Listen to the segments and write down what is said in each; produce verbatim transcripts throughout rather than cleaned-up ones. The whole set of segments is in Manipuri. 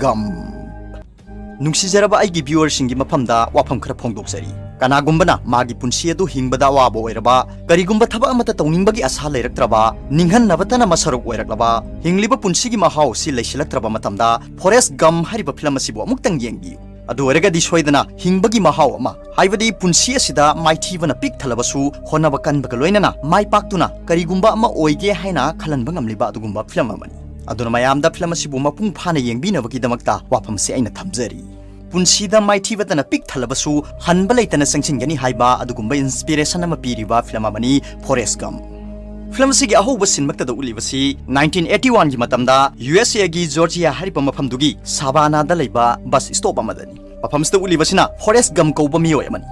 ꯒꯝ꯫ ꯅꯨꯡꯁꯤꯖꯔꯕ ꯑꯩꯒꯤ viewerꯁꯤꯡꯒꯤ ꯃꯐꯝꯗ ꯋꯥꯐꯝ ꯈꯔ ꯐꯣꯡꯗꯣꯛꯆꯔꯤ꯫ ꯀꯅꯥꯒꯨꯝꯕꯅ ꯃꯥꯒꯤ ꯄꯨꯟꯁꯤ ꯑꯗꯨ ꯍꯤꯡꯕꯗ ꯑꯋꯥꯕ ꯑꯣꯏꯔꯕ, ꯀꯔꯤꯒꯨꯝꯕ ꯊꯕꯛ ꯑꯃꯠꯇ ꯇꯧꯅꯤꯡꯕꯒꯤ ꯑꯁꯥ ꯂꯩꯔꯛꯇ꯭ꯔꯕ, ꯅꯤꯡꯍꯟꯅꯕꯇꯅ ꯃꯁꯔꯨꯛ ꯑꯣꯏꯔꯛꯂꯕ, ꯍꯤꯡꯂꯤꯕ ꯄꯨꯟꯁꯤꯒꯤ ꯃꯍꯥꯎ ꯑꯁꯤ ꯂꯩꯁꯤꯜꯂꯛꯇ꯭ꯔꯕ ꯃꯇꯝꯗ ꯐꯣꯔꯦꯁ ꯒꯝ ꯍꯥꯏꯔꯤꯕ ꯐꯤꯂꯝ ꯑꯁꯤꯕꯨ ꯑꯃꯨꯛꯇꯪ ꯌꯦꯡꯕꯤꯌꯨ꯫ ꯑꯗꯨ ꯑꯣꯏꯔꯒꯗꯤ ꯁꯣꯏꯗꯅ ꯍꯤꯡꯕꯒꯤ ꯃꯍꯥꯎ ꯑꯃ, ꯍꯥꯏꯕꯗꯤ ꯄꯨꯟꯁꯤ ꯑꯁꯤꯗ ꯃꯥꯏꯊꯤꯕꯅ ꯄꯤꯛ ꯊꯜꯂꯕꯁꯨ ꯍꯣꯠꯅꯕ ꯀꯟꯕꯒ ꯂꯣꯏꯅꯅ ꯃꯥꯏ ꯄꯥꯛꯇꯨꯅ ꯀꯔꯤꯒꯨꯝꯕ ꯑꯃ ꯑꯣꯏꯒꯦ ꯍꯥꯏꯅ ꯈꯜꯍꯟꯕ ꯉꯝꯂꯤꯕ ꯑꯗꯨꯒꯨꯝꯕ ꯐꯤꯂꯝ ꯑꯃꯅꯤ꯫ ꯑꯗꯨꯅ ꯃꯌꯥꯝꯗ ꯐꯤꯂꯝ ꯑꯁꯤꯕꯨ ꯃꯄꯨꯡ ꯐꯥꯅ ꯌꯦꯡꯕꯤꯅꯕꯒꯤꯗꯃꯛꯇ ꯋꯥꯐꯝꯁꯤ ꯑꯩꯅ ꯊꯝꯖꯔꯤ꯫ ꯄꯨꯟꯁꯤꯗ ꯃꯥꯏꯊꯤꯕꯇꯅ ꯄꯤꯛ ꯊꯜꯂꯕꯁꯨ ꯍꯟꯕ ꯂꯩꯇꯅ ꯆꯪꯁꯤꯟꯒꯅꯤ ꯍꯥꯏꯕ ꯑꯗꯨꯒꯨꯝꯕ inspiration ꯑꯃ ꯄꯤꯔꯤꯕ ꯐꯤꯂꯝ ꯑꯃꯅꯤ ꯐꯣꯔꯦꯁ ꯒꯝ꯫ ꯐꯤꯂꯝ ꯑꯁꯤꯒꯤ ꯑꯍꯧꯕ ꯁꯤꯟꯃꯛꯇꯗ ꯎꯠꯂꯤꯕꯁꯤ nineteen eighty oneꯒꯤ ꯃꯇꯝꯗ USAꯒꯤ ꯖꯣꯔꯖꯤꯌꯥ ꯍꯥꯏꯔꯤꯕ ꯃꯐꯝꯗꯨꯒꯤ ꯁꯥꯕꯥꯅꯥꯗ ꯂꯩꯕ ꯕꯁ ꯁ꯭ꯇꯣꯞ ꯑꯃꯗꯅꯤ꯫ ꯃꯐꯝꯁꯤꯗ ꯎꯠꯂꯤꯕꯁꯤꯅ ꯐꯣꯔꯦꯁ ꯒꯝ ꯀꯧꯕ ꯃꯤꯑꯣꯏ ꯑꯃꯅꯤ꯫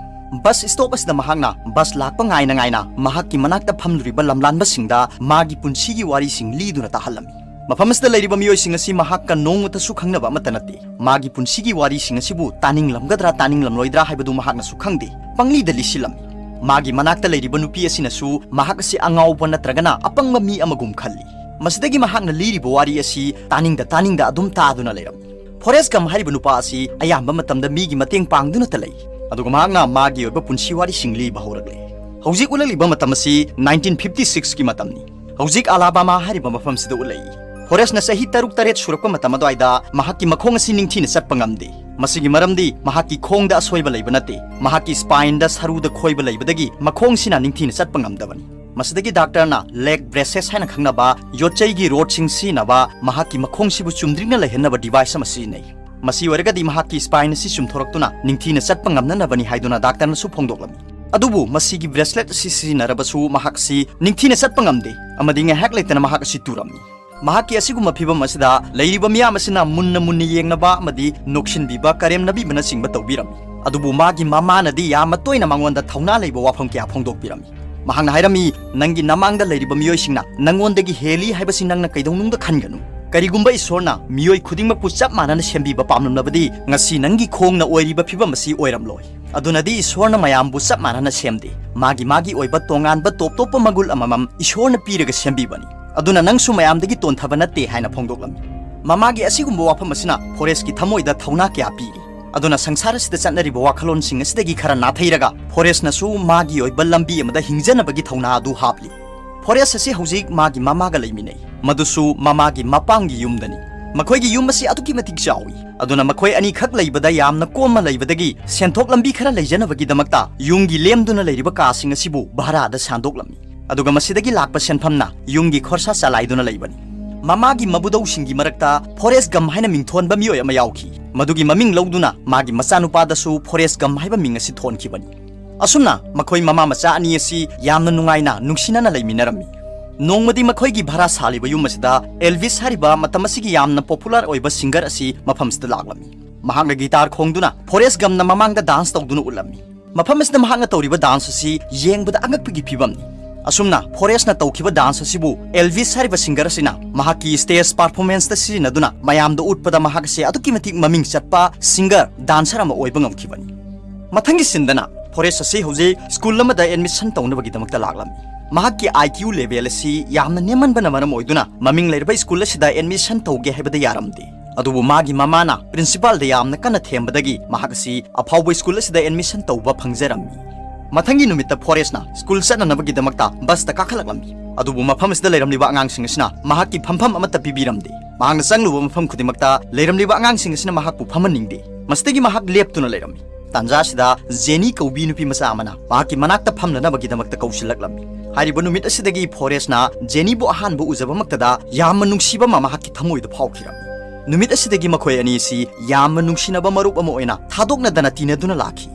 ꯕꯁ ꯁ꯭ꯇꯣꯞ ꯑꯁꯤꯗ ꯃꯍꯥꯛꯅ ꯕꯁ ꯂꯥꯛꯄ ꯉꯥꯏꯅ ꯉꯥꯏꯅ ꯃꯍꯥꯛꯀꯤ ꯃꯅꯥꯛꯇ ꯐꯝꯂꯨꯔꯤꯕ ꯂꯝꯂꯥꯟꯕꯁꯤꯡꯗ ꯃꯥꯒꯤ ꯄꯨꯟꯁꯤꯒꯤ ꯋꯥꯔꯤꯁꯤꯡ ꯂꯤꯗꯨꯅ ꯇꯥꯍꯜꯂꯝꯃꯤ꯫ ꯃꯐꯝ ꯑꯁꯤꯗ ꯂꯩꯔꯤꯕ ꯃꯤꯑꯣꯏꯁꯤꯡ ꯑꯁꯤ ꯃꯍꯥꯛꯀ ꯅꯣꯡꯃꯇꯁꯨ ꯈꯪꯅꯕ ꯑꯃꯠꯇ ꯅꯠꯇꯦ꯫ ꯃꯥꯒꯤ ꯄꯨꯟꯁꯤꯒꯤ ꯋꯥꯔꯤꯁꯤꯡ ꯑꯁꯤꯕꯨ ꯇꯥꯅꯤꯡꯂꯝꯒꯗ꯭ꯔꯥ ꯇꯥꯅꯤꯡꯂꯝꯂꯣꯏꯗ꯭ꯔꯥ ꯍꯥꯏꯕꯗꯨ ꯃꯍꯥꯛꯅꯁꯨ ꯈꯪꯗꯦ꯫ ꯄꯪꯂꯤꯗ ꯂꯤꯁꯤꯜꯂꯝꯃꯤ꯫ ꯃꯥꯒꯤ ꯃꯅꯥꯛꯇ ꯂꯩꯔꯤꯕ ꯅꯨꯄꯤ ꯑꯁꯤꯅꯁꯨ ꯃꯍꯥꯛ ꯑꯁꯤ ꯑꯉꯥꯎꯕ ꯅꯠꯇ꯭ꯔꯒꯅ ꯑꯄꯪꯕ ꯃꯤ ꯑꯃꯒꯨꯝ ꯈꯜꯂꯤ꯫ ꯃꯁꯤꯗꯒꯤ ꯃꯍꯥꯛꯅ ꯂꯤꯔꯤꯕ ꯋꯥꯔꯤ ꯑꯁꯤ ꯇꯥꯅꯤꯡꯗ ꯇꯥꯅꯤꯡꯗ ꯑꯗꯨꯝ ꯇꯥꯗꯨꯅ ꯂꯩꯔꯝꯃꯤ꯫ ꯐꯣꯔꯦꯁ ꯒꯝ ꯍꯥꯏꯔꯤꯕ ꯅꯨꯄꯥ ꯑꯁꯤ ꯑꯌꯥꯝꯕ ꯃꯇꯝꯗ ꯃꯤꯒꯤ ꯃꯇꯦꯡ ꯄꯥꯡꯗꯨꯅꯇ ꯂꯩ꯫ ꯑꯗꯨꯒ ꯃꯍꯥꯛꯅ ꯃꯥꯒꯤ ꯑꯣꯏꯕ ꯄꯨꯟꯁꯤ ꯋꯥꯔꯤꯁꯤꯡ ꯂꯤꯕ ꯍꯧꯔꯛꯂꯦ꯫ ꯍꯧꯖꯤꯛ ꯎꯠꯂꯛꯂꯤꯕ ꯃꯇꯝ ꯑꯁꯤ nineteen fifty sixꯀꯤ ꯃꯇꯝꯅꯤ꯫ ꯍꯧꯖꯤꯛ ꯑꯂꯥꯕꯥꯃꯥ ꯍꯥꯏꯔꯤꯕ ꯃꯐꯝꯁꯤꯗ ꯎꯠꯂꯛꯏ꯫ ꯐꯣꯔꯦꯁꯅ ꯆꯍꯤ ꯇꯔꯨꯛ ꯇꯔꯦꯠ ꯁꯨꯔꯛꯄ ꯃꯇꯝ ꯑꯗꯨꯋꯥꯏꯗ ꯃꯍꯥꯛꯀꯤ ꯃꯈꯣꯡ ꯑꯁꯤ ꯅꯤꯡꯊꯤꯅ ꯆꯠꯄ ꯉꯝꯗꯦ꯫ ꯃꯁꯤꯒꯤ ꯃꯔꯝꯗꯤ ꯃꯍꯥꯛꯀꯤ ꯈꯣꯡꯗ ꯑꯁꯣꯏꯕ ꯂꯩꯕ ꯅꯠꯇꯦ, ꯃꯍꯥꯛꯀꯤ ꯁ꯭ꯄꯥꯏꯟꯗ ꯁꯔꯨꯗ ꯈꯣꯏꯕ ꯂꯩꯕꯗꯒꯤ ꯃꯈꯣꯡꯁꯤꯅ ꯅꯤꯡꯊꯤꯅ ꯆꯠꯄ ꯉꯝꯗꯕꯅꯤ꯫ ꯃꯁꯤꯗꯒꯤ ꯗꯥꯛꯇꯔꯅ leg braces ꯍꯥꯏꯅ ꯈꯪꯅꯕ ꯌꯣꯠꯆꯩꯒꯤ ꯔꯣꯗꯁꯤꯡ ꯁꯤꯖꯤꯟꯅꯕ ꯃꯍꯥꯛꯀꯤ ꯃꯈꯣꯡꯁꯤꯕꯨ ꯆꯨꯝꯗ꯭ꯔꯤꯡꯅ ꯂꯩꯍꯟꯅꯕ device ꯑꯃ ꯁꯤꯖꯤꯟꯅꯩ꯫ ꯃꯁꯤ ꯑꯣꯏꯔꯒꯗꯤ ꯃꯍꯥꯛꯀꯤ ꯁ꯭ꯄꯥꯏꯟ ꯑꯁꯤ ꯆꯨꯝꯊꯣꯔꯛꯇꯨꯅ ꯅꯤꯡꯊꯤꯅ ꯆꯠꯄ ꯉꯝꯅꯅꯕꯅꯤ ꯍꯥꯏꯗꯨꯅ ꯗꯥꯛꯇꯔꯅꯁꯨ ꯐꯣꯡꯗꯣꯛꯂꯝꯃꯤ꯫ ꯑꯗꯨꯕꯨ ꯃꯁꯤꯒꯤ bracelet ꯑꯁꯤ ꯁꯤꯖꯤꯟꯅꯔꯕꯁꯨ ꯃꯍꯥꯛꯁꯤ ꯅꯤꯡꯊꯤꯅ ꯆꯠꯄ ꯉꯝꯗꯦ ꯑꯃꯗꯤ ꯉꯥꯏꯍꯥꯛ ꯂꯩꯇꯅ ꯃꯍꯥꯛ ꯑꯁꯤ ꯇꯨꯔꯝꯃꯤ꯫ ꯃꯍꯥꯛꯀꯤ ꯑꯁꯤꯒꯨꯝꯕ ꯐꯤꯚꯝ ꯑꯁꯤꯗ ꯂꯩꯔꯤꯕ ꯃꯤꯌꯥꯝ ꯑꯁꯤꯅ ꯃꯨꯟꯅ ꯃꯨꯟꯅ ꯌꯦꯡꯅꯕ ꯑꯃꯗꯤ ꯅꯣꯛꯁꯤꯟꯕꯤꯕ, ꯀꯔꯦꯝꯅꯕꯤꯕꯅꯆꯤꯡꯕ ꯇꯧꯕꯤꯔꯝꯃꯤ꯫ ꯑꯗꯨꯕꯨ ꯃꯥꯒꯤ ꯃꯃꯥꯅꯗꯤ ꯌꯥꯝꯅ ꯇꯣꯏꯅ ꯃꯉꯣꯟꯗ ꯊꯧꯅꯥ ꯂꯩꯕ ꯋꯥꯐꯝ ꯀꯌꯥ ꯐꯣꯡꯗꯣꯛꯄꯤꯔꯝꯃꯤ꯫ ꯃꯍꯥꯛꯅ ꯍꯥꯏꯔꯝꯃꯤ, "ꯅꯪꯒꯤ ꯅꯃꯥꯡꯗ ꯂꯩꯔꯤꯕ ꯃꯤꯑꯣꯏꯁꯤꯡꯅ ꯅꯪꯉꯣꯟꯗꯒꯤ ꯍꯦꯜꯂꯤ ꯍꯥꯏꯕꯁꯤ ꯅꯪꯅ ꯀꯩꯗꯧꯅꯨꯡꯗ ꯈꯟꯒꯅꯨ꯫ ꯀꯔꯤꯒꯨꯝꯕ ꯏꯁꯣꯔꯅ ꯃꯤꯑꯣꯏ ꯈꯨꯗꯤꯡꯃꯛꯄꯨ ꯆꯞ ꯃꯥꯟꯅꯅ ꯁꯦꯝꯕꯤꯕ ꯄꯥꯝꯂꯝꯂꯕꯗꯤ ꯉꯁꯤ ꯅꯪꯒꯤ ꯈꯣꯡꯅ ꯑꯣꯏꯔꯤꯕ ꯐꯤꯚꯝ ꯑꯁꯤ ꯑꯣꯏꯔꯝꯂꯣꯏ꯫ ꯑꯗꯨꯅꯗꯤ ꯏꯁꯣꯔꯅ ꯃꯌꯥꯝꯕꯨ ꯆꯞ ꯃꯥꯟꯅꯅ ꯁꯦꯝꯗꯦ꯫ ꯃꯥꯒꯤ ꯃꯥꯒꯤ ꯑꯣꯏꯕ ꯇꯣꯉꯥꯟꯕ ꯇꯣꯞ ꯇꯣꯞꯄ ꯃꯒꯨꯟ ꯑꯃꯃꯝ ꯏꯁꯣꯔꯅ ꯄꯤꯔꯒ ꯁꯦꯝꯕꯤꯕꯅꯤ꯫ ꯑꯗꯨꯅ ꯅꯪꯁꯨ ꯃꯌꯥꯝꯗꯒꯤ ꯇꯣꯟꯊꯕ ꯅꯠꯇꯦ" ꯍꯥꯏꯅ ꯐꯣꯡꯗꯣꯛꯂꯝꯃꯤ꯫ ꯃꯃꯥꯒꯤ ꯑꯁꯤꯒꯨꯝꯕ ꯋꯥꯐꯝ ꯑꯁꯤꯅ ꯐꯣꯔꯦꯁꯀꯤ ꯊꯃꯣꯏꯗ ꯊꯧꯅꯥ ꯀꯌꯥ ꯄꯤꯔꯤ꯫ ꯑꯗꯨꯅ ꯁꯪꯁꯥꯔ ꯑꯁꯤꯗ ꯆꯠꯅꯔꯤꯕ ꯋꯥꯈꯜꯂꯣꯟꯁꯤꯡ ꯑꯁꯤꯗꯒꯤ ꯈꯔ ꯅꯥꯊꯩꯔꯒ ꯐꯣꯔꯦꯁꯅꯁꯨ ꯃꯥꯒꯤ ꯑꯣꯏꯕ ꯂꯝꯕꯤ ꯑꯃꯗ ꯍꯤꯡꯖꯅꯕꯒꯤ ꯊꯧꯅꯥ ꯑꯗꯨ ꯍꯥꯞꯂꯤ꯫ ꯐꯣꯔꯦꯁ ꯑꯁꯤ ꯍꯧꯖꯤꯛ ꯃꯥꯒꯤ ꯃꯃꯥꯒ ꯂꯩꯃꯤꯟꯅꯩ, ꯃꯗꯨꯁꯨ ꯃꯃꯥꯒꯤ ꯃꯄꯥꯝꯒꯤ ꯌꯨꯝꯗꯅꯤ꯫ ꯃꯈꯣꯏꯒꯤ ꯌꯨꯝ ꯑꯁꯤ ꯑꯗꯨꯛꯀꯤ ꯃꯇꯤꯛ ꯆꯥꯎꯏ, ꯑꯗꯨꯅ ꯃꯈꯣꯏ ꯑꯅꯤꯈꯛ ꯂꯩꯕꯗ ꯌꯥꯝꯅ ꯀꯣꯝꯅ ꯂꯩꯕꯗꯒꯤ ꯁꯦꯟꯊꯣꯛ ꯂꯝꯕꯤ ꯈꯔ ꯂꯩꯖꯅꯕꯒꯤꯗꯃꯛꯇ ꯌꯨꯝꯒꯤ ꯂꯦꯝꯗꯨꯅ ꯂꯩꯔꯤꯕ ꯀꯥꯁꯤꯡ ꯑꯁꯤꯕꯨ ꯚꯔꯥꯗ ꯁꯥꯟꯗꯣꯛꯂꯝꯃꯤ꯫ ꯑꯗꯨꯒ ꯃꯁꯤꯗꯒꯤ ꯂꯥꯛꯄ ꯁꯦꯟꯐꯝꯅ ꯌꯨꯝꯒꯤ ꯈꯣꯔꯁꯥ ꯆꯂꯥꯏꯗꯨꯅ ꯂꯩꯕꯅꯤ꯫ ꯃꯃꯥꯒꯤ ꯃꯕꯨꯗꯧꯁꯤꯡꯒꯤ ꯃꯔꯛꯇ ꯐꯣꯔꯦꯁ ꯒꯝ ꯍꯥꯏꯅ ꯃꯤꯡꯊꯣꯟꯕ ꯃꯤꯑꯣꯏ ꯑꯃ ꯌꯥꯎꯈꯤ꯫ ꯃꯗꯨꯒꯤ ꯃꯃꯤꯡ ꯂꯧꯗꯨꯅ ꯃꯥꯒꯤ ꯃꯆꯥꯅꯨꯄꯥꯗꯁꯨ ꯐꯣꯔꯦꯁ ꯒꯝ ꯍꯥꯏꯕ ꯃꯤꯡ ꯑꯁꯤ ꯊꯣꯟꯈꯤꯕꯅꯤ꯫ ꯑꯁꯨꯝꯅ ꯃꯈꯣꯏ ꯃꯃꯥ ꯃꯆꯥ ꯑꯅꯤ ꯑꯁꯤ ꯌꯥꯝꯅ ꯅꯨꯡꯉꯥꯏꯅ, ꯅꯨꯡꯁꯤꯅꯅ ꯂꯩꯃꯤꯟꯅꯔꯝꯃꯤ꯫ ꯅꯣꯡꯃꯗꯤ ꯃꯈꯣꯏꯒꯤ ꯚꯔꯥ ꯁꯥꯜꯂꯤꯕ ꯌꯨꯝ ꯑꯁꯤꯗ ꯑꯦꯜꯚꯤꯁ ꯍꯥꯏꯔꯤꯕ ꯃꯇꯝ ꯑꯁꯤꯒꯤ ꯌꯥꯝꯅ ꯄꯣꯄꯨꯂꯔ ꯑꯣꯏꯕ ꯁꯤꯡꯒꯔ ꯑꯁꯤ ꯃꯐꯝꯁꯤꯗ ꯂꯥꯛꯂꯝꯃꯤ꯫ ꯃꯍꯥꯛꯅ ꯒꯤꯇꯥꯔ ꯈꯣꯡꯗꯨꯅ ꯐꯣꯔꯦꯁ ꯒꯝꯅ ꯃꯃꯥꯡꯗ ꯗꯥꯟꯁ ꯇꯧꯗꯨꯅ ꯎꯠꯂꯝꯃꯤ꯫ ꯃꯐꯝ ꯑꯁꯤꯗ ꯃꯍꯥꯛꯅ ꯇꯧꯔꯤꯕ ꯗꯥꯟꯁ ꯑꯁꯤ ꯌꯦꯡꯕꯗ ꯑꯉꯛꯄꯒꯤ ꯐꯤꯕꯝꯅꯤ꯫ ꯑꯁꯨꯝꯅ ꯐꯣꯔꯦꯁꯅ ꯇꯧꯈꯤꯕ ꯗꯥꯟꯁ ꯑꯁꯤꯕꯨ ꯑꯦꯜꯚꯤꯁ ꯍꯥꯏꯔꯤꯕ ꯁꯤꯡꯒꯔ ꯑꯁꯤꯅ ꯃꯍꯥꯛꯀꯤ ꯁ꯭ꯇꯦꯖ ꯄꯔꯐꯣꯔꯃꯦꯟꯁꯇ ꯁꯤꯖꯤꯟꯅꯗꯨꯅ ꯃꯌꯥꯝꯗ ꯎꯠꯄꯗ ꯃꯍꯥꯛ ꯑꯁꯤ ꯑꯗꯨꯛꯀꯤ ꯃꯇꯤꯛ ꯃꯃꯤꯡ ꯆꯠꯄ ꯁꯤꯡꯒꯔ, ꯗꯥꯟꯁꯔ ꯑꯃ ꯑꯣꯏꯕ ꯉꯝꯈꯤꯕꯅꯤ꯫ ꯃꯊꯪꯒꯤ ꯁꯤꯟꯗꯅ ꯐꯣꯔꯦꯁ ꯑꯁꯤ ꯍꯧꯖꯤꯛ ꯁ꯭ꯀꯨꯜ ꯑꯃꯗ ꯑꯦꯗꯃꯤꯁꯟ ꯇꯧꯅꯕꯒꯤꯗꯃꯛꯇ ꯂꯥꯛꯂꯝꯃꯤ꯫ ꯃꯍꯥꯛꯀꯤ IQ ꯂꯦꯚꯦꯜ ꯑꯁꯤ ꯌꯥꯝꯅ ꯅꯦꯝꯃꯟꯕꯅ ꯃꯔꯝ ꯑꯣꯏꯗꯨꯅ ꯃꯃꯤꯡ ꯂꯩꯔꯕ ꯁ꯭ꯀꯨꯜ ꯑꯁꯤꯗ ꯑꯦꯗꯃꯤꯁꯟ ꯇꯧꯒꯦ ꯍꯥꯏꯕꯗ ꯌꯥꯔꯝꯗꯦ꯫ ꯑꯗꯨꯕꯨ ꯃꯥꯒꯤ ꯃꯃꯥꯅ ꯄ꯭ꯔꯤꯟꯁꯤꯄꯥꯜꯗ ꯌꯥꯝꯅ ꯀꯟꯅ ꯊꯦꯝꯕꯗꯒꯤ ꯃꯍꯥꯛ ꯑꯁꯤ ꯑꯐꯥꯎꯕ ꯁ꯭ꯀꯨꯜ ꯑꯁꯤꯗ ꯑꯦꯗꯃꯤꯁꯟ ꯇꯧꯕ ꯐꯪꯖꯔꯝꯃꯤ꯫ ꯃꯊꯪꯒꯤ ꯅꯨꯃꯤꯠꯇ ꯐꯣꯔꯦꯁꯅ ꯁ꯭ꯀꯨꯜ ꯆꯠꯅꯅꯕꯒꯤꯗꯃꯛꯇ ꯕꯁꯇ ꯀꯥꯈꯠꯂꯛꯂꯝꯃꯤ꯫ ꯑꯗꯨꯕꯨ ꯃꯐꯝ ꯑꯁꯤꯗ ꯂꯩꯔꯝꯂꯤꯕ ꯑꯉꯥꯡꯁꯤꯡ ꯑꯁꯤꯅ ꯃꯍꯥꯛꯀꯤ ꯐꯝꯐꯝ ꯑꯃꯠꯇ ꯄꯤꯕꯤꯔꯝꯗꯦ꯫ ꯃꯍꯥꯛꯅ ꯆꯪꯂꯨꯕ ꯃꯐꯝ ꯈꯨꯗꯤꯡꯃꯛꯇ ꯂꯩꯔꯝꯂꯤꯕ ꯑꯉꯥꯡꯁꯤꯡ ꯑꯁꯤꯅ ꯃꯍꯥꯛꯄꯨ ꯐꯝꯍꯟꯅꯤꯡꯗꯦ꯫ ꯃꯁꯤꯗꯒꯤ ꯃꯍꯥꯛ ꯂꯦꯞꯇꯨꯅ ꯂꯩꯔꯝꯃꯤ꯫ ꯇꯥꯟꯖꯥ ꯑꯁꯤꯗ ꯖꯦꯅꯤ ꯀꯧꯕꯤ ꯅꯨꯄꯤ ꯃꯆꯥ ꯑꯃꯅ ꯃꯍꯥꯛꯀꯤ ꯃꯅꯥꯛꯇ ꯐꯝꯅꯅꯕꯒꯤꯗꯃꯛꯇ ꯀꯧꯁꯤꯜꯂꯛꯂꯝꯃꯤ꯫ ꯍꯥꯏꯔꯤꯕ ꯅꯨꯃꯤꯠ ꯑꯁꯤꯗꯒꯤ ꯐꯣꯔꯦꯁꯅ ꯖꯦꯅꯤꯕꯨ ꯑꯍꯥꯟꯕ ꯎꯖꯕꯃꯛꯇꯗ ꯌꯥꯝꯅ ꯅꯨꯡꯁꯤꯕ ꯑꯃ ꯃꯍꯥꯛꯀꯤ ꯊꯃꯣꯏꯗ ꯐꯥꯎꯈꯤꯔꯝꯃꯤ꯫ ꯅꯨꯃꯤꯠ ꯑꯁꯤꯗꯒꯤ ꯃꯈꯣꯏ ꯑꯅꯤ ꯑꯁꯤ ꯌꯥꯝꯅ ꯅꯨꯡꯁꯤꯅꯕ ꯃꯔꯨꯞ ꯑꯃ ꯑꯣꯏꯅ ꯊꯥꯗꯣꯛꯅꯗꯅ ꯇꯤꯟꯅꯗꯨꯅ ꯂꯥꯛꯈꯤ꯫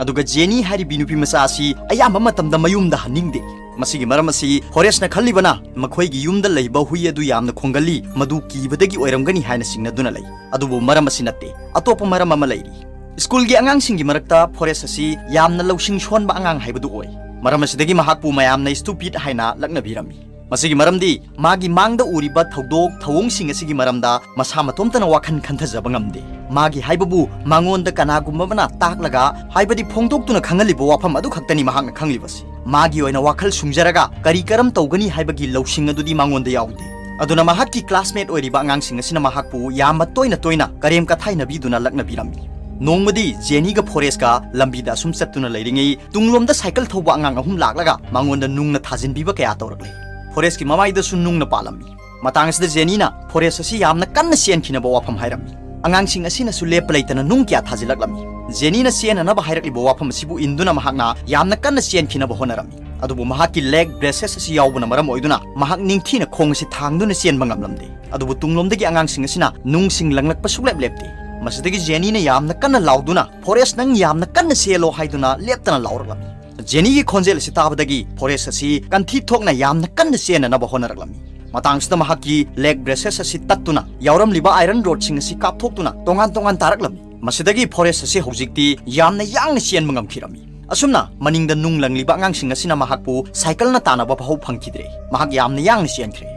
ꯑꯗꯨꯒ ꯖꯦꯅꯤ ꯍꯥꯏꯔꯤꯕꯤ ꯅꯨꯄꯤ ꯃꯆꯥ ꯑꯁꯤ ꯑꯌꯥꯝꯕ ꯃꯇꯝꯗ ꯃꯌꯨꯝꯗ ꯍꯟꯅꯤꯡꯗꯦ꯫ ꯃꯁꯤꯒꯤ ꯃꯔꯝ ꯑꯁꯤ ꯐꯣꯔꯦꯁꯅ ꯈꯜꯂꯤꯕꯅ ꯃꯈꯣꯏꯒꯤ ꯌꯨꯝꯗ ꯂꯩꯕ ꯍꯨꯏ ꯑꯗꯨ ꯌꯥꯝꯅ ꯈꯣꯡꯒꯜꯂꯤ, ꯃꯗꯨ ꯀꯤꯕꯗꯒꯤ ꯑꯣꯏꯔꯝꯒꯅꯤ ꯍꯥꯏꯅ ꯆꯤꯡꯅꯗꯨꯅ ꯂꯩ꯫ ꯑꯗꯨꯕꯨ ꯃꯔꯝ ꯑꯁꯤ ꯅꯠꯇꯦ, ꯑꯇꯣꯞꯄ ꯃꯔꯝ ꯑꯃ ꯂꯩꯔꯤ꯫ ꯁ꯭ꯀꯨꯜꯒꯤ ꯑꯉꯥꯡꯁꯤꯡꯒꯤ ꯃꯔꯛꯇ ꯐꯣꯔꯦꯁ ꯑꯁꯤ ꯌꯥꯝꯅ ꯂꯧꯁꯤꯡ ꯁꯣꯟꯕ ꯑꯉꯥꯡ ꯍꯥꯏꯕꯗꯨ ꯑꯣꯏ꯫ ꯃꯔꯝ ꯑꯁꯤꯗꯒꯤ ꯃꯍꯥꯛꯄꯨ ꯃꯌꯥꯝꯅ ꯁ꯭ꯇꯨꯄꯤꯗ ꯍꯥꯏꯅ ꯂꯛꯅꯕꯤꯔꯝꯃꯤ꯫ ꯃꯁꯤꯒꯤ ꯃꯔꯝꯗꯤ ꯃꯥꯒꯤ ꯃꯥꯡꯗ ꯎꯔꯤꯕ ꯊꯧꯗꯣꯛ ꯊꯧꯑꯣꯡꯁꯤꯡ ꯑꯁꯤꯒꯤ ꯃꯔꯝꯗ ꯃꯁꯥ ꯃꯇꯣꯝꯇꯅ ꯋꯥꯈꯜ ꯈꯟꯊꯖꯕ ꯉꯝꯗꯦ꯫ ꯃꯥꯒꯤ ꯍꯥꯏꯕꯕꯨ ꯃꯉꯣꯟꯗ ꯀꯅꯥꯒꯨꯝꯕ ꯑꯃꯅ ꯇꯥꯛꯂꯒ, ꯍꯥꯏꯕꯗꯤ ꯐꯣꯡꯗꯣꯛꯇꯨꯅ ꯈꯪꯍꯜꯂꯤꯕ ꯋꯥꯐꯝ ꯑꯗꯨꯈꯛꯇꯅꯤ ꯃꯍꯥꯛꯅ ꯈꯪꯂꯤꯕꯁꯤ꯫ ꯃꯥꯒꯤ ꯑꯣꯏꯅ ꯋꯥꯈꯜ ꯁꯨꯡꯖꯔꯒ ꯀꯔꯤ ꯀꯔꯝ ꯇꯧꯒꯅꯤ ꯍꯥꯏꯕꯒꯤ ꯂꯧꯁꯤꯡ ꯑꯗꯨꯗꯤ ꯃꯉꯣꯟꯗ ꯌꯥꯎꯗꯦ꯫ ꯑꯗꯨꯅ ꯃꯍꯥꯛꯀꯤ classmate ꯑꯣꯏꯔꯤꯕ ꯑꯉꯥꯡꯁꯤꯡ ꯑꯁꯤꯅ ꯃꯍꯥꯛꯄꯨ ꯌꯥꯝꯅ ꯇꯣꯏꯅ ꯇꯣꯏꯅ ꯀꯔꯦꯝ ꯀꯊꯥꯏꯅꯕꯤꯗꯨꯅ ꯂꯛꯅꯕꯤꯔꯝꯃꯤ꯫ ꯅꯣꯡꯃꯗꯤ ꯖꯦꯅꯤꯒ ꯐꯣꯔꯦꯁꯀ ꯂꯝꯕꯤꯗ ꯑꯁꯨꯝ ꯆꯠꯇꯨꯅ ꯂꯩꯔꯤꯉꯩ, ꯇꯨꯡꯂꯣꯝꯗ ꯁꯥꯏꯀꯜ ꯊꯧꯕ ꯑꯉꯥꯡ ꯑꯍꯨꯝ ꯂꯥꯛꯂꯒ ꯃꯉꯣꯟꯗ ꯅꯨꯡꯅ ꯊꯥꯖꯤꯟꯕꯤꯕ ꯀꯌꯥ ꯇꯧꯔꯛꯂꯦ꯫ ꯐꯣꯔꯦꯁꯀꯤ ꯃꯃꯥꯏꯗꯁꯨ ꯅꯨꯡꯅ ꯄꯥꯜꯂꯝꯃꯤ꯫ ꯃꯇꯥꯡ ꯑꯁꯤꯗ ꯖꯦꯅꯤꯅ ꯐꯣꯔꯦꯁ ꯑꯁꯤ ꯌꯥꯝꯅ ꯀꯟꯅ ꯆꯦꯟꯈꯤꯅꯕ ꯋꯥꯐꯝ ꯍꯥꯏꯔꯝꯃꯤ꯫ ꯑꯉꯥꯡꯁꯤꯡ ꯑꯁꯤꯅꯁꯨ ꯂꯦꯞꯄ ꯂꯩꯇꯅ ꯅꯨꯡ ꯀꯌꯥ ꯊꯥꯖꯤꯜꯂꯛꯂꯝꯃꯤ꯫ ꯖꯦꯅꯤꯅ ꯆꯦꯟꯅꯅꯕ ꯍꯥꯏꯔꯛꯂꯤꯕ ꯋꯥꯐꯝ ꯑꯁꯤꯕꯨ ꯏꯟꯗꯨꯅ ꯃꯍꯥꯛꯅ ꯌꯥꯝꯅ ꯀꯟꯅ ꯆꯦꯟꯈꯤꯅꯕ ꯍꯣꯠꯅꯔꯝꯃꯤ꯫ ꯑꯗꯨꯕꯨ ꯃꯍꯥꯛꯀꯤ leg braces ꯑꯁꯤ ꯌꯥꯎꯕꯅ ꯃꯔꯝ ꯑꯣꯏꯗꯨꯅ ꯃꯍꯥꯛ ꯅꯤꯡꯊꯤꯅ ꯈꯣꯡ ꯑꯁꯤ ꯊꯥꯡꯗꯨꯅ ꯆꯦꯟꯕ ꯉꯝꯂꯝꯗꯦ꯫ ꯑꯗꯨꯕꯨ ꯇꯨꯡꯂꯣꯝꯗꯒꯤ ꯑꯉꯥꯡꯁꯤꯡ ꯑꯁꯤꯅ ꯅꯨꯡꯁꯤꯡ ꯂꯪꯂꯛꯄ ꯁꯨꯡꯂꯦꯞ ꯂꯦꯞꯇꯦ꯫ ꯃꯁꯤꯗꯒꯤ ꯖꯦꯅꯤꯅ ꯌꯥꯝꯅ ꯀꯟꯅ ꯂꯥꯎꯗꯨꯅ, "ꯐꯣꯔꯦꯁ, ꯅꯪ ꯌꯥꯝꯅ ꯀꯟꯅ ꯆꯦꯜꯂꯣ" ꯍꯥꯏꯗꯨꯅ ꯂꯦꯞꯇꯅ ꯂꯥꯎꯔꯛꯂꯝꯃꯤ꯫ ꯖꯦꯅꯤꯒꯤ ꯈꯣꯟꯖꯦꯜ ꯑꯁꯤ ꯇꯥꯕꯗꯒꯤ ꯐꯣꯔꯦꯁ ꯑꯁꯤ ꯀꯟꯊꯤ ꯊꯣꯛꯅ ꯌꯥꯝꯅ ꯀꯟꯅ ꯆꯦꯟꯅꯅꯕ ꯍꯣꯠꯅꯔꯛꯂꯝꯃꯤ꯫ ꯃꯇꯥꯡꯁꯤꯗ ꯃꯍꯥꯛꯀꯤ leg braces ꯑꯁꯤ ꯇꯠꯇꯨꯅ ꯌꯥꯎꯔꯝꯂꯤꯕ iron rodꯁꯤꯡ ꯑꯁꯤ ꯀꯥꯞꯊꯣꯛꯇꯨꯅ ꯇꯣꯉꯥꯟ ꯇꯣꯉꯥꯟ ꯇꯥꯔꯛꯂꯝꯃꯤ꯫ ꯃꯁꯤꯗꯒꯤ ꯐꯣꯔꯦꯁ ꯑꯁꯤ ꯍꯧꯖꯤꯛꯇꯤ ꯌꯥꯝꯅ ꯌꯥꯡꯅ ꯆꯦꯟꯕ ꯉꯝꯈꯤꯔꯝꯃꯤ꯫ ꯑꯁꯨꯝꯅ ꯃꯅꯤꯡꯗ ꯅꯨꯡ ꯂꯪꯂꯤꯕ ꯑꯉꯥꯡꯁꯤꯡ ꯑꯁꯤꯅ ꯃꯍꯥꯛꯄꯨ ꯁꯥꯏꯀꯜꯅ ꯇꯥꯟꯅꯕ ꯐꯥꯎ ꯐꯪꯈꯤꯗ꯭ꯔꯦ꯫ ꯃꯍꯥꯛ ꯌꯥꯝꯅ ꯌꯥꯡꯅ ꯆꯦꯟꯈ꯭ꯔꯦ꯫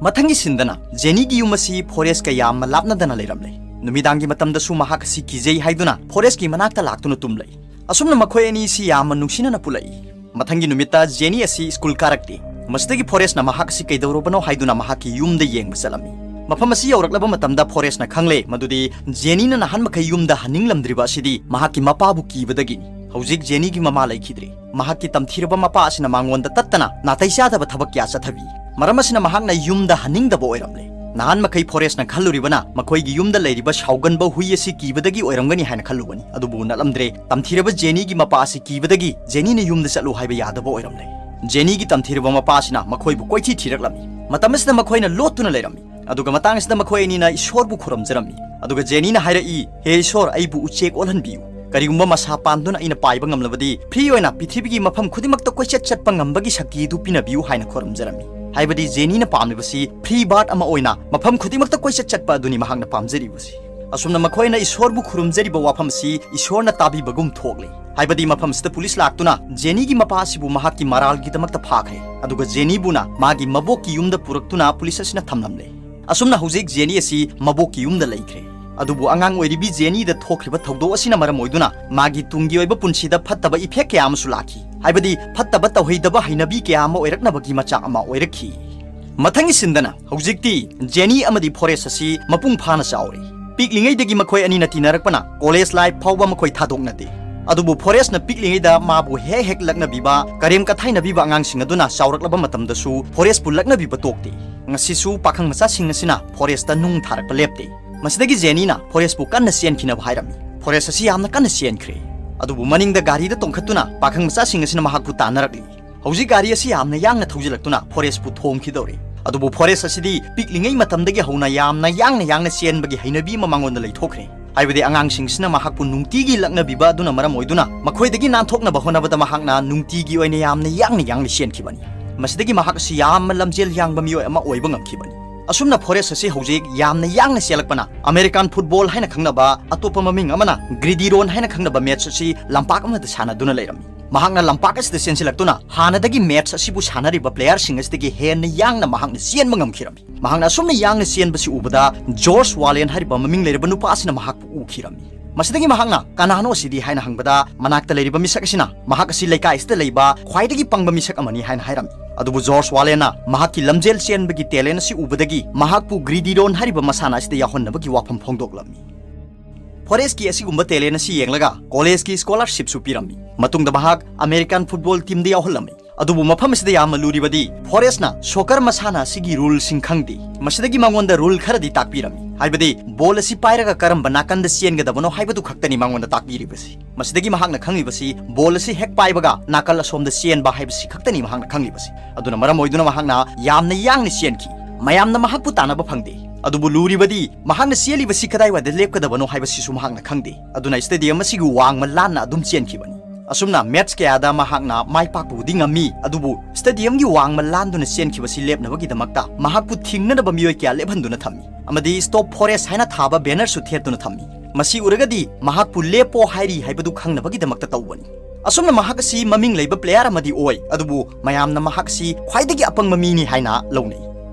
ꯃꯊꯪꯒꯤ ꯁꯤꯟꯗꯅ ꯖꯦꯅꯤꯒꯤ ꯌꯨꯝ ꯑꯁꯤ ꯐꯣꯔꯦꯁꯀ ꯌꯥꯝꯅ ꯂꯥꯞꯅꯗꯅ ꯂꯩꯔꯝꯂꯦ꯫ ꯅꯨꯃꯤꯗꯥꯡꯒꯤ ꯃꯇꯝꯗꯁꯨ ꯃꯍꯥꯛ ꯑꯁꯤ ꯀꯤꯖꯩ ꯍꯥꯏꯗꯨꯅ ꯐꯣꯔꯦꯁꯀꯤ ꯃꯅꯥꯛꯇ ꯂꯥꯛꯇꯨꯅ ꯇꯨꯝꯂꯩ꯫ ꯑꯁꯨꯝꯅ ꯃꯈꯣꯏ ꯑꯅꯤ ꯑꯁꯤ ꯌꯥꯝꯅ ꯅꯨꯡꯁꯤꯅꯅ ꯄꯨꯜꯂꯛꯏ꯫ ꯃꯊꯪꯒꯤ ꯅꯨꯃꯤꯠꯇ ꯖꯦꯅꯤ ꯑꯁꯤ ꯁ꯭ꯀꯨꯜ ꯀꯥꯔꯛꯇꯦ꯫ ꯃꯁꯤꯗꯒꯤ ꯐꯣꯔꯦꯁꯅ ꯃꯍꯥꯛ ꯑꯁꯤ ꯀꯩꯗꯧꯔꯕꯅꯣ ꯍꯥꯏꯗꯨꯅ ꯃꯍꯥꯛꯀꯤ ꯌꯨꯝꯗ ꯌꯦꯡꯕ ꯆꯠꯂꯝꯃꯤ꯫ ꯃꯐꯝ ꯑꯁꯤ ꯌꯧꯔꯛꯂꯕ ꯃꯇꯝꯗ ꯐꯣꯔꯦꯁꯅ ꯈꯪꯂꯦ ꯃꯗꯨꯗꯤ ꯖꯦꯅꯤꯅ ꯅꯍꯥꯟ ꯃꯈꯩ ꯌꯨꯝꯗ ꯍꯟꯅꯤꯡꯂꯝꯗ꯭ꯔꯤꯕ ꯑꯁꯤꯗꯤ ꯃꯍꯥꯛꯀꯤ ꯃꯄꯥꯕꯨ ꯀꯤꯕꯗꯒꯤꯅꯤ꯫ ꯍꯧꯖꯤꯛ ꯖꯦꯅꯤꯒꯤ ꯃꯃꯥ ꯂꯩꯈꯤꯗ꯭ꯔꯦ꯫ ꯃꯍꯥꯛꯀꯤ ꯇꯝꯊꯤꯔꯕ ꯃꯄꯥ ꯑꯁꯤꯅ ꯃꯉꯣꯟꯗ ꯇꯠꯇꯅ ꯅꯥꯇꯩ ꯆꯥꯗꯕ ꯊꯕꯛ ꯀꯌꯥ ꯆꯠꯊꯕꯤ꯫ ꯃꯔꯝ ꯑꯁꯤꯅ ꯃꯍꯥꯛꯅ ꯌꯨꯝꯗ ꯍꯟꯅꯤꯡꯗꯕ ꯑꯣꯏꯔꯝꯂꯦ꯫ ꯅꯍꯥꯟ ꯃꯈꯩ ꯐꯣꯔꯦꯁꯅ ꯈꯜꯂꯨꯔꯤꯕꯅ ꯃꯈꯣꯏꯒꯤ ꯌꯨꯝꯗ ꯂꯩꯔꯤꯕ ꯁꯥꯎꯒꯟꯕ ꯍꯨꯏ ꯑꯁꯤ ꯀꯤꯕꯗꯒꯤ ꯑꯣꯏꯔꯝꯒꯅꯤ ꯍꯥꯏꯅ ꯈꯜꯂꯨꯕꯅꯤ꯫ ꯑꯗꯨꯕꯨ ꯅꯠꯂꯝꯗ꯭ꯔꯦ꯫ ꯇꯝꯊꯤꯔꯕ ꯖꯦꯅꯤꯒꯤ ꯃꯄꯥ ꯑꯁꯤ ꯀꯤꯕꯗꯒꯤ ꯖꯦꯅꯤꯅ ꯌꯨꯝꯗ ꯆꯠꯂꯨ ꯍꯥꯏꯕ ꯌꯥꯗꯕ ꯑꯣꯏꯔꯝꯂꯦ꯫ ꯖꯦꯅꯤꯒꯤ ꯇꯝꯊꯤꯔꯕ ꯃꯄꯥ ꯑꯁꯤꯅ ꯃꯈꯣꯏꯕꯨ ꯀꯣꯏꯊꯤ ꯊꯤꯔꯛꯂꯝꯃꯤ꯫ ꯃꯇꯝ ꯑꯁꯤꯗ ꯃꯈꯣꯏꯅ ꯂꯣꯠꯇꯨꯅ ꯂꯩꯔꯝꯃꯤ꯫ ꯑꯗꯨꯒ ꯃꯇꯥꯡ ꯑꯁꯤꯗ ꯃꯈꯣꯏ ꯑꯅꯤꯅ ꯏꯁꯣꯔꯕꯨ ꯈꯨꯔꯨꯝꯖꯔꯝꯃꯤ꯫ ꯑꯗꯨꯒ ꯖꯦꯅꯤꯅ ꯍꯥꯏꯔꯛꯏ, "ꯍꯦ ꯏꯁꯣꯔ, ꯑꯩꯕꯨ ꯎꯆꯦꯛ ꯑꯣꯜꯍꯟꯕꯤꯌꯨ꯫ ꯀꯔꯤꯒꯨꯝꯕ ꯃꯁꯥ ꯄꯥꯟꯗꯨꯅ ꯑꯩꯅ ꯄꯥꯏꯕ ꯉꯝꯂꯕꯗꯤ, free ꯑꯣꯏꯅ ꯄ꯭ꯔꯤꯊꯤꯕꯤꯒꯤ ꯃꯐꯝ ꯈꯨꯗꯤꯡꯃꯛꯇ ꯀꯣꯏꯆꯠ ꯆꯠꯄ ꯉꯝꯕꯒꯤ ꯁꯛꯇꯤ ꯑꯗꯨ ꯄꯤꯅꯕꯤꯌꯨ" ꯍꯥꯏꯅ ꯈꯨꯔꯨꯝꯖꯔꯝꯃꯤ꯫ ꯍꯥꯏꯕꯗꯤ ꯖꯦꯅꯤꯅ ꯄꯥꯝꯂꯤꯕꯁꯤ free bird ꯑꯃ ꯑꯣꯏꯅ ꯃꯐꯝ ꯈꯨꯗꯤꯡꯃꯛꯇ ꯀꯣꯏꯆꯠ ꯆꯠꯄ ꯑꯗꯨꯅꯤ ꯃꯍꯥꯛꯅ ꯄꯥꯝꯖꯔꯤꯕꯁꯤ꯫ ꯑꯁꯨꯝꯅ ꯃꯈꯣꯏꯅ ꯏꯁꯣꯔꯕꯨ ꯈꯨꯔꯨꯝꯖꯔꯤꯕ ꯋꯥꯐꯝꯁꯤ ꯏꯁꯣꯔꯅ ꯇꯥꯕꯤꯕꯒꯨꯝ ꯊꯣꯛꯂꯦ꯫ ꯍꯥꯏꯕꯗꯤ ꯃꯐꯝꯁꯤꯗ ꯄꯨꯂꯤꯁ ꯂꯥꯛꯇꯨꯅ ꯖꯦꯅꯤꯒꯤ ꯃꯄꯥ ꯑꯁꯤꯕꯨ ꯃꯍꯥꯛꯀꯤ ꯃꯔꯥꯜꯒꯤꯗꯃꯛꯇ ꯐꯥꯈ꯭ꯔꯦ꯫ ꯑꯗꯨꯒ ꯖꯦꯅꯤꯕꯨꯅ ꯃꯥꯒꯤ ꯃꯕꯣꯛꯀꯤ ꯌꯨꯝꯗ ꯄꯨꯔꯛꯇꯨꯅ ꯄꯨꯂꯤꯁ ꯑꯁꯤꯅ ꯊꯝꯂꯝꯂꯦ꯫ ꯑꯁꯨꯝꯅ ꯍꯧꯖꯤꯛ ꯖꯦꯅꯤ ꯑꯁꯤ ꯃꯕꯣꯛꯀꯤ ꯌꯨꯝꯗ ꯂꯩꯈ꯭ꯔꯦ꯫ ꯑꯗꯨꯕꯨ ꯑꯉꯥꯡ ꯑꯣꯏꯔꯤꯕꯤ ꯖꯦꯅꯤꯗ ꯊꯣꯛꯈ꯭ꯔꯤꯕ ꯊꯧꯗꯣꯛ ꯑꯁꯤꯅ ꯃꯔꯝ ꯑꯣꯏꯗꯨꯅ ꯃꯥꯒꯤ ꯇꯨꯡꯒꯤ ꯑꯣꯏꯕ ꯄꯨꯟꯁꯤꯗ ꯐꯠꯇꯕ effect ꯀꯌꯥ ꯑꯃꯁꯨ ꯂꯥꯛꯈꯤ꯫ ꯍꯥꯏꯕꯗꯤ ꯐꯠꯇꯕ ꯇꯧꯍꯩꯗꯕ ꯍꯩꯅꯕꯤ ꯀꯌꯥ ꯑꯃ ꯑꯣꯏꯔꯛꯅꯕꯒꯤ ꯃꯆꯥꯛ ꯑꯃ ꯑꯣꯏꯔꯛꯈꯤ꯫ ꯃꯊꯪꯒꯤ ꯁꯤꯟꯗꯅ ꯍꯧꯖꯤꯛꯇꯤ ꯖꯦꯅꯤ ꯑꯃꯗꯤ ꯐꯣꯔꯦꯁ ꯑꯁꯤ ꯃꯄꯨꯡ ꯐꯥꯅ ꯆꯥꯎꯔꯦ꯫ ꯄꯤꯛꯂꯤꯉꯩꯗꯒꯤ ꯃꯈꯣꯏ ꯑꯅꯤꯅ ꯇꯤꯟꯅꯔꯛꯄꯅ ꯀꯣꯂꯦꯖ ꯂꯥꯏꯐ ꯐꯥꯎꯕ ꯃꯈꯣꯏ ꯊꯥꯗꯣꯛꯅꯗꯦ꯫ ꯑꯗꯨꯕꯨ ꯐꯣꯔꯦꯁꯅ ꯄꯤꯛꯂꯤꯉꯩꯗ ꯃꯥꯕꯨ ꯍꯦꯛ ꯍꯦꯛ ꯂꯛꯅꯕꯤꯕ, ꯀꯔꯦꯝ ꯀꯊꯥꯏꯅꯕꯤꯕ ꯑꯉꯥꯡꯁꯤꯡ ꯑꯗꯨꯅ ꯆꯥꯎꯔꯛꯂꯕ ꯃꯇꯝꯗꯁꯨ ꯐꯣꯔꯦꯁꯄꯨ ꯂꯛꯅꯕꯤꯕ ꯇꯣꯛꯇꯦ꯫ ꯉꯁꯤꯁꯨ ꯄꯥꯈꯪ ꯃꯆꯥꯁꯤꯡ ꯑꯁꯤꯅ ꯐꯣꯔꯦꯁꯇ ꯅꯨꯡ ꯊꯥꯔꯛꯄ ꯂꯦꯞꯇꯦ꯫ ꯃꯁꯤꯗꯒꯤ ꯖꯦꯅꯤꯅ ꯐꯣꯔꯦꯁꯄꯨ ꯀꯟꯅ ꯆꯦꯟꯈꯤꯅꯕ ꯍꯥꯏꯔꯝꯃꯤ꯫ ꯐꯣꯔꯦꯁ ꯑꯁꯤ ꯌꯥꯝꯅ ꯀꯟꯅ ꯆꯦꯟꯈ꯭ꯔꯦ꯫ ꯑꯗꯨꯕꯨ ꯃꯅꯤꯡꯗ ꯒꯥꯔꯤꯗ ꯇꯣꯡꯈꯠꯇꯨꯅ ꯄꯥꯈꯪ ꯃꯆꯥꯁꯤꯡ ꯑꯁꯤꯅ ꯃꯍꯥꯛꯄꯨ ꯇꯥꯟꯅꯔꯛꯂꯤ꯫ ꯍꯧꯖꯤꯛ ꯒꯥꯔꯤ ꯑꯁꯤ ꯌꯥꯝꯅ ꯌꯥꯡꯅ ꯊꯧꯖꯤꯜꯂꯛꯇꯨꯅ ꯐꯣꯔꯦꯁꯄꯨ ꯊꯣꯝꯈꯤꯗꯧꯔꯦ꯫ ꯑꯗꯨꯕꯨ ꯐꯣꯔꯦꯁ ꯑꯁꯤꯗꯤ ꯄꯤꯛꯂꯤꯉꯩ ꯃꯇꯝꯗꯒꯤ ꯍꯧꯅ ꯌꯥꯝꯅ ꯌꯥꯡꯅ ꯌꯥꯡꯅ ꯆꯦꯟꯕꯒꯤ ꯍꯩꯅꯕꯤ ꯑꯃ ꯃꯉꯣꯟꯗ ꯂꯩꯊꯣꯛꯈ꯭ꯔꯦ꯫ ꯍꯥꯏꯕꯗꯤ ꯑꯉꯥꯡꯁꯤꯡꯁꯤꯅ ꯃꯍꯥꯛꯄꯨ ꯅꯨꯡꯇꯤꯒꯤ ꯂꯛꯅꯕꯤꯕ ꯑꯗꯨꯅ ꯃꯔꯝ ꯑꯣꯏꯗꯨꯅ ꯃꯈꯣꯏꯗꯒꯤ ꯅꯥꯟꯊꯣꯛꯅꯕ ꯍꯣꯠꯅꯕꯗ ꯃꯍꯥꯛꯅ ꯅꯨꯡꯇꯤꯒꯤ ꯑꯣꯏꯅ ꯌꯥꯝꯅ ꯌꯥꯡꯅ ꯌꯥꯡꯅ ꯆꯦꯟꯈꯤꯕꯅꯤ꯫ ꯃꯁꯤꯗꯒꯤ ꯃꯍꯥꯛ ꯑꯁꯤ ꯌꯥꯝꯅ ꯂꯝꯖꯦꯜ ꯌꯥꯡꯕ ꯃꯤꯑꯣꯏ ꯑꯃ ꯑꯣꯏꯕ ꯉꯝꯈꯤꯕꯅꯤ꯫ ꯑꯁꯨꯝꯅ ꯐꯣꯔꯦꯁ ꯑꯁꯤ ꯍꯧꯖꯤꯛ ꯌꯥꯝꯅ ꯌꯥꯡꯅ ꯆꯦꯜꯂꯛꯄꯅ ꯑꯃꯦꯔꯤꯀꯥꯟ ꯐꯨꯠꯕꯣꯜ ꯍꯥꯏꯅ ꯈꯪꯅꯕ ꯑꯇꯣꯞꯄ ꯃꯃꯤꯡ ꯑꯃꯅ ꯒ꯭ꯔꯤꯗꯤ ꯔꯣꯟ ꯍꯥꯏꯅ ꯈꯪꯅꯕ ꯃꯦꯠꯆ ꯑꯁꯤ ꯂꯝꯄꯥꯛ ꯑꯃꯗ ꯁꯥꯟꯅꯗꯨꯅ ꯂꯩꯔꯝꯃꯤ꯫ ꯃꯍꯥꯛꯅ ꯂꯝꯄꯥꯛ ꯑꯁꯤꯗ ꯆꯦꯟꯁꯤꯜꯂꯛꯇꯨꯅ ꯍꯥꯟꯅꯗꯒꯤ ꯃꯦꯠꯆ ꯑꯁꯤꯕꯨ ꯁꯥꯟꯅꯔꯤꯕ ꯄ꯭ꯂꯦꯌꯔꯁꯤꯡ ꯑꯁꯤꯗꯒꯤ ꯍꯦꯟꯅ ꯌꯥꯡꯅ ꯃꯍꯥꯛꯅ ꯆꯦꯟꯕ ꯉꯝꯈꯤꯔꯝꯃꯤ꯫ ꯃꯍꯥꯛꯅ ꯑꯁꯨꯝꯅ ꯌꯥꯡꯅ ꯆꯦꯟꯕꯁꯤ ꯎꯕꯗ ꯖꯣꯔꯖ ꯋꯥꯂꯦꯟ ꯍꯥꯏꯔꯤꯕ ꯃꯃꯤꯡ ꯂꯩꯔꯕ ꯅꯨꯄꯥ ꯑꯁꯤꯅ ꯃꯍꯥꯛꯄꯨ ꯎꯈꯤꯔꯝꯃꯤ꯫ ꯃꯁꯤꯗꯒꯤ ꯃꯍꯥꯛꯅ "ꯀꯅꯥꯅꯣ ꯑꯁꯤꯗꯤ?" ꯍꯥꯏꯅ ꯍꯪꯕꯗ ꯃꯅꯥꯛꯇ ꯂꯩꯔꯤꯕ ꯃꯤꯁꯛ ꯑꯁꯤꯅ ꯃꯍꯥꯛ ꯑꯁꯤ ꯂꯩꯀꯥꯏ ꯑꯁꯤꯗ ꯂꯩꯕ ꯈ꯭ꯋꯥꯏꯗꯒꯤ ꯄꯪꯕ ꯃꯤꯁꯛ ꯑꯃꯅꯤ ꯍꯥꯏꯅ ꯍꯥꯏꯔꯝꯃꯤ꯫ ꯑꯗꯨꯕꯨ ꯖꯣꯔꯖ ꯋꯥꯂꯦꯟꯅ ꯃꯍꯥꯛꯀꯤ ꯂꯝꯖꯦꯜ ꯆꯦꯟꯕꯒꯤ ꯇꯦꯂꯦꯟ ꯑꯁꯤ ꯎꯕꯗꯒꯤ ꯃꯍꯥꯛꯄꯨ ꯒ꯭ꯔꯤꯗꯤ ꯔꯣꯟ ꯍꯥꯏꯔꯤꯕ ꯃꯁꯥꯟꯅ ꯑꯁꯤꯗ ꯌꯥꯎꯍꯟꯅꯕꯒꯤ ꯋꯥꯐꯝ ꯐꯣꯡꯗꯣꯛꯂꯝꯃꯤ꯫ ꯐꯣꯔꯦꯁꯀꯤ ꯑꯁꯤꯒꯨꯝꯕ ꯇꯦꯂꯦꯟ ꯑꯁꯤ ꯌꯦꯡꯂꯒ ꯀꯣꯂꯦꯖꯀꯤ ꯁ꯭ꯀꯣꯂꯔꯁꯤꯞꯁꯨ ꯄꯤꯔꯝꯃꯤ꯫ ꯃꯇꯨꯡꯗ ꯃꯍꯥꯛ ꯑꯃꯦꯔꯤꯀꯥꯟ ꯐꯨꯠꯕꯣꯜ ꯇꯤꯝꯗ ꯌꯥꯎꯍꯜꯂꯝꯃꯤ꯫ ꯑꯗꯨꯕꯨ ꯃꯐꯝ ꯑꯁꯤꯗ ꯌꯥꯝꯅ ꯂꯨꯔꯤꯕꯗꯤ ꯐꯣꯔꯦꯁꯅ ꯁꯣꯀꯔ ꯃꯁꯥꯟꯅ ꯑꯁꯤꯒꯤ ꯔꯨꯜꯁꯤꯡ ꯈꯪꯗꯦ꯫ ꯃꯁꯤꯗꯒꯤ ꯃꯉꯣꯟꯗ ꯔꯨꯜ ꯈꯔꯗꯤ ꯇꯥꯛꯄꯤꯔꯝꯃꯤ꯫ ꯍꯥꯏꯕꯗꯤ ꯕꯣꯜ ꯑꯁꯤ ꯄꯥꯏꯔꯒ ꯀꯔꯝꯕ ꯅꯥꯀꯟꯗ ꯆꯦꯟꯒꯗꯕꯅꯣ ꯍꯥꯏꯕꯗꯨ ꯈꯛꯇꯅꯤ ꯃꯉꯣꯟꯗ ꯇꯥꯛꯄꯤꯔꯤꯕꯁꯤ꯫ ꯃꯁꯤꯗꯒꯤ ꯃꯍꯥꯛꯅ ꯈꯪꯂꯤꯕꯁꯤ ꯕꯣꯜ ꯑꯁꯤ ꯍꯦꯛ ꯄꯥꯏꯕꯒ ꯅꯥꯀꯜ ꯑꯁꯣꯝꯗ ꯆꯦꯟꯕ ꯍꯥꯏꯕꯁꯤ ꯈꯛꯇꯅꯤ ꯃꯍꯥꯛꯅ ꯈꯪꯂꯤꯕꯁꯤ꯫ ꯑꯗꯨꯅ ꯃꯔꯝ ꯑꯣꯏꯗꯨꯅ ꯃꯍꯥꯛꯅ ꯌꯥꯝꯅ ꯌꯥꯡꯅ ꯆꯦꯟꯈꯤ꯫ ꯃꯌꯥꯝꯅ ꯃꯍꯥꯛꯄꯨ ꯇꯥꯟꯅꯕ ꯐꯪꯗꯦ꯫ ꯑꯗꯨꯕꯨ ꯂꯨꯔꯤꯕꯗꯤ ꯃꯍꯥꯛꯅ ꯆꯦꯜꯂꯤꯕꯁꯤ ꯀꯗꯥꯏꯋꯥꯏꯗ ꯂꯦꯞꯀꯗꯕꯅꯣ ꯍꯥꯏꯕꯁꯤꯁꯨ ꯃꯍꯥꯛꯅ ꯈꯪꯗꯦ꯫ ꯑꯗꯨꯅ ꯁ꯭ꯇꯦꯗꯤꯌꯝ ꯑꯁꯤꯒꯤ ꯋꯥꯡꯃ ꯂꯥꯟꯅ ꯑꯗꯨꯝ ꯆꯦꯟꯈꯤꯕꯅꯤ꯫ ꯑꯁꯨꯝꯅ ꯃꯦꯠꯆ ꯀꯌꯥꯗ ꯃꯍꯥꯛꯅ ꯃꯥꯏ ꯄꯥꯛꯄꯕꯨꯗꯤ ꯉꯝꯃꯤ, ꯑꯗꯨꯕꯨ ꯁ꯭ꯇꯦꯗꯤꯌꯝꯒꯤ ꯋꯥꯡꯃ ꯂꯥꯟꯗꯨꯅ ꯆꯦꯟꯈꯤꯕꯁꯤ ꯂꯦꯞꯅꯕꯒꯤꯗꯃꯛꯇ ꯃꯍꯥꯛꯄꯨ ꯊꯤꯡꯅꯅꯕ ꯃꯤꯑꯣꯏ ꯀꯌꯥ ꯂꯦꯞꯍꯟꯗꯨꯅ ꯊꯝꯃꯤ ꯑꯃꯗꯤ "ꯁ꯭ꯇꯣꯞ ꯐꯣꯔꯦꯁ" ꯍꯥꯏꯅ ꯊꯥꯕ ꯕꯦꯅꯔꯁꯨ ꯊꯦꯠꯇꯨꯅ ꯊꯝꯃꯤ꯫ ꯃꯁꯤ ꯎꯔꯒꯗꯤ ꯃꯍꯥꯛꯄꯨ "ꯂꯦꯞꯄꯣ" ꯍꯥꯏꯔꯤ ꯍꯥꯏꯕꯗꯨ ꯈꯪꯅꯕꯒꯤꯗꯃꯛꯇ ꯇꯧꯕꯅꯤ꯫ ꯑꯁꯨꯝꯅ ꯃꯍꯥꯛ ꯑꯁꯤ ꯃꯃꯤꯡ ꯂꯩꯕ ꯄ꯭ꯂꯦꯌꯔ ꯑꯃꯗꯤ ꯑꯣꯏ, ꯑꯗꯨꯕꯨ ꯃꯌꯥꯝꯅ ꯃꯍꯥꯛ ꯑꯁꯤ ꯈ꯭ꯋꯥꯏꯗꯒꯤ ꯑꯄꯪꯕ ꯃꯤꯅꯤ ꯍꯥꯏꯅ ꯂꯧꯅꯩ꯫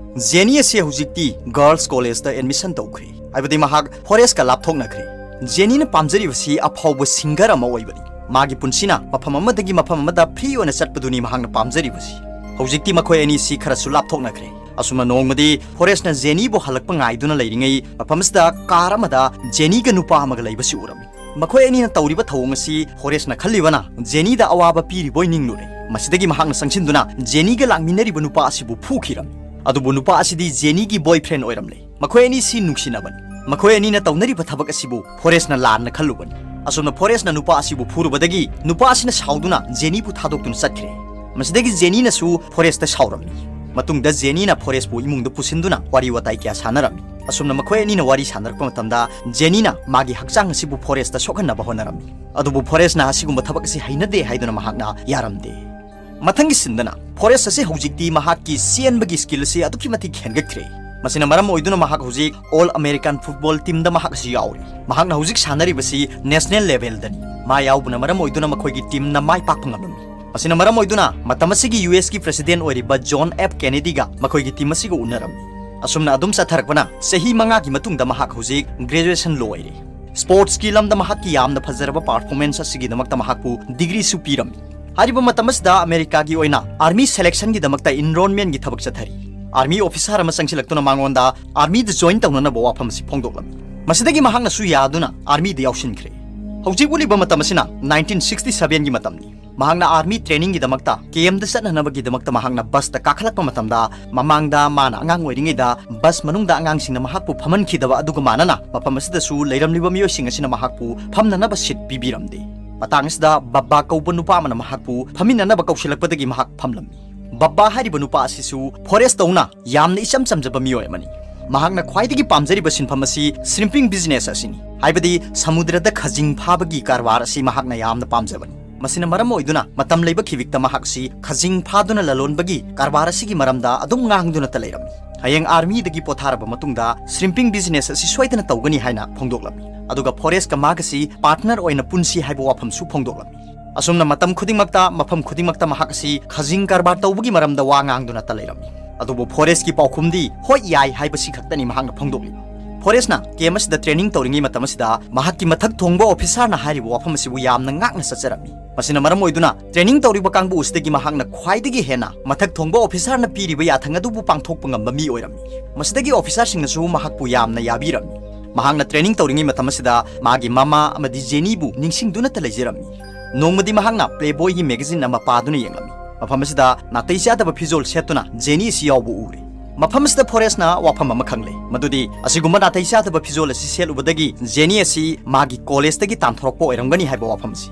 ꯖꯦꯅꯤ ꯑꯁꯤ ꯍꯧꯖꯤꯛꯇꯤ ꯒꯔꯜꯁ ꯀꯣꯂꯦꯖꯇ ꯑꯦꯗꯃꯤꯁꯟ ꯇꯧꯈ꯭ꯔꯦ, ꯍꯥꯏꯕꯗꯤ ꯃꯍꯥꯛ ꯐꯣꯔꯦꯁꯀ ꯂꯥꯞꯊꯣꯛꯅꯈ꯭ꯔꯦ꯫ ꯖꯦꯅꯤꯅ ꯄꯥꯝꯖꯔꯤꯕꯁꯤ ꯑꯐꯥꯎꯕ ꯁꯤꯡꯒꯔ ꯑꯃ ꯑꯣꯏꯕꯅꯤ꯫ ꯃꯥꯒꯤ ꯄꯨꯟꯁꯤꯅ ꯃꯐꯝ ꯑꯃꯗꯒꯤ ꯃꯐꯝ ꯑꯃꯗ ꯐ꯭ꯔꯤ ꯑꯣꯏꯅ ꯆꯠꯄꯗꯨꯅꯤ ꯃꯍꯥꯛꯅ ꯄꯥꯝꯖꯔꯤꯕꯁꯤ꯫ ꯍꯧꯖꯤꯛꯇꯤ ꯃꯈꯣꯏ ꯑꯅꯤꯁꯤ ꯈꯔꯁꯨ ꯂꯥꯞꯊꯣꯛꯅꯈ꯭ꯔꯦ꯫ ꯑꯁꯨꯝꯅ ꯅꯣꯡꯃꯗꯤ ꯐꯣꯔꯦꯁꯅ ꯖꯦꯅꯤꯕꯨ ꯍꯜꯂꯛꯄ ꯉꯥꯏꯗꯨꯅ ꯂꯩꯔꯤꯉꯩ ꯃꯐꯝ ꯑꯁꯤꯗ ꯀꯥꯔ ꯑꯃꯗ ꯖꯦꯅꯤꯒ ꯅꯨꯄꯥ ꯑꯃꯒ ꯂꯩꯕꯁꯤ ꯎꯔꯝꯃꯤ꯫ ꯃꯈꯣꯏ ꯑꯅꯤꯅ ꯇꯧꯔꯤꯕ ꯊꯧꯑꯣꯡ ꯑꯁꯤ ꯐꯣꯔꯦꯁꯅ ꯈꯜꯂꯤꯕꯅ ꯖꯦꯅꯤꯗ ꯑꯋꯥꯕ ꯄꯤꯔꯤꯕꯣꯏ ꯅꯤꯡꯂꯨꯔꯦ꯫ ꯃꯁꯤꯗꯒꯤ ꯃꯍꯥꯛꯅ ꯆꯪꯁꯤꯟꯗꯨꯅ ꯖꯦꯅꯤꯒ ꯂꯥꯛꯃꯤꯟꯅꯔꯤꯕ ꯅꯨꯄꯥ ꯑꯁꯤꯕꯨ ꯐꯨꯈꯤꯔꯝꯃꯤ꯫ ꯑꯗꯨꯕꯨ ꯅꯨꯄꯥ ꯑꯁꯤꯗꯤ ꯖꯦꯅꯤꯒꯤ boyfriend ꯑꯣꯏꯔꯝꯂꯦ꯫ ꯃꯈꯣꯏ ꯑꯅꯤꯁꯤ ꯅꯨꯡꯁꯤꯅꯕꯅꯤ꯫ ꯃꯈꯣꯏ ꯑꯅꯤꯅ ꯇꯧꯅꯔꯤꯕ ꯊꯕꯛ ꯑꯁꯤꯕꯨ ꯐꯣꯔꯦꯁꯅ ꯂꯥꯟꯅ ꯈꯜꯂꯨꯕꯅꯤ꯫ ꯑꯁꯨꯝꯅ ꯐꯣꯔꯦꯁꯅ ꯅꯨꯄꯥ ꯑꯁꯤꯕꯨ ꯐꯨꯔꯨꯕꯗꯒꯤ ꯅꯨꯄꯥ ꯑꯁꯤꯅ ꯁꯥꯎꯗꯨꯅ ꯖꯦꯅꯤꯕꯨ ꯊꯥꯗꯣꯛꯇꯨꯅ ꯆꯠꯈ꯭ꯔꯦ꯫ ꯃꯁꯤꯗꯒꯤ ꯖꯦꯅꯤꯅꯁꯨ ꯐꯣꯔꯦꯁꯇ ꯁꯥꯎꯔꯝꯃꯤ꯫ ꯃꯇꯨꯡꯗ ꯖꯦꯅꯤꯅ ꯐꯣꯔꯦꯁꯄꯨ ꯏꯃꯨꯡꯗ ꯄꯨꯁꯤꯟꯗꯨꯅ ꯋꯥꯔꯤ ꯋꯥꯇꯥꯏ ꯀꯌꯥ ꯁꯥꯟꯅꯔꯝꯃꯤ꯫ ꯑꯁꯨꯝꯅ ꯃꯈꯣꯏ ꯑꯅꯤꯅ ꯋꯥꯔꯤ ꯁꯥꯟꯅꯔꯛꯄ ꯃꯇꯝꯗ ꯖꯦꯅꯤꯅ ꯃꯥꯒꯤ ꯍꯛꯆꯥꯡ ꯑꯁꯤꯕꯨ ꯐꯣꯔꯦꯁꯇ ꯁꯣꯛꯍꯟꯅꯕ ꯍꯣꯠꯅꯔꯝꯃꯤ꯫ ꯑꯗꯨꯕꯨ ꯐꯣꯔꯦꯁꯅ ꯑꯁꯤꯒꯨꯝꯕ ꯊꯕꯛ ꯑꯁꯤ ꯍꯩꯅꯗꯦ ꯍꯥꯏꯗꯨꯅ ꯃꯍꯥꯛꯅ ꯌꯥꯔꯝꯗꯦ꯫ ꯃꯊꯪꯒꯤ ꯁꯤꯟꯗꯅ ꯐꯣꯔꯦꯁ ꯑꯁꯤ ꯍꯧꯖꯤꯛꯇꯤ ꯃꯍꯥꯛꯀꯤ ꯆꯦꯟꯕꯒꯤ skill ꯑꯁꯤ ꯑꯗꯨꯛꯀꯤ ꯃꯇꯤꯛ ꯍꯦꯟꯒꯠꯈ꯭ꯔꯦ꯫ ꯃꯁꯤꯅ ꯃꯔꯝ ꯑꯣꯏꯗꯨꯅ ꯃꯍꯥꯛ ꯍꯧꯖꯤꯛ All American Football Teamꯗ ꯃꯍꯥꯛ ꯑꯁꯤ ꯌꯥꯎꯔꯤ꯫ ꯃꯍꯥꯛꯅ ꯍꯧꯖꯤꯛ ꯁꯥꯟꯅꯔꯤꯕꯁꯤ national levelꯗꯅꯤ꯫ ꯃꯥ ꯌꯥꯎꯕꯅ ꯃꯔꯝ ꯑꯣꯏꯗꯨꯅ ꯃꯈꯣꯏꯒꯤ teamꯅ ꯃꯥꯏ ꯄꯥꯛꯄ ꯉꯝꯂꯝꯃꯤ꯫ ꯃꯁꯤꯅ ꯃꯔꯝ ꯑꯣꯏꯗꯨꯅ ꯃꯇꯝ ꯑꯁꯤꯒꯤ USꯀꯤ president ꯑꯣꯏꯔꯤꯕ ꯖꯣꯟ ꯑꯦꯐ ꯀꯦꯅꯦꯗꯤꯒ ꯃꯈꯣꯏꯒꯤ team ꯑꯁꯤꯒ ꯎꯅꯔꯝꯃꯤ꯫ ꯑꯁꯨꯝꯅ ꯑꯗꯨꯝ ꯆꯠꯊꯔꯛꯄꯅ ꯆꯍꯤ ꯃꯉꯥꯒꯤ ꯃꯇꯨꯡꯗ ꯃꯍꯥꯛ ꯍꯧꯖꯤꯛ graduation ꯂꯣꯏꯔꯦ꯫ Sportsꯀꯤ ꯂꯝꯗ ꯃꯍꯥꯛꯀꯤ ꯌꯥꯝꯅ ꯐꯖꯔꯕ performance ꯑꯁꯤꯒꯤꯗꯃꯛꯇ ꯃꯍꯥꯛꯄꯨ degreeꯁꯨ ꯄꯤꯔꯝꯃꯤ꯫ ꯍꯥꯏꯔꯤꯕ ꯃꯇꯝ ꯑꯁꯤꯗ ꯑꯃꯦꯔꯤꯀꯥꯒꯤ ꯑꯣꯏꯅ army selectionꯒꯤꯗꯃꯛꯇ enrollmentꯒꯤ ꯊꯕꯛ ꯆꯠꯊꯔꯤ꯫ Army officer ꯑꯃ ꯆꯪꯁꯤꯜꯂꯛꯇꯨꯅ ꯃꯉꯣꯟꯗ armyꯗ join ꯇꯧꯅꯅꯕ ꯋꯥꯐꯝ ꯑꯁꯤ ꯐꯣꯡꯗꯣꯛꯂꯝꯃꯤ꯫ ꯃꯁꯤꯗꯒꯤ ꯃꯍꯥꯛꯅꯁꯨ ꯌꯥꯗꯨꯅ armyꯗ ꯌꯥꯎꯁꯤꯟꯈ꯭ꯔꯦ꯫ ꯍꯧꯖꯤꯛ ꯎꯠꯂꯤꯕ ꯃꯇꯝ ꯑꯁꯤꯅ nineteen sixty sevenꯒꯤ ꯃꯇꯝꯅꯤ꯫ ꯃꯍꯥꯛꯅ army trainingꯒꯤꯗꯃꯛꯇ campꯇ ꯆꯠꯅꯅꯕꯒꯤꯗꯃꯛꯇ ꯃꯍꯥꯛꯅ busꯇ ꯀꯥꯈꯠꯂꯛꯄ ꯃꯇꯝꯗ ꯃꯃꯥꯡꯗ ꯃꯥꯅ ꯑꯉꯥꯡ ꯑꯣꯏꯔꯤꯉꯩꯗ bus ꯃꯅꯨꯡꯗ ꯑꯉꯥꯡꯁꯤꯡꯅ ꯃꯍꯥꯛꯄꯨ ꯐꯝꯍꯟꯈꯤꯗꯕ ꯑꯗꯨꯒ ꯃꯥꯟꯅꯅ ꯃꯐꯝ ꯑꯁꯤꯗꯁꯨ ꯂꯩꯔꯝꯂꯤꯕ ꯃꯤꯑꯣꯏꯁꯤꯡ ꯑꯁꯤꯅ ꯃꯍꯥꯛꯄꯨ ꯐꯝꯅꯅꯕ seat ꯄꯤꯕꯤꯔꯝꯗꯦ꯫ ꯃꯇꯥꯡ ꯑꯁꯤꯗ ꯕꯕꯥ ꯀꯧꯕ ꯅꯨꯄꯥ ꯑꯃꯅ ꯃꯍꯥꯛꯄꯨ ꯐꯝꯃꯤꯟꯅꯅꯕ ꯀꯧꯁꯤꯜꯂꯛꯄꯗꯒꯤ ꯃꯍꯥꯛ ꯐꯝꯂꯝꯃꯤ꯫ ꯕꯕꯥ ꯍꯥꯏꯔꯤꯕ ꯅꯨꯄꯥ ꯑꯁꯤꯁꯨ ꯐꯣꯔꯦꯁ ꯇꯧꯅ ꯌꯥꯝꯅ ꯏꯆꯝ ꯆꯝꯖꯕ ꯃꯤꯑꯣꯏ ꯑꯃꯅꯤ꯫ ꯃꯍꯥꯛꯅ ꯈ꯭ꯋꯥꯏꯗꯒꯤ ꯄꯥꯝꯖꯔꯤꯕ ꯁꯤꯟꯐꯝ ꯑꯁꯤ shrimping business ꯑꯁꯤꯅꯤ, ꯍꯥꯏꯕꯗꯤ ꯁꯃꯨꯗ꯭ꯔꯗ ꯈꯖꯤꯡ ꯐꯥꯕꯒꯤ ꯀꯔꯕꯥꯔ ꯑꯁꯤ ꯃꯍꯥꯛꯅ ꯌꯥꯝꯅ ꯄꯥꯝꯖꯕꯅꯤ꯫ ꯃꯁꯤꯅ ꯃꯔꯝ ꯑꯣꯏꯗꯨꯅ ꯃꯇꯝ ꯂꯩꯕ ꯈꯤꯕꯤꯛꯇ ꯃꯍꯥꯛꯁꯤ ꯈꯖꯤꯡ ꯐꯥꯗꯨꯅ ꯂꯂꯣꯟꯕꯒꯤ ꯀꯔꯕꯥꯔ ꯑꯁꯤꯒꯤ ꯃꯔꯝꯗ ꯑꯗꯨꯝ ꯉꯥꯡꯗꯨꯅꯇ ꯂꯩꯔꯝꯃꯤ꯫ ꯍꯌꯦꯡ armyꯗꯒꯤ ꯄꯣꯊꯥꯔꯕ ꯃꯇꯨꯡꯗ shrimping business ꯑꯁꯤ ꯁꯣꯏꯗꯅ ꯇꯧꯒꯅꯤ ꯍꯥꯏꯅ ꯐꯣꯡꯗꯣꯛꯂꯝꯃꯤ꯫ ꯑꯗꯨꯒ ꯐꯣꯔꯦꯁꯀ ꯃꯥꯒꯁꯤ partner ꯑꯣꯏꯅ ꯄꯨꯟꯁꯤ ꯍꯥꯏꯕ ꯋꯥꯐꯝꯁꯨ ꯐꯣꯡꯗꯣꯛꯂꯝꯃꯤ꯫ ꯑꯁꯨꯝꯅ ꯃꯇꯝ ꯈꯨꯗꯤꯡꯃꯛꯇ, ꯃꯐꯝ ꯈꯨꯗꯤꯡꯃꯛꯇ ꯃꯍꯥꯛ ꯑꯁꯤ ꯈꯖꯤꯡ ꯀꯔꯕꯥꯔ ꯇꯧꯕꯒꯤ ꯃꯔꯝꯗ ꯋꯥ ꯉꯥꯡꯗꯨꯅꯇ ꯂꯩꯔꯝꯃꯤ꯫ ꯑꯗꯨꯕꯨ ꯐꯣꯔꯦꯁꯀꯤ ꯄꯥꯎꯈꯨꯝꯗꯤ "ꯍꯣꯏ, ꯌꯥꯏ" ꯍꯥꯏꯕꯁꯤ ꯈꯛꯇꯅꯤ ꯃꯍꯥꯛꯅ ꯐꯣꯡꯗꯣꯛꯂꯤꯕ꯫ ꯐꯣꯔꯦꯁꯅ ꯀꯦꯝ ꯑꯁꯤꯗ ꯇ꯭ꯔꯦꯅꯤꯡ ꯇꯧꯔꯤꯉꯩ ꯃꯇꯝ ꯑꯁꯤꯗ ꯃꯍꯥꯛꯀꯤ ꯃꯊꯛ ꯊꯣꯡꯕ ꯑꯣꯐꯤꯁꯥꯔꯅ ꯍꯥꯏꯔꯤꯕ ꯋꯥꯐꯝ ꯑꯁꯤꯕꯨ ꯌꯥꯝꯅ ꯉꯥꯛꯅ ꯆꯠꯆꯔꯝꯃꯤ꯫ ꯃꯁꯤꯅ ꯃꯔꯝ ꯑꯣꯏꯗꯨꯅ ꯇ꯭ꯔꯦꯅꯤꯡ ꯇꯧꯔꯤꯕ ꯀꯥꯡꯕꯨ ꯑꯁꯤꯗꯒꯤ ꯃꯍꯥꯛꯅ ꯈ꯭ꯋꯥꯏꯗꯒꯤ ꯍꯦꯟꯅ ꯃꯊꯛ ꯊꯣꯡꯕ ꯑꯣꯐꯤꯁꯥꯔꯅ ꯄꯤꯔꯤꯕ ꯌꯥꯊꯪ ꯑꯗꯨꯕꯨ ꯄꯥꯡꯊꯣꯛꯄ ꯉꯝꯕ ꯃꯤ ꯑꯣꯏꯔꯝꯃꯤ꯫ ꯃꯁꯤꯗꯒꯤ ꯑꯣꯐꯤꯁꯥꯔꯁꯤꯡꯅꯁꯨ ꯃꯍꯥꯛꯄꯨ ꯌꯥꯝꯅ ꯌꯥꯕꯤꯔꯝꯃꯤ꯫ ꯃꯍꯥꯛꯅ ꯇ꯭ꯔꯦꯅꯤꯡ ꯇꯧꯔꯤꯉꯩ ꯃꯇꯝ ꯑꯁꯤꯗ ꯃꯥꯒꯤ ꯃꯃꯥ ꯑꯃꯗꯤ ꯖꯦꯅꯤꯕꯨ ꯅꯤꯡꯁꯤꯡꯗꯨꯅꯇ ꯂꯩꯖꯔꯝꯃꯤ꯫ ꯅꯣꯡꯃꯗꯤ ꯃꯍꯥꯛꯅ ꯄ꯭ꯂꯦꯕꯣꯏꯒꯤ ꯃꯦꯒꯥꯖꯤꯟ ꯑꯃ ꯄꯥꯗꯨꯅ ꯌꯦꯡꯂꯝꯃꯤ꯫ ꯃꯐꯝ ꯑꯁꯤꯗ ꯅꯥꯇꯩ ꯆꯥꯗꯕ ꯐꯤꯖꯣꯜ ꯁꯦꯠꯇꯨꯅ ꯖꯦꯅꯤ ꯑꯁꯤ ꯌꯥꯎꯕ ꯎꯔꯦ꯫ ꯃꯐꯝ ꯑꯁꯤꯗ ꯐꯣꯔꯦꯁꯅ ꯋꯥꯐꯝ ꯑꯃ ꯈꯪꯂꯦ, ꯃꯗꯨꯗꯤ ꯑꯁꯤꯒꯨꯝꯕ ꯅꯥꯇꯩ ꯆꯥꯗꯕ ꯐꯤꯖꯣꯜ ꯑꯁꯤ ꯁꯦꯠꯂꯨꯕꯗꯒꯤ ꯖꯦꯅꯤ ꯑꯁꯤ ꯃꯥꯒꯤ ꯀꯣꯂꯦꯖꯇꯒꯤ ꯇꯥꯟꯊꯣꯔꯛꯄ ꯑꯣꯏꯔꯝꯒꯅꯤ ꯍꯥꯏꯕ ꯋꯥꯐꯝ ꯑꯁꯤ꯫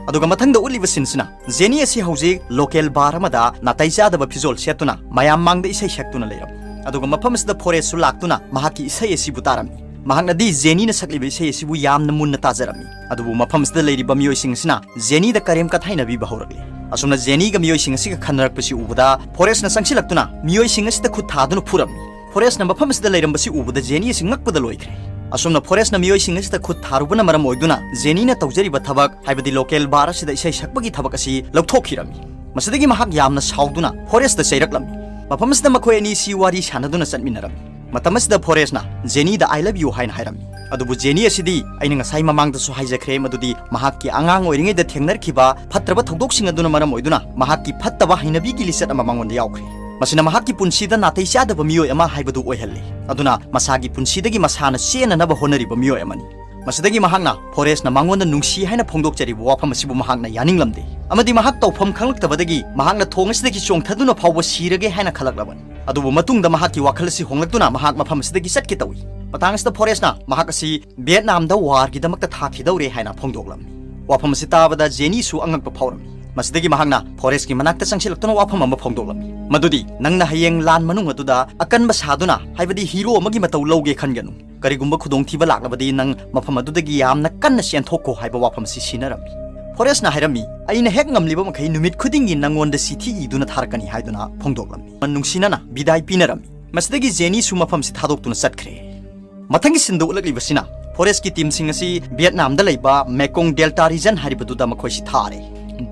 ꯑꯗꯨꯒ ꯃꯊꯪꯗ ꯎꯠꯂꯤꯕ ꯁꯤꯟꯁꯤꯅ ꯖꯦꯅꯤ ꯑꯁꯤ ꯍꯧꯖꯤꯛ ꯂꯣꯀꯦꯜ ꯕꯥꯔ ꯑꯃꯗ ꯅꯥꯇꯩ ꯆꯥꯗꯕ ꯐꯤꯖꯣꯜ ꯁꯦꯠꯇꯨꯅ ꯃꯌꯥꯝ ꯃꯥꯡꯗ ꯏꯁꯩ ꯁꯛꯇꯨꯅ ꯂꯩꯔꯝꯃꯤ꯫ ꯑꯗꯨꯒ ꯃꯐꯝ ꯑꯁꯤꯗ ꯐꯣꯔꯦꯁꯁꯨ ꯂꯥꯛꯇꯨꯅ ꯃꯍꯥꯛꯀꯤ ꯏꯁꯩ ꯑꯁꯤꯕꯨ ꯇꯥꯔꯝꯃꯤ꯫ ꯃꯍꯥꯛꯅꯗꯤ ꯖꯦꯅꯤꯅ ꯁꯛꯂꯤꯕ ꯏꯁꯩ ꯑꯁꯤꯕꯨ ꯌꯥꯝꯅ ꯃꯨꯟꯅ ꯇꯥꯖꯔꯝꯃꯤ꯫ ꯑꯗꯨꯕꯨ ꯃꯐꯝ ꯑꯁꯤꯗ ꯂꯩꯔꯤꯕ ꯃꯤꯑꯣꯏꯁꯤꯡ ꯑꯁꯤꯅ ꯖꯦꯅꯤꯗ ꯀꯔꯦꯝ ꯀꯊꯥꯏꯅꯕꯤꯕ ꯍꯧꯔꯛꯂꯤ꯫ ꯑꯁꯨꯝꯅ ꯖꯦꯅꯤꯒ ꯃꯤꯑꯣꯏꯁꯤꯡ ꯑꯁꯤꯒ ꯈꯟꯅꯔꯛꯄꯁꯤ ꯎꯕꯗ ꯐꯣꯔꯦꯁꯅ ꯆꯪꯁꯤꯜꯂꯛꯇꯨꯅ ꯃꯤꯑꯣꯏꯁꯤꯡ ꯑꯁꯤꯗ ꯈꯨꯠ ꯊꯥꯗꯨꯅ ꯐꯨꯔꯝꯃꯤ꯫ ꯐꯣꯔꯦꯁꯅ ꯃꯐꯝ ꯑꯁꯤꯗ ꯂꯩꯔꯝꯕꯁꯤ ꯎꯕꯗ ꯖꯦꯅꯤ ꯑꯁꯤ ꯉꯛꯄꯗ ꯂꯣꯏꯈ꯭ꯔꯦ꯫ ꯑꯁꯨꯝꯅ ꯐꯣꯔꯦꯁꯅ ꯃꯤꯑꯣꯏꯁꯤꯡ ꯑꯁꯤꯗ ꯈꯨꯠ ꯊꯥꯔꯨꯕꯅ ꯃꯔꯝ ꯑꯣꯏꯗꯨꯅ ꯖꯦꯅꯤꯅ ꯇꯧꯖꯔꯤꯕ ꯊꯕꯛ, ꯍꯥꯏꯕꯗꯤ ꯂꯣꯀꯦꯜ ꯕꯥꯔ ꯑꯁꯤꯗ ꯏꯁꯩ ꯁꯛꯄꯒꯤ ꯊꯕꯛ ꯑꯁꯤ ꯂꯧꯊꯣꯛꯈꯤꯔꯝꯃꯤ꯫ ꯃꯁꯤꯗꯒꯤ ꯃꯍꯥꯛ ꯌꯥꯝꯅ ꯁꯥꯎꯗꯨꯅ ꯐꯣꯔꯦꯁꯇ ꯆꯩꯔꯛꯂꯝꯃꯤ꯫ ꯃꯐꯝ ꯑꯁꯤꯗ ꯃꯈꯣꯏ ꯑꯅꯤꯁꯤ ꯋꯥꯔꯤ ꯁꯥꯟꯅꯗꯨꯅ ꯆꯠꯃꯤꯟꯅꯔꯝꯃꯤ꯫ ꯃꯇꯝ ꯑꯁꯤꯗ ꯐꯣꯔꯦꯁꯅ ꯖꯦꯅꯤꯗ "I love you" ꯍꯥꯏꯅ ꯍꯥꯏꯔꯝꯃꯤ꯫ ꯑꯗꯨꯕꯨ ꯖꯦꯅꯤ ꯑꯁꯤꯗꯤ, "ꯑꯩꯅ ꯉꯁꯥꯏ ꯃꯃꯥꯡꯗꯁꯨ ꯍꯥꯏꯖꯈ꯭ꯔꯦ ꯃꯗꯨꯗꯤ ꯃꯍꯥꯛꯀꯤ ꯑꯉꯥꯡ ꯑꯣꯏꯔꯤꯉꯩꯗ ꯊꯦꯡꯅꯔꯛꯈꯤꯕ ꯐꯠꯇ꯭ꯔꯕ ꯊꯧꯗꯣꯛꯁꯤꯡ ꯑꯗꯨꯅ ꯃꯔꯝ ꯑꯣꯏꯗꯨꯅ ꯃꯍꯥꯛꯀꯤ ꯐꯠꯇꯕ ꯍꯩꯅꯕꯤꯒꯤ ꯂꯤꯆꯠ ꯑꯃ ꯃꯉꯣꯟꯗ ꯌꯥꯎꯈ꯭ꯔꯦ꯫ ꯃꯁꯤꯅ ꯃꯍꯥꯛꯀꯤ ꯄꯨꯟꯁꯤꯗ ꯅꯥꯇꯩ ꯆꯥꯗꯕ ꯃꯤꯑꯣꯏ ꯑꯃ ꯍꯥꯏꯕꯗꯨ ꯑꯣꯏꯍꯜꯂꯦ꯫ ꯑꯗꯨꯅ ꯃꯁꯥꯒꯤ ꯄꯨꯟꯁꯤꯗꯒꯤ ꯃꯁꯥꯅ ꯆꯦꯟꯅꯅꯕ ꯍꯣꯠꯅꯔꯤꯕ ꯃꯤꯑꯣꯏ ꯑꯃꯅꯤ"꯫ ꯃꯁꯤꯗꯒꯤ ꯃꯍꯥꯛꯅ ꯐꯣꯔꯦꯁꯅ ꯃꯉꯣꯟꯗ ꯅꯨꯡꯁꯤ ꯍꯥꯏꯅ ꯐꯣꯡꯗꯣꯛꯆꯔꯤꯕ ꯋꯥꯐꯝ ꯑꯁꯤꯕꯨ ꯃꯍꯥꯛꯅ ꯌꯥꯅꯤꯡꯂꯝꯗꯦ, ꯑꯃꯗꯤ ꯃꯍꯥꯛ ꯇꯧꯐꯝ ꯈꯪꯂꯛꯇꯕꯗꯒꯤ ꯃꯍꯥꯛꯅ ꯊꯣꯡ ꯑꯁꯤꯗꯒꯤ ꯆꯣꯡꯊꯗꯨꯅ ꯐꯥꯎꯕ ꯁꯤꯔꯒꯦ ꯍꯥꯏꯅ ꯈꯜꯂꯛꯂꯕꯅꯤ꯫ ꯑꯗꯨꯕꯨ ꯃꯇꯨꯡꯗ ꯃꯍꯥꯛꯀꯤ ꯋꯥꯈꯜ ꯑꯁꯤ ꯍꯣꯡꯂꯛꯇꯨꯅ ꯃꯍꯥꯛ ꯃꯐꯝ ꯑꯁꯤꯗꯒꯤ ꯆꯠꯀꯦ ꯇꯧꯏ꯫ ꯃꯇꯥꯡ ꯑꯁꯤꯗ ꯐꯣꯔꯦꯁꯅ ꯃꯍꯥꯛ ꯑꯁꯤ ꯚꯤꯌꯦꯠꯅꯥꯝꯗ ꯋꯥꯔꯒꯤꯗꯃꯛꯇ ꯊꯥꯈꯤꯗꯧꯔꯦ ꯍꯥꯏꯅ ꯐꯣꯡꯗꯣꯛꯂꯝꯃꯤ꯫ ꯋꯥꯐꯝ ꯑꯁꯤ ꯇꯥꯕꯗ ꯖꯦꯅꯤꯁꯨ ꯑꯉꯛꯄ ꯐꯥꯎꯔꯝꯃꯤ꯫ ꯃꯁꯤꯗꯒꯤ ꯃꯍꯥꯛꯅ ꯐꯣꯔꯦꯁꯀꯤ ꯃꯅꯥꯛꯇ ꯆꯪꯁꯤꯜꯂꯛꯇꯨꯅ ꯋꯥꯐꯝ ꯑꯃ ꯐꯣꯡꯗꯣꯛꯂꯝꯃꯤ, ꯃꯗꯨꯗꯤ, "ꯅꯪꯅ ꯍꯌꯦꯡ ꯂꯥꯟ ꯃꯅꯨꯡ ꯑꯗꯨꯗ ꯑꯀꯟꯕ ꯁꯥꯗꯨꯅ, ꯍꯥꯏꯕꯗꯤ ꯍꯤꯔꯣ ꯑꯃꯒꯤ ꯃꯇꯧ ꯂꯧꯒꯦ ꯈꯟꯒꯅꯨ꯫ ꯀꯔꯤꯒꯨꯝꯕ ꯈꯨꯗꯣꯡꯊꯤꯕ ꯂꯥꯛꯂꯕꯗꯤ ꯅꯪ ꯃꯐꯝ ꯑꯗꯨꯗꯒꯤ ꯌꯥꯝꯅ ꯀꯟꯅ ꯆꯦꯟꯊꯣꯛꯈꯣ" ꯍꯥꯏꯕ ꯋꯥꯐꯝ ꯑꯁꯤ ꯁꯤꯟꯅꯔꯝꯃꯤ꯫ ꯐꯣꯔꯦꯁꯅ ꯍꯥꯏꯔꯝꯃꯤ, "ꯑꯩꯅ ꯍꯦꯛ ꯉꯝꯂꯤꯕ ꯃꯈꯩ ꯅꯨꯃꯤꯠ ꯈꯨꯗꯤꯡꯒꯤ ꯅꯪꯉꯣꯟꯗ ꯆꯤꯊꯤ ꯏꯗꯨꯅ ꯊꯥꯔꯛꯀꯅꯤ" ꯍꯥꯏꯗꯨꯅ ꯐꯣꯡꯗꯣꯛꯂꯝꯃꯤ꯫ ꯅꯨꯡꯁꯤꯅꯅ ꯕꯤꯗꯥꯏ ꯄꯤꯅꯔꯝꯃꯤ꯫ ꯃꯁꯤꯗꯒꯤ ꯖꯦꯅꯤꯁꯨ ꯃꯐꯝꯁꯤ ꯊꯥꯗꯣꯛꯇꯨꯅ ꯆꯠꯈ꯭ꯔꯦ꯫ ꯃꯊꯪꯒꯤ ꯁꯤꯟꯗ ꯎꯠꯂꯛꯂꯤꯕꯁꯤꯅ ꯐꯣꯔꯦꯁꯀꯤ ꯇꯤꯝꯁꯤꯡ ꯑꯁꯤ ꯚꯤꯌꯦꯠꯅꯥꯝꯗ ꯂꯩꯕ ꯃꯦꯀꯣꯡ ꯗꯦꯜꯇꯥ ꯔꯤꯖꯟ ꯍꯥꯏꯔꯤꯕꯗꯨꯗ ꯃꯈꯣꯏꯁꯤ ꯊꯥꯔꯦ꯫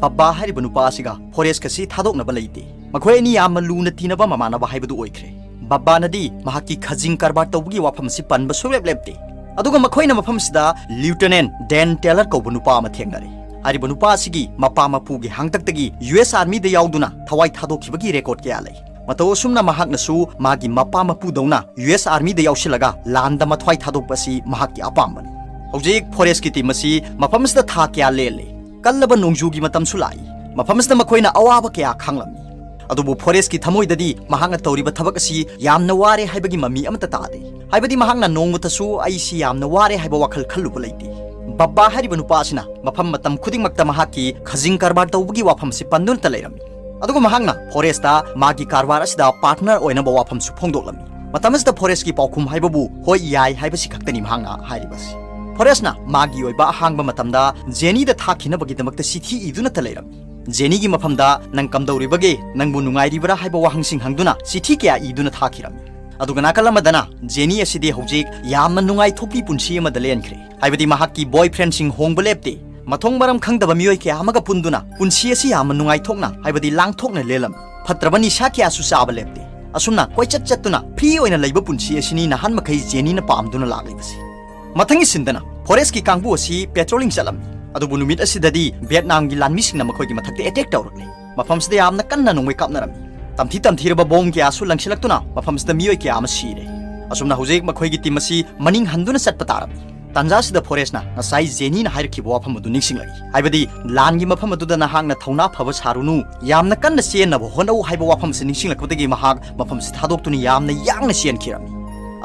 ꯕꯕꯥ ꯍꯥꯏꯔꯤꯕ ꯅꯨꯄꯥ ꯑꯁꯤꯒ ꯐꯣꯔꯦꯁꯀ ꯑꯁꯤ ꯊꯥꯗꯣꯛꯅꯕ ꯂꯩꯇꯦ꯫ ꯃꯈꯣꯏ ꯑꯅꯤ ꯌꯥꯝꯅ ꯂꯨꯅ ꯇꯤꯟꯅꯕ ꯃꯃꯥꯟꯅꯕ ꯍꯥꯏꯕꯗꯨ ꯑꯣꯏꯈ꯭ꯔꯦ꯫ ꯕꯕꯥꯅꯗꯤ ꯃꯍꯥꯛꯀꯤ ꯈꯖꯤꯡ ꯀꯔꯕꯥꯔ ꯇꯧꯕꯒꯤ ꯋꯥꯐꯝ ꯑꯁꯤ ꯄꯟꯕ ꯁꯨꯡꯂꯦꯞ ꯂꯦꯞꯇꯦ꯫ ꯑꯗꯨꯒ ꯃꯈꯣꯏꯅ ꯃꯐꯝꯁꯤꯗ ꯂꯤꯌꯨꯇꯦꯅꯦꯟ ꯗꯦꯟ ꯇꯦꯂꯔ ꯀꯧꯕ ꯅꯨꯄꯥ ꯑꯃ ꯊꯦꯡꯅꯔꯦ꯫ ꯍꯥꯏꯔꯤꯕ ꯅꯨꯄꯥ ꯑꯁꯤꯒꯤ ꯃꯄꯥ ꯃꯄꯨꯒꯤ ꯍꯥꯡꯇꯛꯇꯒꯤ ꯌꯨ ꯑꯦꯁ ꯑꯥꯔꯃꯤꯗ ꯌꯥꯎꯗꯨꯅ ꯊꯋꯥꯏ ꯊꯥꯗꯣꯛꯈꯤꯕꯒꯤ ꯔꯦꯀꯣꯔꯗ ꯀꯌꯥ ꯂꯩ꯫ ꯃꯇꯧ ꯑꯁꯨꯝꯅ ꯃꯍꯥꯛꯅꯁꯨ ꯃꯥꯒꯤ ꯃꯄꯥ ꯃꯄꯨꯗꯧꯅ ꯌꯨ ꯑꯦꯁ ꯑꯥꯔꯃꯤꯗ ꯌꯥꯎꯁꯤꯜꯂꯒ ꯂꯥꯟꯗ ꯃꯊ꯭ꯋꯥꯏ ꯊꯥꯗꯣꯛꯄ ꯑꯁꯤ ꯃꯍꯥꯛꯀꯤ ꯑꯄꯥꯝꯕꯅꯤ꯫ ꯍꯧꯖꯤꯛ ꯐꯣꯔꯦꯁꯀꯤ ꯇꯤꯝ ꯑꯁꯤ ꯃꯐꯝ ꯑꯁꯤꯗ ꯊꯥ ꯀꯌꯥ ꯂꯦꯜꯂꯦ꯫ ꯀꯜꯂꯕ ꯅꯣꯡꯖꯨꯒꯤ ꯃꯇꯝꯁꯨ ꯂꯥꯛꯏ꯫ ꯃꯐꯝ ꯑꯁꯤꯗ ꯃꯈꯣꯏꯅ ꯑꯋꯥꯕ ꯀꯌꯥ ꯈꯥꯡꯂꯝꯃꯤ꯫ ꯑꯗꯨꯕꯨ ꯐꯣꯔꯦꯁꯀꯤ ꯊꯃꯣꯏꯗꯗꯤ ꯃꯍꯥꯛꯅ ꯇꯧꯔꯤꯕ ꯊꯕꯛ ꯑꯁꯤ ꯌꯥꯝꯅ ꯋꯥꯔꯦ ꯍꯥꯏꯕꯒꯤ ꯃꯃꯤ ꯑꯃꯠꯇ ꯇꯥꯗꯦ꯫ ꯍꯥꯏꯕꯗꯤ ꯃꯍꯥꯛꯅ ꯅꯣꯡꯃꯇꯁꯨ "ꯑꯩꯁꯤ ꯌꯥꯝꯅ ꯋꯥꯔꯦ" ꯍꯥꯏꯕ ꯋꯥꯈꯜ ꯈꯜꯂꯨꯕ ꯂꯩꯇꯦ꯫ ꯕꯕꯥ ꯍꯥꯏꯔꯤꯕ ꯅꯨꯄꯥ ꯑꯁꯤꯅ ꯃꯐꯝ ꯃꯇꯝ ꯈꯨꯗꯤꯡꯃꯛꯇ ꯃꯍꯥꯛꯀꯤ ꯈꯖꯤꯡ ꯀꯔꯕꯥꯔ ꯇꯧꯕꯒꯤ ꯋꯥꯐꯝ ꯑꯁꯤ ꯄꯟꯗꯨꯅꯇ ꯂꯩꯔꯝꯃꯤ꯫ ꯑꯗꯨꯒ ꯃꯍꯥꯛꯅ ꯐꯣꯔꯦꯁꯇ ꯃꯥꯒꯤ ꯀꯔꯕꯥꯔ ꯑꯁꯤꯗ ꯄꯥꯔꯠꯅꯔ ꯑꯣꯏꯅꯕ ꯋꯥꯐꯝꯁꯨ ꯐꯣꯡꯗꯣꯛꯂꯝꯃꯤ꯫ ꯃꯇꯝ ꯑꯁꯤꯗ ꯐꯣꯔꯦꯁꯀꯤ ꯄꯥꯎꯈꯨꯝ ꯍꯥꯏꯕꯕꯨ "ꯍꯣꯏ, ꯌꯥꯏ" ꯍꯥꯏꯕꯁꯤ ꯈꯛꯇꯅꯤ ꯃꯍꯥꯛꯅ ꯍꯥꯏꯔꯤꯕꯁꯤ꯫ ꯐꯣꯔꯦꯁꯅ ꯃꯥꯒꯤ ꯑꯣꯏꯕ ꯑꯍꯥꯡꯕ ꯃꯇꯝꯗ ꯖꯦꯅꯤꯗ ꯊꯥꯈꯤꯅꯕꯒꯤꯗꯃꯛꯇ ꯆꯤꯊꯤ ꯏꯗꯨꯅꯇ ꯂꯩꯔꯝꯃꯤ꯫ ꯖꯦꯅꯤꯒꯤ ꯃꯐꯝꯗ "ꯅꯪ ꯀꯝꯗꯧꯔꯤꯕꯒꯦ? ꯅꯪꯕꯨ ꯅꯨꯡꯉꯥꯏꯔꯤꯕ꯭ꯔꯥ?" ꯍꯥꯏꯕ ꯋꯥꯍꯪꯁꯤꯡ ꯍꯪꯗꯨꯅ ꯆꯤꯊꯤ ꯀꯌꯥ ꯏꯗꯨꯅ ꯊꯥꯈꯤꯔꯝꯃꯤ꯫ ꯑꯗꯨꯒ ꯅꯥꯀꯜ ꯑꯃꯗꯅ ꯖꯦꯅꯤ ꯑꯁꯤꯗꯤ ꯍꯧꯖꯤꯛ ꯌꯥꯝꯅ ꯅꯨꯡꯉꯥꯏꯊꯣꯛꯄꯤ ꯄꯨꯟꯁꯤ ꯑꯃꯗ ꯂꯦꯟꯈ꯭ꯔꯦ꯫ ꯍꯥꯏꯕꯗꯤ ꯃꯍꯥꯛꯀꯤ ꯕꯣꯏꯐ꯭ꯔꯦꯟꯁꯤꯡ ꯍꯣꯡꯕ ꯂꯦꯞꯇꯦ꯫ ꯃꯊꯣꯡ ꯃꯔꯝ ꯈꯪꯗꯕ ꯃꯤꯑꯣꯏ ꯀꯌꯥ ꯑꯃꯒ ꯄꯨꯟꯗꯨꯅ ꯄꯨꯟꯁꯤ ꯑꯁꯤ ꯌꯥꯝꯅ ꯅꯨꯡꯉꯥꯏꯊꯣꯛꯅ, ꯍꯥꯏꯕꯗꯤ ꯂꯥꯡꯊꯣꯛꯅ ꯂꯦꯜꯂꯝꯃꯤ꯫ ꯐꯠꯇ꯭ꯔꯕ ꯅꯤꯁꯥ ꯀꯌꯥꯁꯨ ꯆꯥꯕ ꯂꯦꯞꯇꯦ꯫ ꯑꯁꯨꯝꯅ ꯀꯣꯏꯆꯠ ꯆꯠꯇꯨꯅ ꯐ꯭ꯔꯤ ꯑꯣꯏꯅ ꯂꯩꯕ ꯄꯨꯟꯁꯤ ꯑꯁꯤꯅꯤ ꯅꯍꯥꯟ ꯃꯈꯩ ꯖꯦꯅꯤꯅ ꯄꯥꯝꯗꯨꯅ ꯂꯥꯛꯂꯤꯕꯁꯤ꯫ ꯃꯊꯪꯒꯤ ꯁꯤꯟꯗꯅ ꯐꯣꯔꯦꯁꯀꯤ ꯀꯥꯡꯕꯨ ꯑꯁꯤ ꯄꯦꯇ꯭ꯔꯣꯂꯤꯡ ꯆꯠꯂꯝꯃꯤ꯫ ꯑꯗꯨꯕꯨ ꯅꯨꯃꯤꯠ ꯑꯁꯤꯗꯗꯤ ꯚꯤꯌꯦꯠꯅꯥꯝꯒꯤ ꯂꯥꯟꯃꯤꯁꯤꯡꯅ ꯃꯈꯣꯏꯒꯤ ꯃꯊꯛꯇ ꯑꯦꯇꯦꯛ ꯇꯧꯔꯛꯂꯦ꯫ ꯃꯐꯝꯁꯤꯗ ꯌꯥꯝꯅ ꯀꯟꯅ ꯅꯣꯡꯃꯩ ꯀꯥꯞꯅꯔꯝꯃꯤ꯫ ꯇꯝꯊꯤ ꯇꯝꯊꯤꯔꯕ ꯕꯣꯝ ꯀꯌꯥꯁꯨ ꯂꯪꯁꯤꯜꯂꯛꯇꯨꯅ ꯃꯐꯝꯁꯤꯗ ꯃꯤꯑꯣꯏ ꯀꯌꯥ ꯑꯃ ꯁꯤꯔꯦ꯫ ꯑꯁꯨꯝꯅ ꯍꯧꯖꯤꯛ ꯃꯈꯣꯏꯒꯤ ꯇꯤꯝ ꯑꯁꯤ ꯃꯅꯤꯡ ꯍꯟꯗꯨꯅ ꯆꯠꯄ ꯇꯥꯔꯝꯃꯤ꯫ ꯇꯥꯟꯖꯥ ꯑꯁꯤꯗ ꯐꯣꯔꯦꯁꯅ ꯉꯁꯥꯏ ꯖꯦꯅꯤꯅ ꯍꯥꯏꯔꯛꯈꯤꯕ ꯋꯥꯐꯝ ꯑꯗꯨ ꯅꯤꯡꯁꯤꯡꯂꯛꯏ꯫ ꯍꯥꯏꯕꯗꯤ ꯂꯥꯟꯒꯤ ꯃꯐꯝ ꯑꯗꯨꯗ ꯅꯍꯥꯛꯅ ꯊꯧꯅꯥ ꯐꯕ ꯁꯥꯔꯨꯅꯨ, ꯌꯥꯝꯅ ꯀꯟꯅ ꯆꯦꯟꯅꯕ ꯍꯣꯠꯅꯧ ꯍꯥꯏꯕ ꯋꯥꯐꯝ ꯑꯁꯤ ꯅꯤꯡꯁꯤꯡꯂꯛꯄꯗꯒꯤ ꯃꯍꯥꯛ ꯃꯐꯝꯁꯤ ꯊꯥꯗꯣꯛꯇꯨꯅ ꯌꯥꯝꯅ ꯌꯥꯡꯅ ꯆꯦꯟꯈꯤꯔꯝꯃꯤ꯫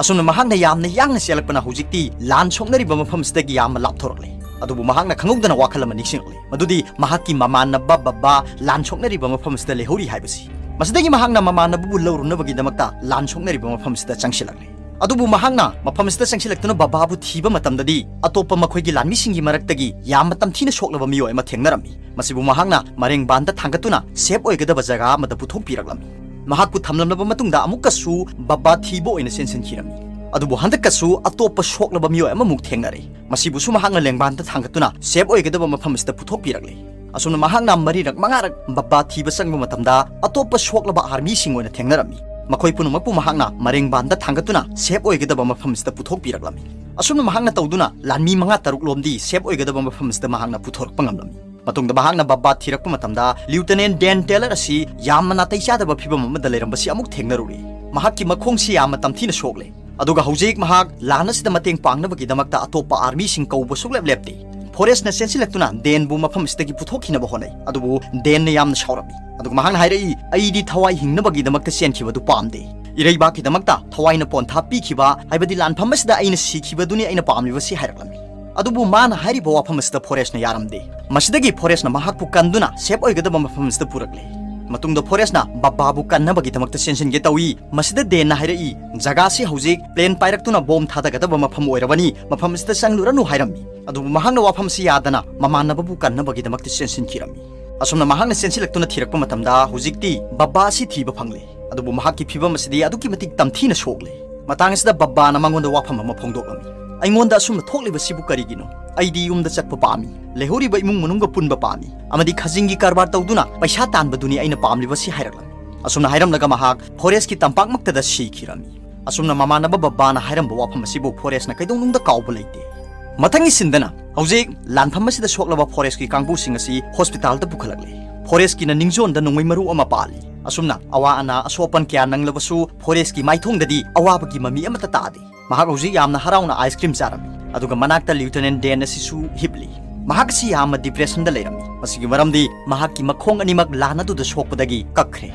ꯑꯁꯨꯝꯅ ꯃꯍꯥꯛꯅ ꯌꯥꯝꯅ ꯌꯥꯡꯅ ꯆꯦꯜꯂꯛꯄꯅ ꯍꯧꯖꯤꯛꯇꯤ ꯂꯥꯟ ꯁꯣꯛꯅꯔꯤꯕ ꯃꯐꯝꯁꯤꯗꯒꯤ ꯌꯥꯝꯅ ꯂꯥꯞꯊꯣꯔꯛꯂꯦ꯫ ꯑꯗꯨꯕꯨ ꯃꯍꯥꯛꯅ ꯈꯪꯍꯧꯗꯅ ꯋꯥꯈꯜ ꯑꯃ ꯅꯤꯡꯁꯤꯡꯂꯛꯂꯦ, ꯃꯗꯨꯗꯤ ꯃꯍꯥꯛꯀꯤ ꯃꯃꯥꯟꯅꯕ ꯕꯕꯥ ꯂꯥꯟ ꯁꯣꯛꯅꯔꯤꯕ ꯃꯐꯝ ꯑꯁꯤꯗ ꯂꯩꯍꯧꯔꯤ ꯍꯥꯏꯕꯁꯤ꯫ ꯃꯁꯤꯗꯒꯤ ꯃꯍꯥꯛꯅ ꯃꯃꯥꯟꯅꯕꯕꯨ ꯂꯧꯔꯨꯅꯕꯒꯤꯗꯃꯛꯇ ꯂꯥꯟ ꯁꯣꯛꯅꯔꯤꯕ ꯃꯐꯝ ꯑꯁꯤꯗ ꯆꯪꯁꯤꯜꯂꯛꯂꯦ꯫ ꯑꯗꯨꯕꯨ ꯃꯍꯥꯛꯅ ꯃꯐꯝ ꯑꯁꯤꯗ ꯆꯪꯁꯤꯜꯂꯛꯇꯨꯅ ꯕꯕꯥꯕꯨ ꯊꯤꯕ ꯃꯇꯝꯗꯗꯤ ꯑꯇꯣꯞꯄ ꯃꯈꯣꯏꯒꯤ ꯂꯥꯟꯃꯤꯁꯤꯡꯒꯤ ꯃꯔꯛꯇꯒꯤ ꯌꯥꯝꯅ ꯇꯝꯊꯤꯅ ꯁꯣꯛꯂꯕ ꯃꯤꯑꯣꯏ ꯑꯃ ꯊꯦꯡꯅꯔꯝꯃꯤ꯫ ꯃꯁꯤꯕꯨ ꯃꯍꯥꯛꯅ ꯃꯔꯦꯡꯕꯥꯟꯗ ꯊꯥꯡꯒꯠꯇꯨꯅ ꯁꯦꯐ ꯑꯣꯏꯒꯗꯕ ꯖꯒꯥ ꯑꯃꯗ ꯄꯨꯊꯣꯛꯄꯤꯔꯛꯂꯝꯃꯤ꯫ ꯃꯍꯥꯛꯄꯨ ꯊꯝꯂꯝꯂꯕ ꯃꯇꯨꯡꯗ ꯑꯃꯨꯛꯀꯁꯨ ꯕꯕꯥ ꯊꯤꯕ ꯑꯣꯏꯅ ꯆꯦꯟꯁꯤꯟꯈꯤꯔꯝꯃꯤ꯫ ꯑꯗꯨꯕꯨ ꯍꯟꯗꯛꯀꯁꯨ ꯑꯇꯣꯞꯄ ꯁꯣꯛꯂꯕ ꯃꯤꯑꯣꯏ ꯑꯃꯃꯨꯛ ꯊꯦꯡꯅꯔꯦ꯫ ꯃꯁꯤꯕꯨꯁꯨ ꯃꯍꯥꯛꯅ ꯂꯦꯡꯕꯥꯟꯗ ꯊꯥꯡꯒꯠꯇꯨꯅ ꯁꯦꯐ ꯑꯣꯏꯒꯗꯕ ꯃꯐꯝ ꯑꯁꯤꯗ ꯄꯨꯊꯣꯛꯄꯤꯔꯛꯂꯦ꯫ ꯑꯁꯨꯝꯅ ꯃꯍꯥꯛꯅ ꯃꯔꯤꯔꯛ ꯃꯉꯥꯔꯛ ꯕꯕꯥ ꯊꯤꯕ ꯆꯪꯕ ꯃꯇꯝꯗ ꯑꯇꯣꯞꯄ ꯁꯣꯛꯂꯕ ꯑꯥꯔꯃꯤꯁꯤꯡ ꯑꯣꯏꯅ ꯊꯦꯡꯅꯔꯝꯃꯤ꯫ ꯃꯈꯣꯏ ꯄꯨꯝꯅꯃꯛꯄꯨ ꯃꯍꯥꯛꯅ ꯃꯔꯦꯡꯕꯥꯟꯗ ꯊꯥꯡꯒꯠꯇꯨꯅ ꯁꯦꯐ ꯑꯣꯏꯒꯗꯕ ꯃꯐꯝꯁꯤꯗ ꯄꯨꯊꯣꯛꯄꯤꯔꯛꯂꯝꯃꯤ꯫ ꯑꯁꯨꯝꯅ ꯃꯍꯥꯛꯅ ꯇꯧꯗꯨꯅ ꯂꯥꯟꯃꯤ ꯃꯉꯥ ꯇꯔꯨꯛ ꯂꯣꯝꯗꯤ ꯁꯦꯐ ꯑꯣꯏꯒꯗꯕ ꯃꯐꯝꯁꯤꯗ ꯃꯍꯥꯛꯅ ꯄꯨꯊꯣꯔꯛꯄ ꯉꯝꯂꯝꯃꯤ꯫ ꯃꯇꯨꯡꯗ ꯃꯍꯥꯛꯅ ꯕꯕꯥ ꯊꯤꯔꯛꯄ ꯃꯇꯝꯗ ꯂꯤꯌꯨꯇꯅꯦꯟ ꯗꯦꯟ ꯇꯦꯂꯔ ꯑꯁꯤ ꯌꯥꯝꯅ ꯅꯥꯇꯩ ꯆꯥꯗꯕ ꯐꯤꯕꯝ ꯑꯃꯗ ꯂꯩꯔꯝꯕꯁꯤ ꯑꯃꯨꯛ ꯊꯦꯡꯅꯔꯨꯔꯦ꯫ ꯃꯍꯥꯛꯀꯤ ꯃꯈꯣꯡꯁꯤ ꯌꯥꯝꯅ ꯇꯝꯊꯤꯅ ꯁꯣꯛꯂꯦ꯫ ꯑꯗꯨꯒ ꯍꯧꯖꯤꯛ ꯃꯍꯥꯛ ꯂꯥꯟ ꯑꯁꯤꯗ ꯃꯇꯦꯡ ꯄꯥꯡꯅꯕꯒꯤꯗꯃꯛꯇ ꯑꯇꯣꯞꯄ ꯑꯥꯔꯃꯤꯁꯤꯡ ꯀꯧꯕ ꯁꯨꯛꯂꯦꯞ ꯂꯦꯞꯇꯦ꯫ ꯐꯣꯔꯦꯁꯅ ꯆꯦꯟꯁꯤꯜꯂꯛꯇꯨꯅ ꯗꯦꯟꯕꯨ ꯃꯐꯝ ꯑꯁꯤꯗꯒꯤ ꯄꯨꯊꯣꯛꯈꯤꯅꯕ ꯍꯣꯠꯅꯩ, ꯑꯗꯨꯕꯨ ꯗꯦꯟꯅ ꯌꯥꯝꯅ ꯁꯥꯎꯔꯝꯃꯤ꯫ ꯑꯗꯨꯒ ꯃꯍꯥꯛꯅ ꯍꯥꯏꯔꯛꯏ, "ꯑꯩꯗꯤ ꯊꯋꯥꯏ ꯍꯤꯡꯅꯕꯒꯤꯗꯃꯛꯇ ꯆꯦꯟꯈꯤꯕꯗꯨ ꯄꯥꯝꯗꯦ꯫ ꯏꯔꯩꯕꯥꯛꯀꯤꯗꯃꯛꯇ ꯊꯋꯥꯏꯅ ꯄꯣꯟꯊꯥ ꯄꯤꯈꯤꯕ, ꯍꯥꯏꯕꯗꯤ ꯂꯥꯟꯐꯝ ꯑꯁꯤꯗ ꯑꯩꯅ ꯁꯤꯈꯤꯕꯗꯨꯅꯤ ꯑꯩꯅ ꯄꯥꯝꯂꯤꯕꯁꯤ" ꯍꯥꯏꯔꯛꯂꯝꯃꯤ꯫ ꯑꯗꯨꯕꯨ ꯃꯥꯅ ꯍꯥꯏꯔꯤꯕ ꯋꯥꯐꯝ ꯑꯁꯤꯗ ꯐꯣꯔꯦꯁꯅ ꯌꯥꯔꯝꯗꯦ꯫ ꯃꯁꯤꯗꯒꯤ ꯐꯣꯔꯦꯁꯅ ꯃꯍꯥꯛꯄꯨ ꯀꯟꯗꯨꯅ ꯁꯦꯐ ꯑꯣꯏꯒꯗꯕ ꯃꯐꯝ ꯑꯁꯤꯗ ꯄꯨꯔꯛꯂꯦ꯫ ꯃꯇꯨꯡꯗ ꯐꯣꯔꯦꯁꯅ ꯕꯕꯥꯕꯨ ꯀꯟꯅꯕꯒꯤꯗꯃꯛꯇ ꯆꯦꯟꯁꯤꯟꯒꯦ ꯇꯧꯏ꯫ ꯃꯁꯤꯗ ꯗꯦꯟꯅ ꯍꯥꯏꯔꯛꯏ, "ꯖꯒꯥꯁꯤ ꯍꯧꯖꯤꯛ ꯄ꯭ꯂꯦꯟ ꯄꯥꯏꯔꯛꯇꯨꯅ ꯕꯣꯝ ꯊꯥꯗꯒꯗꯕ ꯃꯐꯝ ꯑꯣꯏꯔꯕꯅꯤ, ꯃꯐꯝ ꯑꯁꯤꯗ ꯆꯪꯂꯨꯔꯅꯨ" ꯍꯥꯏꯔꯝꯃꯤ꯫ ꯑꯗꯨꯕꯨ ꯃꯍꯥꯛꯅ ꯋꯥꯐꯝꯁꯤ ꯌꯥꯗꯅ ꯃꯃꯥꯟꯅꯕꯕꯨ ꯀꯟꯅꯕꯒꯤꯗꯃꯛꯇ ꯆꯦꯟꯁꯤꯟꯈꯤꯔꯝꯃꯤ꯫ ꯑꯁꯨꯝꯅ ꯃꯍꯥꯛꯅ ꯆꯦꯟꯁꯤꯜꯂꯛꯇꯨꯅ ꯊꯤꯔꯛꯄ ꯃꯇꯝꯗ ꯍꯧꯖꯤꯛꯇꯤ ꯕꯕꯥ ꯑꯁꯤ ꯊꯤꯕ ꯐꯪꯂꯦ꯫ ꯑꯗꯨꯕꯨ ꯃꯍꯥꯛꯀꯤ ꯐꯤꯕꯝ ꯑꯁꯤꯗꯤ ꯑꯗꯨꯛꯀꯤ ꯃꯇꯤꯛ ꯇꯝꯊꯤꯅ ꯁꯣꯛꯂꯦ꯫ ꯃꯇꯥꯡ ꯑꯁꯤꯗ ꯕꯕꯥꯅ ꯃꯉꯣꯟꯗ ꯋꯥꯐꯝ ꯑꯃ ꯐꯣꯡꯗꯣꯛꯂꯝꯃꯤ, "ꯑꯩꯉꯣꯟꯗ ꯑꯁꯨꯝꯅ ꯊꯣꯛꯂꯤꯕꯁꯤꯕꯨ ꯀꯔꯤꯒꯤꯅꯣ? ꯑꯩꯗꯤ ꯌꯨꯝꯗ ꯆꯠꯄ ꯄꯥꯝꯃꯤ, ꯂꯩꯍꯧꯔꯤꯕ ꯏꯃꯨꯡ ꯃꯅꯨꯡꯒ ꯄꯨꯟꯕ ꯄꯥꯝꯃꯤ, ꯑꯃꯗꯤ ꯈꯖꯤꯡꯒꯤ ꯀꯔꯕꯥꯔ ꯇꯧꯗꯨꯅ ꯄꯩꯁꯥ ꯇꯥꯟꯕꯗꯨꯅꯤ ꯑꯩꯅ ꯄꯥꯝꯂꯤꯕꯁꯤ" ꯍꯥꯏꯔꯛꯂꯝꯃꯤ꯫ ꯑꯁꯨꯝꯅ ꯍꯥꯏꯔꯝꯂꯒ ꯃꯍꯥꯛ ꯐꯣꯔꯦꯁꯀꯤ ꯇꯝꯄꯥꯛꯃꯛꯇꯗ ꯁꯤꯈꯤꯔꯝꯃꯤ꯫ ꯑꯁꯨꯝꯅ ꯃꯃꯥꯟꯅꯕ ꯕꯕꯥꯅ ꯍꯥꯏꯔꯝꯕ ꯋꯥꯐꯝ ꯑꯁꯤꯕꯨ ꯐꯣꯔꯦꯁꯅ ꯀꯩꯗꯧꯅꯨꯡꯗ ꯀꯥꯎꯕ ꯂꯩꯇꯦ꯫ ꯃꯊꯪꯒꯤ ꯁꯤꯟꯗꯅ ꯍꯧꯖꯤꯛ ꯂꯥꯟꯐꯝ ꯑꯁꯤꯗ ꯁꯣꯛꯂꯕ ꯐꯣꯔꯦꯁꯀꯤ ꯀꯥꯡꯕꯨꯁꯤꯡ ꯑꯁꯤ ꯍꯣꯁꯄꯤꯇꯥꯜꯗ ꯄꯨꯈꯠꯂꯛꯂꯦ꯫ ꯐꯣꯔꯦꯁꯀꯤꯅ ꯅꯤꯡꯖꯣꯟꯗ ꯅꯣꯡꯃꯩ ꯃꯔꯨ ꯑꯃ ꯄꯥꯜꯂꯤ꯫ ꯑꯁꯨꯝꯅ ꯑꯋꯥ ꯑꯅꯥ ꯑꯁꯣꯛ ꯑꯄꯟ ꯀꯌꯥ ꯅꯪꯂꯕꯁꯨ ꯐꯣꯔꯦꯁꯀꯤ ꯃꯥꯏꯊꯣꯡꯗꯗꯤ ꯑꯋꯥꯕꯒꯤ ꯃꯃꯤ ꯑꯃꯠꯇ ꯇꯥꯗꯦ꯫ ꯃꯍꯥꯛ ꯍꯧꯖꯤꯛ ꯌꯥꯝꯅ ꯍꯔꯥꯎꯅ ꯑꯥꯏꯁ ꯀ꯭ꯔꯤꯝ ꯆꯥꯔꯝꯃꯤ, ꯑꯗꯨꯒ ꯃꯅꯥꯛꯇ ꯂꯤꯌꯨꯇꯅꯦꯟ ꯗꯦꯟ ꯑꯁꯤꯁꯨ ꯍꯤꯞꯂꯤ꯫ ꯃꯍꯥꯛ ꯑꯁꯤ ꯌꯥꯝꯅ ꯗꯤꯄ꯭ꯔꯦꯁꯟꯗ ꯂꯩꯔꯝꯃꯤ꯫ ꯃꯁꯤꯒꯤ ꯃꯔꯝꯗꯤ ꯃꯍꯥꯛꯀꯤ ꯃꯈꯣꯡ ꯑꯅꯤꯃꯛ ꯂꯥꯟ ꯑꯗꯨꯗ ꯁꯣꯛꯄꯗꯒꯤ ꯀꯛꯈ꯭ꯔꯦ꯫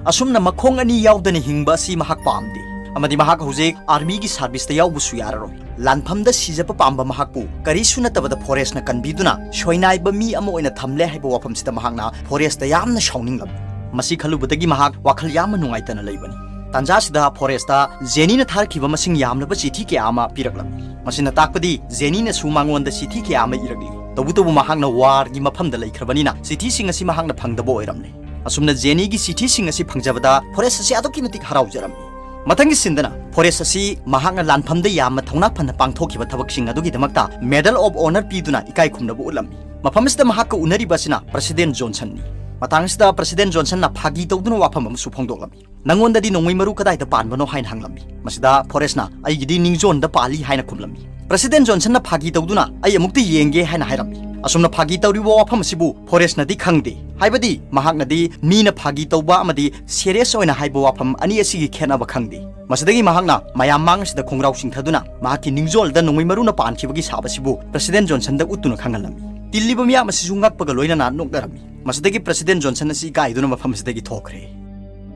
ꯑꯁꯨꯝꯅ ꯃꯈꯣꯡ ꯑꯅꯤ ꯌꯥꯎꯗꯅ ꯍꯤꯡꯕ ꯑꯁꯤ ꯃꯍꯥꯛ ꯄꯥꯝꯗꯦ, ꯑꯃꯗꯤ ꯃꯍꯥꯛ ꯍꯧꯖꯤꯛ ꯑꯥꯔꯃꯤꯒꯤ ꯁꯥꯔꯚꯤꯁꯇ ꯌꯥꯎꯕꯁꯨ ꯌꯥꯔꯔꯣꯏ꯫ ꯂꯥꯟꯐꯝꯗ ꯁꯤꯖꯕ ꯄꯥꯝꯕ ꯃꯍꯥꯛꯄꯨ ꯀꯔꯤꯁꯨ ꯅꯠꯇꯕꯗ ꯐꯣꯔꯦꯁꯅ ꯀꯟꯕꯤꯗꯨꯅ ꯁꯣꯏꯅꯥꯏꯕ ꯃꯤ ꯑꯃ ꯑꯣꯏꯅ ꯊꯝꯂꯦ ꯍꯥꯏꯕ ꯋꯥꯐꯝꯁꯤꯗ ꯃꯍꯥꯛꯅ ꯐꯣꯔꯦꯁꯇ ꯌꯥꯝꯅ ꯁꯥꯎꯅꯤꯡꯂꯝꯃꯤ꯫ ꯃꯁꯤ ꯈꯜꯂꯨꯕꯗꯒꯤ ꯃꯍꯥꯛ ꯋꯥꯈꯜ ꯌꯥꯝꯅ ꯅꯨꯡꯉꯥꯏꯇꯅ ꯂꯩꯕꯅꯤ꯫ ꯇꯥꯟꯖꯥꯁꯤꯗ ꯐꯣꯔꯦꯁꯇ ꯖꯦꯅꯤꯅ ꯊꯥꯔꯛꯈꯤꯕ ꯃꯁꯤꯡ ꯌꯥꯝꯂꯕ ꯆꯤꯊꯤ ꯀꯌꯥ ꯑꯃ ꯄꯤꯔꯛꯂꯝꯃꯤ꯫ ꯃꯁꯤꯅ ꯇꯥꯛꯄꯗꯤ ꯖꯦꯅꯤꯅꯁꯨ ꯃꯉꯣꯟꯗ ꯆꯤꯊꯤ ꯀꯌꯥ ꯑꯃ ꯏꯔꯛꯂꯤ꯫ ꯇꯧꯕꯇꯕꯨ ꯃꯍꯥꯛꯅ ꯋꯥꯔꯒꯤ ꯃꯐꯝꯗ ꯂꯩꯈ꯭ꯔꯕꯅꯤꯅ ꯆꯤꯊꯤꯁꯤꯡ ꯑꯁꯤ ꯃꯍꯥꯛꯅ ꯐꯪꯗꯕ ꯑꯣꯏꯔꯝꯂꯦ꯫ ꯑꯁꯨꯝꯅ ꯖꯦꯅꯤꯒꯤ ꯆꯤꯊꯤꯁꯤꯡ ꯑꯁꯤ ꯐꯪꯖꯕꯗ ꯐꯣꯔꯦꯁ ꯑꯁꯤ ꯑꯗꯨꯛꯀꯤ ꯃꯇꯤꯛ ꯍꯔꯥꯎꯖꯔꯝꯃꯤ꯫ ꯃꯊꯪꯒꯤ ꯁꯤꯟꯗꯅ ꯐꯣꯔꯦꯁ ꯑꯁꯤ ꯃꯍꯥꯛꯅ ꯂꯥꯟꯐꯝꯗ ꯌꯥꯝꯅ ꯊꯧꯅꯥ ꯐꯅ ꯄꯥꯡꯊꯣꯛꯈꯤꯕ ꯊꯕꯛꯁꯤꯡ ꯑꯗꯨꯒꯤꯗꯃꯛꯇ ꯃꯦꯗꯜ ꯑꯣꯐ ꯑꯣꯅꯔ ꯄꯤꯗꯨꯅ ꯏꯀꯥꯏ ꯈꯨꯝꯅꯕ ꯎꯠꯂꯝꯃꯤ꯫ ꯃꯐꯝ ꯑꯁꯤꯗ ꯃꯍꯥꯛꯀ ꯎꯅꯔꯤꯕ ꯑꯁꯤꯅ ꯄ꯭ꯔꯁꯤꯗꯦꯟ ꯖꯣꯟꯁꯟꯅꯤ꯫ ꯃꯇꯥꯡ ꯑꯁꯤꯗ ꯄ꯭ꯔꯁꯤꯗꯦꯟ ꯖꯣꯟꯁꯟꯅ ꯐꯥꯒꯤ ꯇꯧꯗꯨꯅ ꯋꯥꯐꯝ ꯑꯃꯁꯨ ꯐꯣꯡꯗꯣꯛꯂꯝꯃꯤ꯫ "ꯅꯪꯉꯣꯟꯗꯗꯤ ꯅꯣꯡꯃꯩ ꯃꯔꯨ ꯀꯗꯥꯏꯗ ꯄꯥꯟꯕꯅꯣ?" ꯍꯥꯏꯅ ꯍꯪꯂꯝꯃꯤ꯫ ꯃꯁꯤꯗ ꯐꯣꯔꯦꯁꯅ, "ꯑꯩꯒꯤꯗꯤ ꯅꯤꯡꯖꯣꯟꯗ ꯄꯥꯜꯂꯤ" ꯍꯥꯏꯅ ꯈꯨꯝꯂꯝꯃꯤ꯫ ꯄ꯭ꯔꯁꯤꯗꯦꯟ ꯖꯣꯟꯁꯟꯅ ꯐꯥꯒꯤ ꯇꯧꯗꯨꯅ, "ꯑꯩ ꯑꯃꯨꯛꯇ ꯌꯦꯡꯒꯦ" ꯍꯥꯏꯅ ꯍꯥꯏꯔꯝꯃꯤ꯫ ꯑꯁꯨꯝꯅ ꯐꯥꯒꯤ ꯇꯧꯔꯤꯕ ꯋꯥꯐꯝ ꯑꯁꯤꯕꯨ ꯐꯣꯔꯦꯁꯅꯗꯤ ꯈꯪꯗꯦ, ꯍꯥꯏꯕꯗꯤ ꯃꯍꯥꯛꯅꯗꯤ ꯃꯤꯅ ꯐꯥꯒꯤ ꯇꯧꯕ ꯑꯃꯗꯤ ꯁꯦꯔꯤꯌꯁ ꯑꯣꯏꯅ ꯍꯥꯏꯕ ꯋꯥꯐꯝ ꯑꯅꯤ ꯑꯁꯤꯒꯤ ꯈꯦꯠꯅꯕ ꯈꯪꯗꯦ꯫ ꯃꯁꯤꯗꯒꯤ ꯃꯍꯥꯛꯅ ꯃꯌꯥꯝ ꯃꯥꯡ ꯑꯁꯤꯗ ꯈꯣꯡꯒ꯭ꯔꯥꯎ ꯆꯤꯡꯊꯗꯨꯅ ꯃꯍꯥꯛꯀꯤ ꯅꯤꯡꯖꯣꯜꯗ ꯅꯣꯡꯃꯩ ꯃꯔꯨꯅ ꯄꯥꯟꯈꯤꯕꯒꯤ ꯁꯥꯕ ꯑꯁꯤꯕꯨ ꯄ꯭ꯔꯁꯤꯗꯦꯟ ꯖꯣꯟꯁꯟꯗ ꯎꯠꯇꯨꯅ ꯈꯪꯍꯜꯂꯝꯃꯤ꯫ ꯇꯤꯜꯂꯤꯕ ꯃꯤꯌꯥꯝ ꯑꯁꯤꯁꯨ ꯉꯛꯄꯒ ꯂꯣꯏꯅꯅ ꯅꯣꯛꯅꯔꯝꯃꯤ꯫ ꯃꯁꯤꯗꯒꯤ ꯄ꯭ꯔꯁꯤꯗꯦꯟ ꯖꯣꯟꯁꯟ ꯑꯁꯤ ꯏꯀꯥꯏꯗꯨꯅ ꯃꯐꯝ ꯑꯁꯤꯗꯒꯤ ꯊꯣꯛꯈ꯭ꯔꯦ꯫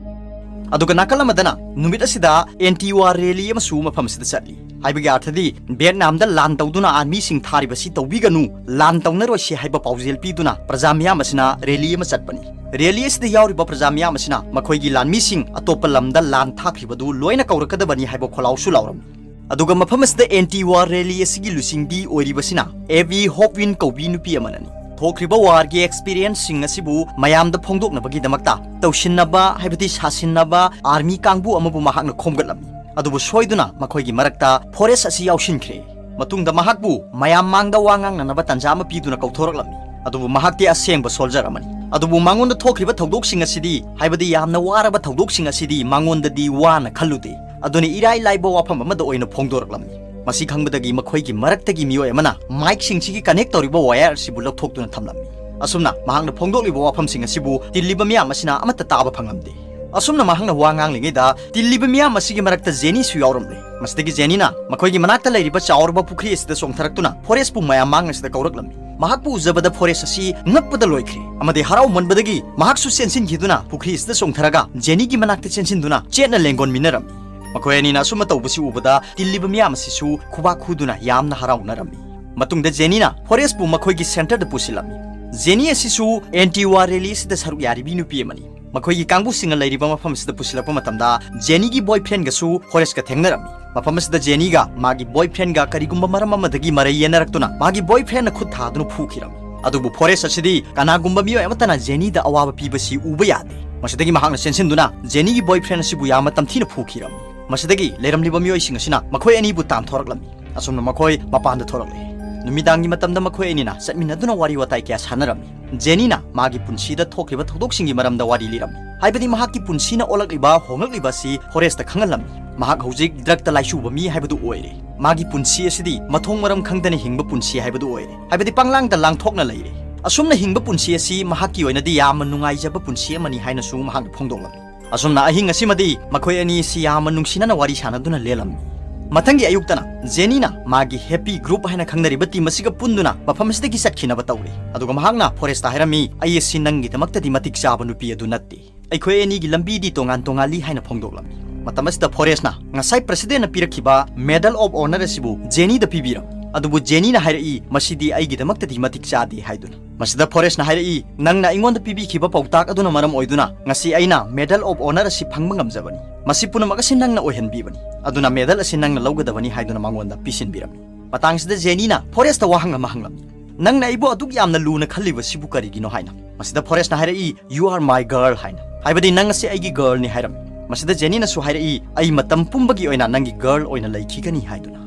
ꯑꯗꯨꯒ ꯅꯥꯀꯜ ꯑꯃꯗꯅ ꯅꯨꯃꯤꯠ ꯑꯁꯤꯗ ꯑꯦꯟꯇꯤ ꯋꯥꯔ ꯔꯦꯂꯤ ꯑꯃꯁꯨ ꯃꯐꯝ ꯑꯁꯤꯗ ꯆꯠꯂꯤ꯫ ꯍꯥꯏꯕꯒꯤ ꯑꯥꯔꯊꯗꯤ, ꯚꯤꯌꯦꯠꯅꯥꯝꯗ ꯂꯥꯟ ꯇꯧꯗꯨꯅ ꯑꯥꯔꯃꯤꯁꯤꯡ ꯊꯥꯔꯤꯕꯁꯤ ꯇꯧꯕꯤꯒꯅꯨ, ꯂꯥꯟ ꯇꯧꯅꯔꯣꯏꯁꯤ ꯍꯥꯏꯕ ꯄꯥꯎꯖꯦꯜ ꯄꯤꯗꯨꯅ ꯄ꯭ꯔꯖꯥ ꯃꯤꯌꯥꯝ ꯑꯁꯤꯅ ꯔꯦꯂꯤ ꯑꯃ ꯆꯠꯄꯅꯤ꯫ ꯔꯦꯂꯤ ꯑꯁꯤꯗ ꯌꯥꯎꯔꯤꯕ ꯄ꯭ꯔꯖꯥ ꯃꯤꯌꯥꯝ ꯑꯁꯤꯅ ꯃꯈꯣꯏꯒꯤ ꯂꯥꯟꯃꯤꯁꯤꯡ ꯑꯇꯣꯞꯄ ꯂꯝꯗ ꯂꯥꯟ ꯊꯥꯈ꯭ꯔꯤꯕꯗꯨ ꯂꯣꯏꯅ ꯀꯧꯔꯛꯀꯗꯕꯅꯤ ꯍꯥꯏꯕ ꯈꯣꯜꯂꯥꯎꯁꯨ ꯂꯥꯎꯔꯝꯃꯤ꯫ ꯑꯗꯨꯒ ꯃꯐꯝ ꯑꯁꯤꯗ ꯑꯦꯟꯇꯤ ꯋꯥꯔ ꯔꯦꯂꯤ ꯑꯁꯤꯒꯤ ꯂꯨꯆꯤꯡꯕꯤ ꯑꯣꯏꯔꯤꯕꯁꯤꯅ ꯑꯦ ꯚꯤ ꯍꯣꯞꯋꯤꯟ ꯀꯧꯕꯤ ꯅꯨꯄꯤ ꯑꯃꯅꯅꯤ꯫ ꯊꯣꯛꯈ꯭ꯔꯤꯕ ꯋꯥꯔꯒꯤ ꯑꯦꯛꯁꯄꯤꯔꯤꯌꯦꯟꯁꯁꯤꯡ ꯑꯁꯤꯕꯨ ꯃꯌꯥꯝꯗ ꯐꯣꯡꯗꯣꯛꯅꯕꯒꯤꯗꯃꯛꯇ ꯇꯧꯁꯤꯟꯅꯕ, ꯍꯥꯏꯕꯗꯤ ꯁꯥꯁꯤꯟꯅꯕ ꯑꯥꯔꯃꯤ ꯀꯥꯡꯕꯨ ꯑꯃꯕꯨ ꯃꯍꯥꯛꯅ ꯈꯣꯝꯒꯠꯂꯝꯃꯤ꯫ ꯑꯗꯨꯕꯨ ꯁꯣꯏꯗꯨꯅ ꯃꯈꯣꯏꯒꯤ ꯃꯔꯛꯇ ꯐꯣꯔꯦꯁ ꯑꯁꯤ ꯌꯥꯎꯁꯤꯟꯈ꯭ꯔꯦ꯫ ꯃꯇꯨꯡꯗ ꯃꯍꯥꯛꯄꯨ ꯃꯌꯥꯝ ꯃꯥꯡꯗ ꯋꯥ ꯉꯥꯡꯅꯅꯕ ꯇꯥꯟꯖꯥ ꯑꯃ ꯄꯤꯗꯨꯅ ꯀꯧꯊꯣꯔꯛꯂꯝꯃꯤ꯫ ꯑꯗꯨꯕꯨ ꯃꯍꯥꯛꯇꯤ ꯑꯁꯦꯡꯕ ꯁꯣꯜꯖꯔ ꯑꯃꯅꯤ꯫ ꯑꯗꯨꯕꯨ ꯃꯉꯣꯟꯗ ꯊꯣꯛꯈ꯭ꯔꯤꯕ ꯊꯧꯗꯣꯛꯁꯤꯡ ꯑꯁꯤꯗꯤ, ꯍꯥꯏꯕꯗꯤ ꯌꯥꯝꯅ ꯋꯥꯔꯕ ꯊꯧꯗꯣꯛꯁꯤꯡ ꯑꯁꯤꯗꯤ ꯃꯉꯣꯟꯗꯗꯤ ꯋꯥꯅ ꯈꯜꯂꯨꯗꯦ꯫ ꯑꯗꯨꯅ ꯏꯔꯥꯏ ꯂꯥꯏꯕ ꯋꯥꯐꯝ ꯑꯃꯗ ꯑꯣꯏꯅ ꯐꯣꯡꯗꯣꯔꯛꯂꯝꯃꯤ꯫ ꯃꯁꯤ ꯈꯪꯕꯗꯒꯤ ꯃꯈꯣꯏꯒꯤ ꯃꯔꯛꯇꯒꯤ ꯃꯤꯑꯣꯏ ꯑꯃꯅ ꯃꯥꯏꯛꯁꯤꯡꯁꯤꯒꯤ ꯀꯅꯦꯛ ꯇꯧꯔꯤꯕ ꯋꯥꯌꯔ ꯑꯁꯤꯕꯨ ꯂꯧꯊꯣꯛꯇꯨꯅ ꯊꯝꯂꯝꯃꯤ꯫ ꯑꯁꯨꯝꯅ ꯃꯍꯥꯛꯅ ꯐꯣꯡꯗꯣꯛꯂꯤꯕ ꯋꯥꯐꯝꯁꯤꯡ ꯑꯁꯤꯕꯨ ꯇꯤꯜꯂꯤꯕ ꯃꯤꯌꯥꯝ ꯑꯁꯤꯅ ꯑꯃꯠꯇ ꯇꯥꯕ ꯐꯪꯂꯝꯗꯦ꯫ ꯑꯁꯨꯝꯅ ꯃꯍꯥꯛꯅ ꯋꯥ ꯉꯥꯡꯂꯤꯉꯩꯗ ꯇꯤꯜꯂꯤꯕ ꯃꯤꯌꯥꯝ ꯑꯁꯤꯒꯤ ꯃꯔꯛꯇ ꯖꯦꯅꯤꯁꯨ ꯌꯥꯎꯔꯝꯂꯦ꯫ ꯃꯁꯤꯗꯒꯤ ꯖꯦꯅꯤꯅ ꯃꯈꯣꯏꯒꯤ ꯃꯅꯥꯛꯇ ꯂꯩꯔꯤꯕ ꯆꯥꯎꯔꯕ ꯄꯨꯈ꯭ꯔꯤ ꯑꯁꯤꯗ ꯆꯣꯡꯊꯔꯛꯇꯨꯅ ꯐꯣꯔꯦꯁꯄꯨ ꯃꯌꯥꯝ ꯃꯥꯡ ꯑꯁꯤꯗ ꯀꯧꯔꯛꯂꯝꯃꯤ꯫ ꯃꯍꯥꯛꯄꯨ ꯎꯖꯕꯗ ꯐꯣꯔꯦꯁ ꯑꯁꯤ ꯉꯛꯄꯗ ꯂꯣꯏꯈ꯭ꯔꯦ ꯑꯃꯗꯤ ꯍꯔꯥꯎꯃꯟꯕꯗꯒꯤ ꯃꯍꯥꯛꯁꯨ ꯆꯦꯟꯁꯤꯟꯈꯤꯗꯨꯅ ꯄꯨꯈ꯭ꯔꯤ ꯑꯁꯤꯗ ꯆꯣꯡꯊꯔꯒ ꯖꯦꯅꯤꯒꯤ ꯃꯅꯥꯛꯇ ꯆꯦꯟꯁꯤꯟꯗꯨꯅ ꯆꯦꯠꯅ ꯂꯦꯡꯒꯣꯟꯃꯤꯟꯅꯔꯝꯃꯤ꯫ ꯃꯈꯣꯏ ꯑꯅꯤꯅ ꯑꯁꯨꯝꯅ ꯇꯧꯕꯁꯤ ꯎꯕꯗ ꯇꯤꯜꯂꯤꯕ ꯃꯤꯌꯥꯝ ꯑꯁꯤꯁꯨ ꯈꯨꯕꯥꯛ ꯈꯨꯗꯨꯅ ꯌꯥꯝꯅ ꯍꯔꯥꯎꯅꯔꯝꯃꯤ꯫ ꯃꯇꯨꯡꯗ ꯖꯦꯅꯤꯅ ꯐꯣꯔꯦꯁꯄꯨ ꯃꯈꯣꯏꯒꯤ ꯁꯦꯟꯇꯔꯗ ꯄꯨꯁꯤꯜꯂꯝꯃꯤ꯫ ꯖꯦꯅꯤ ꯑꯁꯤꯁꯨ ꯑꯦꯟꯇꯤ ꯋꯥꯔ ꯔꯦꯂꯤ ꯑꯁꯤꯗ ꯁꯔꯨꯛ ꯌꯥꯔꯤꯕꯤ ꯅꯨꯄꯤ ꯑꯃꯅꯤ꯫ ꯃꯈꯣꯏꯒꯤ ꯀꯥꯡꯕꯨꯁꯤꯡꯅ ꯂꯩꯔꯤꯕ ꯃꯐꯝ ꯑꯁꯤꯗ ꯄꯨꯁꯤꯜꯂꯛꯄ ꯃꯇꯝꯗ ꯖꯦꯅꯤꯒꯤ ꯕꯣꯏꯐ꯭ꯔꯦꯟꯒꯁꯨ ꯐꯣꯔꯦꯁꯀ ꯊꯦꯡꯅꯔꯝꯃꯤ꯫ ꯃꯐꯝ ꯑꯁꯤꯗ ꯖꯦꯅꯤꯒ ꯃꯥꯒꯤ ꯕꯣꯏꯐ꯭ꯔꯦꯟꯒ ꯀꯔꯤꯒꯨꯝꯕ ꯃꯔꯝ ꯑꯃꯗꯒꯤ ꯃꯔꯩ ꯌꯦꯟꯅꯔꯛꯇꯨꯅ ꯃꯥꯒꯤ ꯕꯣꯏꯐ꯭ꯔꯦꯟꯅ ꯈꯨꯠ ꯊꯥꯗꯨꯅ ꯐꯨꯈꯤꯔꯝꯃꯤ꯫ ꯑꯗꯨꯕꯨ ꯐꯣꯔꯦꯁ ꯑꯁꯤꯗꯤ ꯀꯅꯥꯒꯨꯝꯕ ꯃꯤꯑꯣꯏ ꯑꯃꯠꯇꯅ ꯖꯦꯅꯤꯗ ꯑꯋꯥꯕ ꯄꯤꯕꯁꯤ ꯎꯕ ꯌꯥꯗꯦ꯫ ꯃꯁꯤꯗꯒꯤ ꯃꯍꯥꯛꯅ ꯆꯦꯟꯁꯤꯟꯗꯨꯅ ꯖꯦꯅꯤꯒꯤ ꯕꯣꯏꯐ꯭ꯔꯦꯟ ꯑꯁꯤꯕꯨ ꯌꯥꯝꯅ ꯇꯝꯊꯤꯅ ꯐꯨꯈꯤꯔꯝꯃꯤ꯫ ꯃꯁꯤꯗꯒꯤ ꯂꯩꯔꯝꯂꯤꯕ ꯃꯤꯑꯣꯏꯁꯤꯡ ꯑꯁꯤꯅ ꯃꯈꯣꯏ ꯑꯅꯤꯕꯨ ꯇꯥꯟꯊꯣꯔꯛꯂꯝꯃꯤ꯫ ꯑꯁꯨꯝꯅ ꯃꯈꯣꯏ ꯃꯄꯥꯟꯗ ꯊꯣꯔꯛꯂꯦ꯫ ꯅꯨꯃꯤꯗꯥꯡꯒꯤ ꯃꯇꯝꯗ ꯃꯈꯣꯏ ꯑꯅꯤꯅ ꯆꯠꯃꯤꯟꯅꯗꯨꯅ ꯋꯥꯔꯤ ꯋꯥꯇꯥꯏ ꯀꯌꯥ ꯁꯥꯟꯅꯔꯝꯃꯤ꯫ ꯖꯦꯅꯤꯅ ꯃꯥꯒꯤ ꯄꯨꯟꯁꯤꯗ ꯊꯣꯛꯈꯤꯕ ꯊꯧꯗꯣꯛꯁꯤꯡꯒꯤ ꯃꯔꯝꯗ ꯋꯥꯔꯤ ꯂꯤꯔꯝꯃꯤ, ꯍꯥꯏꯕꯗꯤ ꯃꯍꯥꯛꯀꯤ ꯄꯨꯟꯁꯤꯅ ꯑꯣꯜꯂꯛꯂꯤꯕ, ꯍꯣꯡꯂꯛꯂꯤꯕ ꯑꯁꯤ ꯐꯣꯔꯦꯁꯇ ꯈꯪꯍꯜꯂꯝꯃꯤ꯫ ꯃꯍꯥꯛ ꯍꯧꯖꯤꯛ ꯗ꯭ꯔꯒꯇ ꯂꯥꯏꯆꯨꯕ ꯃꯤ ꯍꯥꯏꯕꯗꯨ ꯑꯣꯏꯔꯦ꯫ ꯃꯥꯒꯤ ꯄꯨꯟꯁꯤ ꯑꯁꯤꯗꯤ ꯃꯊꯣꯡ ꯃꯔꯝ ꯈꯪꯗꯅ ꯍꯤꯡꯕ ꯄꯨꯟꯁꯤ ꯍꯥꯏꯕꯗꯨ ꯑꯣꯏꯔꯦ, ꯍꯥꯏꯕꯗꯤ ꯄꯪꯂꯥꯡꯗ ꯂꯥꯡꯊꯣꯛꯅ ꯂꯩꯔꯦ꯫ ꯑꯁꯨꯝꯅ ꯍꯤꯡꯕ ꯄꯨꯟꯁꯤ ꯑꯁꯤ ꯃꯍꯥꯛꯀꯤ ꯑꯣꯏꯅꯗꯤ ꯌꯥꯝꯅ ꯅꯨꯡꯉꯥꯏꯖꯕ ꯄꯨꯟꯁꯤ ꯑꯃꯅꯤ ꯍꯥꯏꯅꯁꯨ ꯃꯍꯥꯛꯅ ꯐꯣꯡꯗꯣꯛꯂꯝꯃꯤ꯫ ꯑꯁꯨꯝꯅ ꯑꯍꯤꯡ ꯑꯁꯤꯃꯗꯤ ꯃꯈꯣꯏ ꯑꯅꯤ ꯑꯁꯤ ꯌꯥꯝꯅ ꯅꯨꯡꯁꯤꯅꯅ ꯋꯥꯔꯤ ꯁꯥꯟꯅꯗꯨꯅ ꯂꯦꯜꯂꯝꯃꯤ꯫ ꯃꯊꯪꯒꯤ ꯑꯌꯨꯛꯇꯅ ꯖꯦꯅꯤꯅ ꯃꯥꯒꯤ ꯍꯦꯄꯤ ꯒ꯭ꯔꯨꯞ ꯍꯥꯏꯅ ꯈꯪꯅꯔꯤꯕ ꯇꯤꯝ ꯑꯁꯤꯒ ꯄꯨꯟꯗꯨꯅ ꯃꯐꯝ ꯑꯁꯤꯗꯒꯤ ꯆꯠꯈꯤꯅꯕ ꯇꯧꯔꯤ꯫ ꯑꯗꯨꯒ ꯃꯍꯥꯛꯅ ꯐꯣꯔꯦꯁꯇ ꯍꯥꯏꯔꯝꯃꯤ, "ꯑꯩ ꯑꯁꯤ ꯅꯪꯒꯤꯗꯃꯛꯇꯗꯤ ꯃꯇꯤꯛ ꯆꯥꯕ ꯅꯨꯄꯤ ꯑꯗꯨ ꯅꯠꯇꯦ꯫ ꯑꯩꯈꯣꯏ ꯑꯅꯤꯒꯤ ꯂꯝꯕꯤꯗꯤ ꯇꯣꯉꯥꯟ ꯇꯣꯉꯥꯜꯂꯤ" ꯍꯥꯏꯅ ꯐꯣꯡꯗꯣꯛꯂꯝꯃꯤ꯫ ꯃꯇꯝ ꯑꯁꯤꯗ ꯐꯣꯔꯦꯁꯅ ꯉꯁꯥꯏ ꯄ꯭ꯔꯁꯤꯗꯦꯟꯅ ꯄꯤꯔꯛꯈꯤꯕ Medal of Honor ꯑꯁꯤꯕꯨ ꯖꯦꯅꯤꯗ ꯄꯤꯕꯤꯔꯝꯃꯤ꯫ ꯑꯗꯨꯕꯨ ꯖꯦꯅꯤꯅ ꯍꯥꯏꯔꯛꯏ, "ꯃꯁꯤꯗꯤ ꯑꯩꯒꯤꯗꯃꯛꯇꯗꯤ ꯃꯇꯤꯛ ꯆꯥꯗꯦ" ꯍꯥꯏꯗꯨꯅ꯫ ꯃꯁꯤꯗ ꯐꯣꯔꯦꯁꯅ ꯍꯥꯏꯔꯛꯏ, "ꯅꯪꯅ ꯑꯩꯉꯣꯟꯗ ꯄꯤꯕꯤꯈꯤꯕ ꯄꯥꯎꯇꯥꯛ ꯑꯗꯨꯅ ꯃꯔꯝ ꯑꯣꯏꯗꯨꯅ ꯉꯁꯤ ꯑꯩꯅ Medal of Honor ꯑꯁꯤ ꯐꯪꯕ ꯉꯝꯖꯕꯅꯤ꯫ ꯃꯁꯤ ꯄꯨꯝꯅꯃꯛ ꯑꯁꯤ ꯅꯪꯅ ꯑꯣꯏꯍꯟꯕꯤꯕꯅꯤ꯫ ꯑꯗꯨꯅ medal ꯑꯁꯤ ꯅꯪꯅ ꯂꯧꯒꯗꯕꯅꯤ" ꯍꯥꯏꯗꯨꯅ ꯃꯉꯣꯟꯗ ꯄꯤꯁꯤꯟꯕꯤꯔꯝꯃꯤ꯫ ꯃꯇꯥꯡꯁꯤꯗ ꯖꯦꯅꯤꯅ ꯐꯣꯔꯦꯁꯇ ꯋꯥꯍꯪ ꯑꯃ ꯍꯪꯂꯝꯃꯤ, "ꯅꯪꯅ ꯑꯩꯕꯨ ꯑꯗꯨꯛ ꯌꯥꯝꯅ ꯂꯨꯅ ꯈꯜꯂꯤꯕꯁꯤꯕꯨ ꯀꯔꯤꯒꯤꯅꯣ?" ꯍꯥꯏꯅ꯫ ꯃꯁꯤꯗ ꯐꯣꯔꯦꯁꯅ ꯍꯥꯏꯔꯛꯏ, "You are my girl" ꯍꯥꯏꯅ, ꯍꯥꯏꯕꯗꯤ ꯅꯪ ꯑꯁꯤ ꯑꯩꯒꯤ ꯒꯔꯜꯅꯤ ꯍꯥꯏꯔꯝꯃꯤ꯫ ꯃꯁꯤꯗ ꯖꯦꯅꯤꯅꯁꯨ ꯍꯥꯏꯔꯛꯏ, "ꯑꯩ ꯃꯇꯝ ꯄꯨꯝꯕꯒꯤ ꯑꯣꯏꯅ ꯅꯪꯒꯤ ꯒꯔꯜ ꯑꯣꯏꯅ ꯂꯩꯈꯤꯒꯅꯤ" ꯍꯥꯏꯗꯨꯅ꯫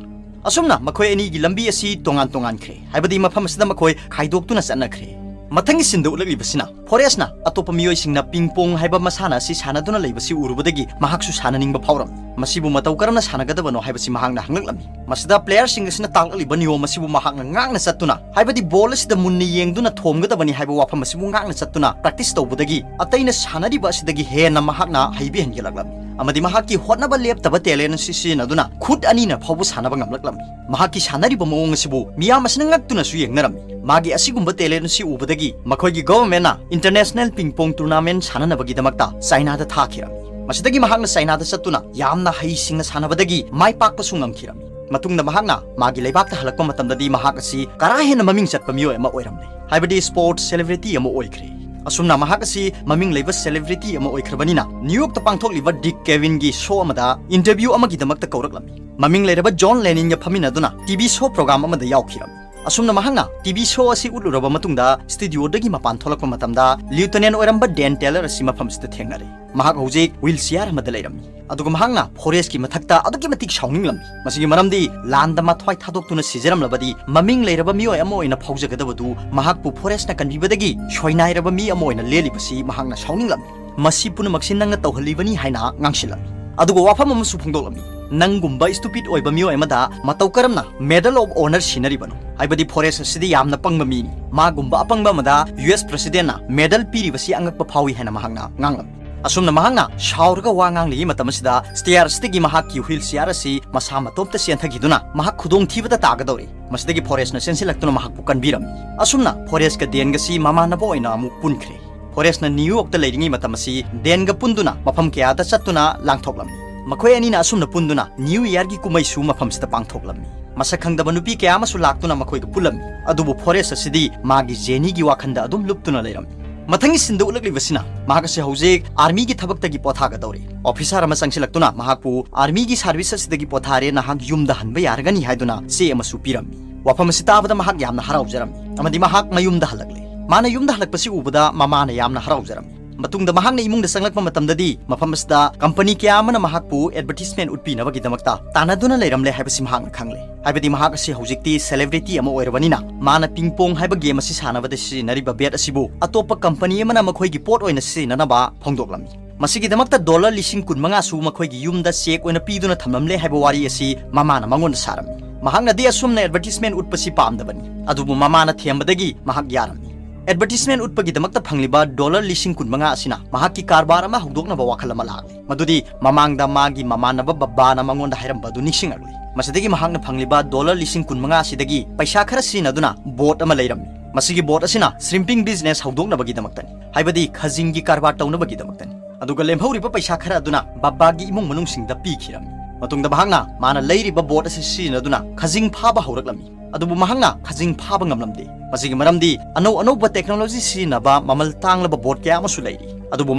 ꯑꯁꯨꯝꯅ ꯃꯈꯣꯏ ꯑꯅꯤꯒꯤ ꯂꯝꯕꯤ ꯑꯁꯤ ꯇꯣꯉꯥꯟ ꯇꯣꯉꯥꯟꯈ꯭ꯔꯦ, ꯍꯥꯏꯕꯗꯤ ꯃꯐꯝ ꯑꯁꯤꯗ ꯃꯈꯣꯏ ꯈꯥꯏꯗꯣꯛꯇꯨꯅ ꯆꯠꯅꯈ꯭ꯔꯦ꯫ ꯃꯊꯪꯒꯤ ꯁꯤꯟꯗ ꯎꯠꯂꯛꯂꯤꯕꯁꯤꯅ ꯐꯣꯔꯦꯁꯅ ꯑꯇꯣꯞꯄ ꯃꯤꯑꯣꯏꯁꯤꯡꯅ ꯄꯤꯡ ꯄꯣꯡ ꯍꯥꯏꯕ ꯃꯁꯥꯟꯅ ꯑꯁꯤ ꯁꯥꯟꯅꯗꯨꯅ ꯂꯩꯕꯁꯤ ꯎꯔꯨꯕꯗꯒꯤ ꯃꯍꯥꯛꯁꯨ ꯁꯥꯟꯅꯅꯤꯡꯕ ꯐꯥꯎꯔꯝꯃꯤ꯫ ꯃꯁꯤꯕꯨ ꯃꯇꯧ ꯀꯔꯝꯅ ꯁꯥꯟꯅꯒꯗꯕꯅꯣ ꯍꯥꯏꯕꯁꯤ ꯃꯍꯥꯛꯅ ꯍꯪꯂꯛꯂꯝꯃꯤ꯫ ꯃꯁꯤꯗ ꯄ꯭ꯂꯦꯌꯔꯁꯤꯡ ꯑꯁꯤꯅ ꯇꯥꯛꯂꯛꯂꯤꯕ ꯅꯤꯌꯣꯝ ꯑꯁꯤꯕꯨ ꯃꯍꯥꯛꯅ ꯉꯥꯛꯅ ꯆꯠꯇꯨꯅ, ꯍꯥꯏꯕꯗꯤ ꯕꯣꯜ ꯑꯁꯤꯗ ꯃꯨꯟꯅ ꯌꯦꯡꯗꯨꯅ ꯊꯣꯝꯒꯗꯕꯅꯤ ꯍꯥꯏꯕ ꯋꯥꯐꯝ ꯑꯁꯤꯕꯨ ꯉꯥꯛꯅ ꯆꯠꯇꯨꯅ ꯄ꯭ꯔꯦꯛꯇꯤꯁ ꯇꯧꯕꯗꯒꯤ ꯑꯇꯩꯅ ꯁꯥꯟꯅꯔꯤꯕ ꯑꯁꯤꯗꯒꯤ ꯍꯦꯟꯅ ꯃꯍꯥꯛꯅ ꯍꯩꯕ ꯍꯦꯟꯒꯠꯂꯛꯂꯝꯃꯤ꯫ ꯑꯃꯗꯤ ꯃꯍꯥꯛꯀꯤ ꯍꯣꯠꯅꯕ ꯂꯦꯞꯇꯕ ꯇꯦꯂꯦꯟ ꯑꯁꯤ ꯁꯤꯖꯤꯟꯅꯗꯨꯅ ꯈꯨꯠ ꯑꯅꯤꯅ ꯐꯥꯎꯕ ꯁꯥꯟꯅꯕ ꯉꯝꯂꯛꯂꯝꯃꯤ꯫ ꯃꯍꯥꯛꯀꯤ ꯁꯥꯟꯅꯔꯤꯕ ꯃꯑꯣꯡ ꯑꯁꯤꯕꯨ ꯃꯤꯌꯥꯝ ꯑꯁꯤꯅ ꯉꯛꯇꯨꯅꯁꯨ ꯌꯦꯡꯅꯔꯝꯃꯤ꯫ ꯃꯥꯒꯤ ꯑꯁꯤꯒꯨꯝꯕ ꯇꯦꯂꯦꯟ ꯑꯁꯤ ꯎꯕꯗꯒꯤ ꯃꯈꯣꯏꯒꯤ ꯒꯚꯔꯟꯃꯦꯟꯠꯅ ꯏꯟꯇꯔꯅꯦꯁꯅꯦꯜ ꯄꯤꯡ ꯄꯣꯡ ꯇꯨꯔꯅꯥꯃꯦꯟꯠ ꯁꯥꯟꯅꯅꯕꯒꯤꯗꯃꯛꯇ ꯆꯥꯏꯅꯥꯗ ꯊꯥꯈꯤꯔꯝꯃꯤ꯫ ꯃꯁꯤꯗꯒꯤ ꯃꯍꯥꯛꯅ ꯆꯥꯏꯅꯥꯗ ꯆꯠꯇꯨꯅ ꯌꯥꯝꯅ ꯍꯩꯁꯤꯡꯅ ꯁꯥꯟꯅꯕꯗꯒꯤ ꯃꯥꯏ ꯄꯥꯛꯄꯁꯨ ꯉꯝꯈꯤꯔꯝꯃꯤ꯫ ꯃꯇꯨꯡꯗ ꯃꯍꯥꯛꯅ ꯃꯥꯒꯤ ꯂꯩꯕꯥꯛꯇ ꯍꯜꯂꯛꯄ ꯃꯇꯝꯗꯗꯤ ꯃꯍꯥꯛ ꯑꯁꯤ ꯀꯔꯥ ꯍꯦꯟꯅ ꯃꯃꯤꯡ ꯆꯠꯄ ꯃꯤꯑꯣꯏ ꯑꯃ ꯑꯣꯏꯔꯝꯂꯦ, ꯍꯥꯏꯕꯗꯤ ꯁ꯭ꯄꯣꯔꯠꯁ ꯁꯦꯂꯦꯕ꯭ꯔꯤꯇꯤ ꯑꯃ ꯑꯣꯏꯈ꯭ꯔꯦ꯫ ꯑꯁꯨꯝꯅ ꯃꯍꯥꯛ ꯑꯁꯤ ꯃꯃꯤꯡ ꯂꯩꯕ ꯁꯦꯂꯦꯕ꯭ꯔꯤꯇꯤ ꯑꯃ ꯑꯣꯏꯈ꯭ꯔꯕꯅꯤꯅ, ꯅ꯭ꯌꯨ ꯌꯣꯔꯛꯇ ꯄꯥꯡꯊꯣꯛꯂꯤꯕ ꯗꯤꯛ ꯀꯦꯚꯤꯟꯒꯤ ꯁꯣ ꯑꯃꯗ ꯏꯟꯇꯔꯚ꯭ꯌꯨ ꯑꯃꯒꯤꯗꯃꯛꯇ ꯀꯧꯔꯛꯂꯝꯃꯤ꯫ ꯃꯃꯤꯡ ꯂꯩꯔꯕ ꯖꯣꯟ ꯂꯦꯅꯤꯟꯒ ꯐꯝꯃꯤꯟꯅꯗꯨꯅ ꯇꯤ ꯚꯤ ꯁꯣ ꯄ꯭ꯔꯣꯒ꯭ꯔꯥꯝ ꯑꯃꯗ ꯌꯥꯎꯈꯤꯔꯝꯃꯤ꯫ ꯑꯁꯨꯝꯅ ꯃꯍꯥꯛꯅ ꯇꯤꯚꯤ ꯁꯣ ꯑꯁꯤ ꯎꯠꯂꯨꯔꯕ ꯃꯇꯨꯡꯗ, ꯁ꯭ꯇꯨꯗꯤꯑꯣꯗꯒꯤ ꯃꯄꯥꯟ ꯊꯣꯛꯂꯛꯄ ꯃꯇꯝꯗ, ꯂꯤꯌꯨꯇꯅꯦꯟ ꯑꯣꯏꯔꯝꯕ ꯗꯦꯟ ꯇꯦꯂꯔ ꯑꯁꯤ ꯃꯐꯝꯁꯤꯗ ꯊꯦꯡꯅꯔꯦ꯫ ꯃꯍꯥꯛ ꯍꯧꯖꯤꯛ ꯋꯤꯜ ꯆꯤꯌꯥꯔ ꯑꯃꯗ ꯂꯩꯔꯝꯃꯤ꯫ ꯑꯗꯨꯒ ꯃꯍꯥꯛꯅ ꯐꯣꯔꯦꯁꯀꯤ ꯃꯊꯛꯇ ꯑꯗꯨꯛꯀꯤ ꯃꯇꯤꯛ ꯁꯥꯎꯅꯤꯡꯂꯝꯃꯤ꯫ ꯃꯁꯤꯒꯤ ꯃꯔꯝꯗꯤ, ꯂꯥꯟꯗ ꯃꯊ꯭ꯋꯥꯏ ꯊꯥꯗꯣꯛꯇꯨꯅ ꯁꯤꯖꯔꯝꯂꯕꯗꯤ, ꯃꯃꯤꯡ ꯂꯩꯔꯕ ꯃꯤꯑꯣꯏ ꯑꯃ ꯑꯣꯏꯅ ꯐꯥꯎꯖꯒꯗꯕꯗꯨ ꯃꯍꯥꯛꯄꯨ ꯐꯣꯔꯦꯁꯅ ꯀꯟꯕꯤꯕꯗꯒꯤ ꯁꯣꯏꯅꯥꯏꯔꯕ ꯃꯤ ꯑꯃ ꯑꯣꯏꯅ ꯂꯦꯜꯂꯤꯕꯁꯤ ꯃꯍꯥꯛꯅ ꯁꯥꯎꯅꯤꯡꯂꯝꯃꯤ꯫ "ꯃꯁꯤ ꯄꯨꯝꯅꯃꯛꯁꯤ ꯅꯪꯅ ꯇꯧꯍꯜꯂꯤꯕꯅꯤ" ꯍꯥꯏꯅ ꯉꯥꯡꯁꯤꯜꯂꯝꯃꯤ꯫ ꯑꯗꯨꯒ ꯋꯥꯐꯝ ꯑꯃꯁꯨ ꯐꯣꯡꯗꯣꯛꯂꯝꯃꯤ, "ꯅꯪꯒꯨꯝꯕ ꯁ꯭ꯇꯨꯄꯤꯠ ꯑꯣꯏꯕ ꯃꯤꯑꯣꯏ ꯑꯃꯗ ꯃꯇꯧ ꯀꯔꯝꯅ ꯃꯦꯗꯜ ꯑꯣꯐ ꯑꯣꯅꯔ ꯁꯤꯟꯅꯔꯤꯕꯅꯣ? ꯍꯥꯏꯕꯗꯤ ꯐꯣꯔꯦꯁ ꯑꯁꯤꯗꯤ ꯌꯥꯝꯅ ꯄꯪꯕ ꯃꯤꯅꯤ꯫ ꯃꯥꯒꯨꯝꯕ ꯑꯄꯪꯕ ꯑꯃꯗ ꯌꯨ ꯑꯦꯁ ꯄ꯭ꯔꯦꯁꯤꯗꯦꯟꯠꯅ ꯃꯦꯗꯜ ꯄꯤꯔꯤꯕꯁꯤ ꯑꯉꯛꯄ ꯐꯥꯎꯏ" ꯍꯥꯏꯅ ꯃꯍꯥꯛꯅ ꯉꯥꯡꯂꯝꯃꯤ꯫ ꯑꯁꯨꯝꯅ ꯃꯍꯥꯛꯅ ꯁꯥꯎꯔꯒ ꯋꯥ ꯉꯥꯡꯂꯤꯉꯩ ꯃꯇꯝ ꯑꯁꯤꯗ, ꯁ꯭ꯇꯦꯌꯥꯔ ꯑꯁꯤꯗꯒꯤ ꯃꯍꯥꯛꯀꯤ ꯋꯤꯜ ꯆꯤꯌꯥꯔ ꯑꯁꯤ ꯃꯁꯥ ꯃꯇꯣꯝꯇ ꯆꯦꯟꯊꯈꯤꯗꯨꯅ ꯃꯍꯥꯛ ꯈꯨꯗꯣꯡꯊꯤꯕꯗ ꯇꯥꯒꯗꯧꯔꯤ꯫ ꯃꯁꯤꯗꯒꯤ ꯐꯣꯔꯦꯁꯅ ꯆꯦꯟꯁꯤꯜꯂꯛꯇꯨꯅ ꯃꯍꯥꯛꯄꯨ ꯀꯟꯕꯤꯔꯝꯃꯤ꯫ ꯑꯁꯨꯝꯅ ꯐꯣꯔꯦꯁꯀ ꯗꯦꯟꯒꯁꯤ ꯃꯃꯥꯟꯅꯕ ꯑꯣꯏꯅ ꯑꯃꯨꯛ ꯄꯨꯟꯈ꯭ꯔꯦ꯫ ꯐꯣꯔꯦꯁꯅ ꯅ꯭ꯌꯨ ꯌꯣꯔꯛꯇ ꯂꯩꯔꯤꯉꯩ ꯃꯇꯝ ꯑꯁꯤ ꯗꯦꯟꯒ ꯄꯨꯟꯗꯨꯅ ꯃꯐꯝ ꯀꯌꯥꯗ ꯆꯠꯇꯨꯅ ꯂꯥꯡꯊꯣꯛꯂꯝꯃꯤ꯫ ꯃꯈꯣꯏ ꯑꯅꯤꯅ ꯑꯁꯨꯝꯅ ꯄꯨꯟꯗꯨꯅ ꯅ꯭ꯌꯨ ꯏꯌꯥꯔꯒꯤ ꯀꯨꯝꯍꯩꯁꯨ ꯃꯐꯝꯁꯤꯗ ꯄꯥꯡꯊꯣꯛꯂꯝꯃꯤ꯫ ꯃꯁꯛ ꯈꯪꯗꯕ ꯅꯨꯄꯤ ꯀꯌꯥ ꯑꯃꯁꯨ ꯂꯥꯛꯇꯨꯅ ꯃꯈꯣꯏꯒ ꯄꯨꯜꯂꯝꯃꯤ꯫ ꯑꯗꯨꯕꯨ ꯐꯣꯔꯦꯁ ꯑꯁꯤꯗꯤ ꯃꯥꯒꯤ ꯖꯦꯅꯤꯒꯤ ꯋꯥꯈꯟꯗ ꯑꯗꯨꯝ ꯂꯨꯞꯇꯨꯅ ꯂꯩꯔꯝꯃꯤ꯫ ꯃꯊꯪꯒꯤ ꯁꯤꯟꯗ ꯎꯠꯂꯛꯂꯤꯕꯁꯤꯅ, ꯃꯍꯥꯛ ꯑꯁꯤ ꯍꯧꯖꯤꯛ ꯑꯥꯔꯃꯤꯒꯤ ꯊꯕꯛꯇꯒꯤ ꯄꯣꯊꯥꯒꯗꯧꯔꯦ꯫ ꯑꯣꯐꯤꯁꯥꯔ ꯑꯃ ꯆꯪꯁꯤꯜꯂꯛꯇꯨꯅ ꯃꯍꯥꯛꯄꯨ ꯑꯥꯔꯃꯤꯒꯤ ꯁꯥꯔꯚꯤꯁ ꯑꯁꯤꯗꯒꯤ ꯄꯣꯊꯥꯔꯦ, ꯅꯍꯥꯛ ꯌꯨꯝꯗ ꯍꯟꯕ ꯌꯥꯔꯒꯅꯤ ꯍꯥꯏꯗꯨꯅ ꯆꯦ ꯑꯃꯁꯨ ꯄꯤꯔꯝꯃꯤ꯫ ꯋꯥꯐꯝ ꯑꯁꯤ ꯇꯥꯕꯗ ꯃꯍꯥꯛ ꯌꯥꯝꯅ ꯍꯔꯥꯎꯖꯔꯝꯃꯤ ꯑꯃꯗꯤ ꯃꯍꯥꯛ ꯃꯌꯨꯝꯗ ꯍꯜꯂꯛꯂꯦ꯫ ꯃꯥꯅ ꯌꯨꯝꯗ ꯍꯜꯂꯛꯄꯁꯤ ꯎꯕꯗ ꯃꯃꯥꯅ ꯌꯥꯝꯅ ꯍꯔꯥꯎꯖꯔꯝꯃꯤ꯫ ꯃꯇꯨꯡꯗ ꯃꯍꯥꯛꯅ ꯏꯃꯨꯡꯗ ꯆꯪꯂꯛꯄ ꯃꯇꯝꯗꯗꯤ, ꯃꯐꯝ ꯑꯁꯤꯗ ꯀꯝꯄꯅꯤ ꯀꯌꯥ ꯑꯃꯅ ꯃꯍꯥꯛꯄꯨ ꯑꯦꯗꯚꯔꯇꯤꯁꯃꯦꯟꯠ ꯎꯠꯄꯤꯅꯕꯒꯤꯗꯃꯛꯇ ꯇꯥꯟꯅꯗꯨꯅ ꯂꯩꯔꯝꯂꯦ ꯍꯥꯏꯕꯁꯤ ꯃꯍꯥꯛꯅ ꯈꯪꯂꯦ꯫ ꯍꯥꯏꯕꯗꯤ ꯃꯍꯥꯛ ꯑꯁꯤ ꯍꯧꯖꯤꯛꯇꯤ ꯁꯦꯂꯦꯕ꯭ꯔꯤꯇꯤ ꯑꯃ ꯑꯣꯏꯔꯕꯅꯤꯅ, ꯃꯥꯅ ꯄꯤꯡ ꯄꯣꯡ ꯍꯥꯏꯕ ꯒꯦꯝ ꯑꯁꯤ ꯁꯥꯟꯅꯕꯗ ꯁꯤꯖꯤꯟꯅꯔꯤꯕ ꯕꯦꯠ ꯑꯁꯤꯕꯨ ꯑꯇꯣꯞꯄ ꯀꯝꯄꯅꯤ ꯑꯃꯅ ꯃꯈꯣꯏꯒꯤ ꯄꯣꯠ ꯑꯣꯏꯅ ꯁꯤꯖꯤꯟꯅꯅꯕ ꯐꯣꯡꯗꯣꯛꯂꯝꯃꯤ꯫ ꯃꯁꯤꯒꯤꯗꯃꯛꯇ ꯗꯣꯂꯔ ꯂꯤꯁꯤꯡ ꯀꯨꯟ ꯃꯉꯥꯁꯨ ꯃꯈꯣꯏꯒꯤ ꯌꯨꯝꯗ ꯆꯦꯛ ꯑꯣꯏꯅ ꯄꯤꯗꯨꯅ ꯊꯝꯂꯝꯂꯦ ꯍꯥꯏꯕ ꯋꯥꯔꯤ ꯑꯁꯤ ꯃꯃꯥꯅ ꯃꯉꯣꯟꯗ ꯁꯥꯔꯝꯃꯤ꯫ ꯃꯍꯥꯛꯅꯗꯤ ꯑꯁꯨꯝꯅ ꯑꯦꯗꯚꯔꯇꯤꯁꯃꯦꯟꯠ ꯎꯠꯄꯁꯤ ꯄꯥꯝꯗꯕꯅꯤ, ꯑꯗꯨꯕꯨ ꯃꯃꯥꯅ ꯊꯦꯝꯕꯗꯒꯤ ꯃꯍꯥꯛ ꯌꯥꯔꯝꯃꯤ꯫ ꯑꯦꯗꯚꯔꯇꯤꯁꯃꯦꯟꯠ ꯎꯠꯄꯒꯤꯗꯃꯛꯇ ꯐꯪꯂꯤꯕ ꯗꯣꯂꯔ ꯂꯤꯁꯤꯡ ꯀꯨꯟ ꯃꯉꯥ ꯑꯁꯤꯅ ꯃꯍꯥꯛꯀꯤ ꯀꯔꯕꯥꯔ ꯑꯃ ꯍꯧꯗꯣꯛꯅꯕ ꯋꯥꯈꯜ ꯑꯃ ꯂꯥꯛꯂꯦ꯫ ꯃꯗꯨꯗꯤ ꯃꯃꯥꯡꯗ ꯃꯥꯒꯤ ꯃꯃꯥꯟꯅꯕ ꯕꯕꯥꯅ ꯃꯉꯣꯟꯗ ꯍꯥꯏꯔꯝꯕ ꯑꯗꯨ ꯅꯤꯡꯁꯤꯡꯂꯛꯂꯤ꯫ ꯃꯁꯤꯗꯒꯤ ꯃꯍꯥꯛꯅ ꯐꯪꯂꯤꯕ ꯗꯣꯂꯔ ꯂꯤꯁꯤꯡ ꯀꯨꯟ ꯃꯉꯥ ꯑꯁꯤꯗꯒꯤ ꯄꯩꯁꯥ ꯈꯔ ꯁꯤꯖꯤꯟꯅꯗꯨꯅ ꯕꯣꯠ ꯑꯃ ꯂꯩꯔꯝꯃꯤ꯫ ꯃꯁꯤꯒꯤ ꯕꯣꯠ ꯑꯁꯤꯅ ꯁ꯭ꯔꯤꯝꯄꯤꯡ ꯕꯤꯖꯤꯅꯦꯁ ꯍꯧꯗꯣꯛꯅꯕꯒꯤꯗꯃꯛꯇꯅꯤ, ꯍꯥꯏꯕꯗꯤ ꯈꯖꯤꯡꯒꯤ ꯀꯔꯕꯥꯔ ꯇꯧꯅꯕꯒꯤꯗꯃꯛꯇꯅꯤ꯫ ꯑꯗꯨꯒ ꯂꯦꯝꯍꯧꯔꯤꯕ ꯄꯩꯁꯥ ꯈꯔ ꯑꯗꯨꯅ ꯕꯕꯥꯒꯤ ꯏꯃꯨꯡ ꯃꯅꯨꯡꯁꯤꯡꯗ ꯄꯤꯈꯤꯔꯝꯃꯤ꯫ ꯃꯇꯨꯡꯗ ꯃꯍꯥꯛꯅ ꯃꯥꯅ ꯂꯩꯔꯤꯕ ꯕꯣꯠ ꯑꯁꯤ ꯁꯤꯖꯤꯟꯅꯗꯨꯅ ꯈꯖꯤꯡ ꯐꯥꯕ ꯍꯧꯔꯛꯂꯝꯃꯤ꯫ ꯑꯗꯨꯕꯨ ꯃꯍꯥꯛꯅ ꯈꯖꯤꯡ ꯐꯥꯕ ꯉꯝꯂꯝꯗꯦ꯫ ꯃꯁꯤꯒꯤ ꯃꯔꯝꯗꯤ ꯑꯅꯧ ꯑꯅꯧꯕ ꯇꯦꯛꯅꯣꯂꯣꯖꯤ ꯁꯤꯖꯤꯟꯅꯕ ꯃꯃꯜ ꯇꯥꯡꯂꯕ ꯕꯣꯠ ꯀꯌꯥ ꯑꯃꯁꯨ ꯂꯩꯔꯤ꯫ ꯑꯗꯨꯕꯨ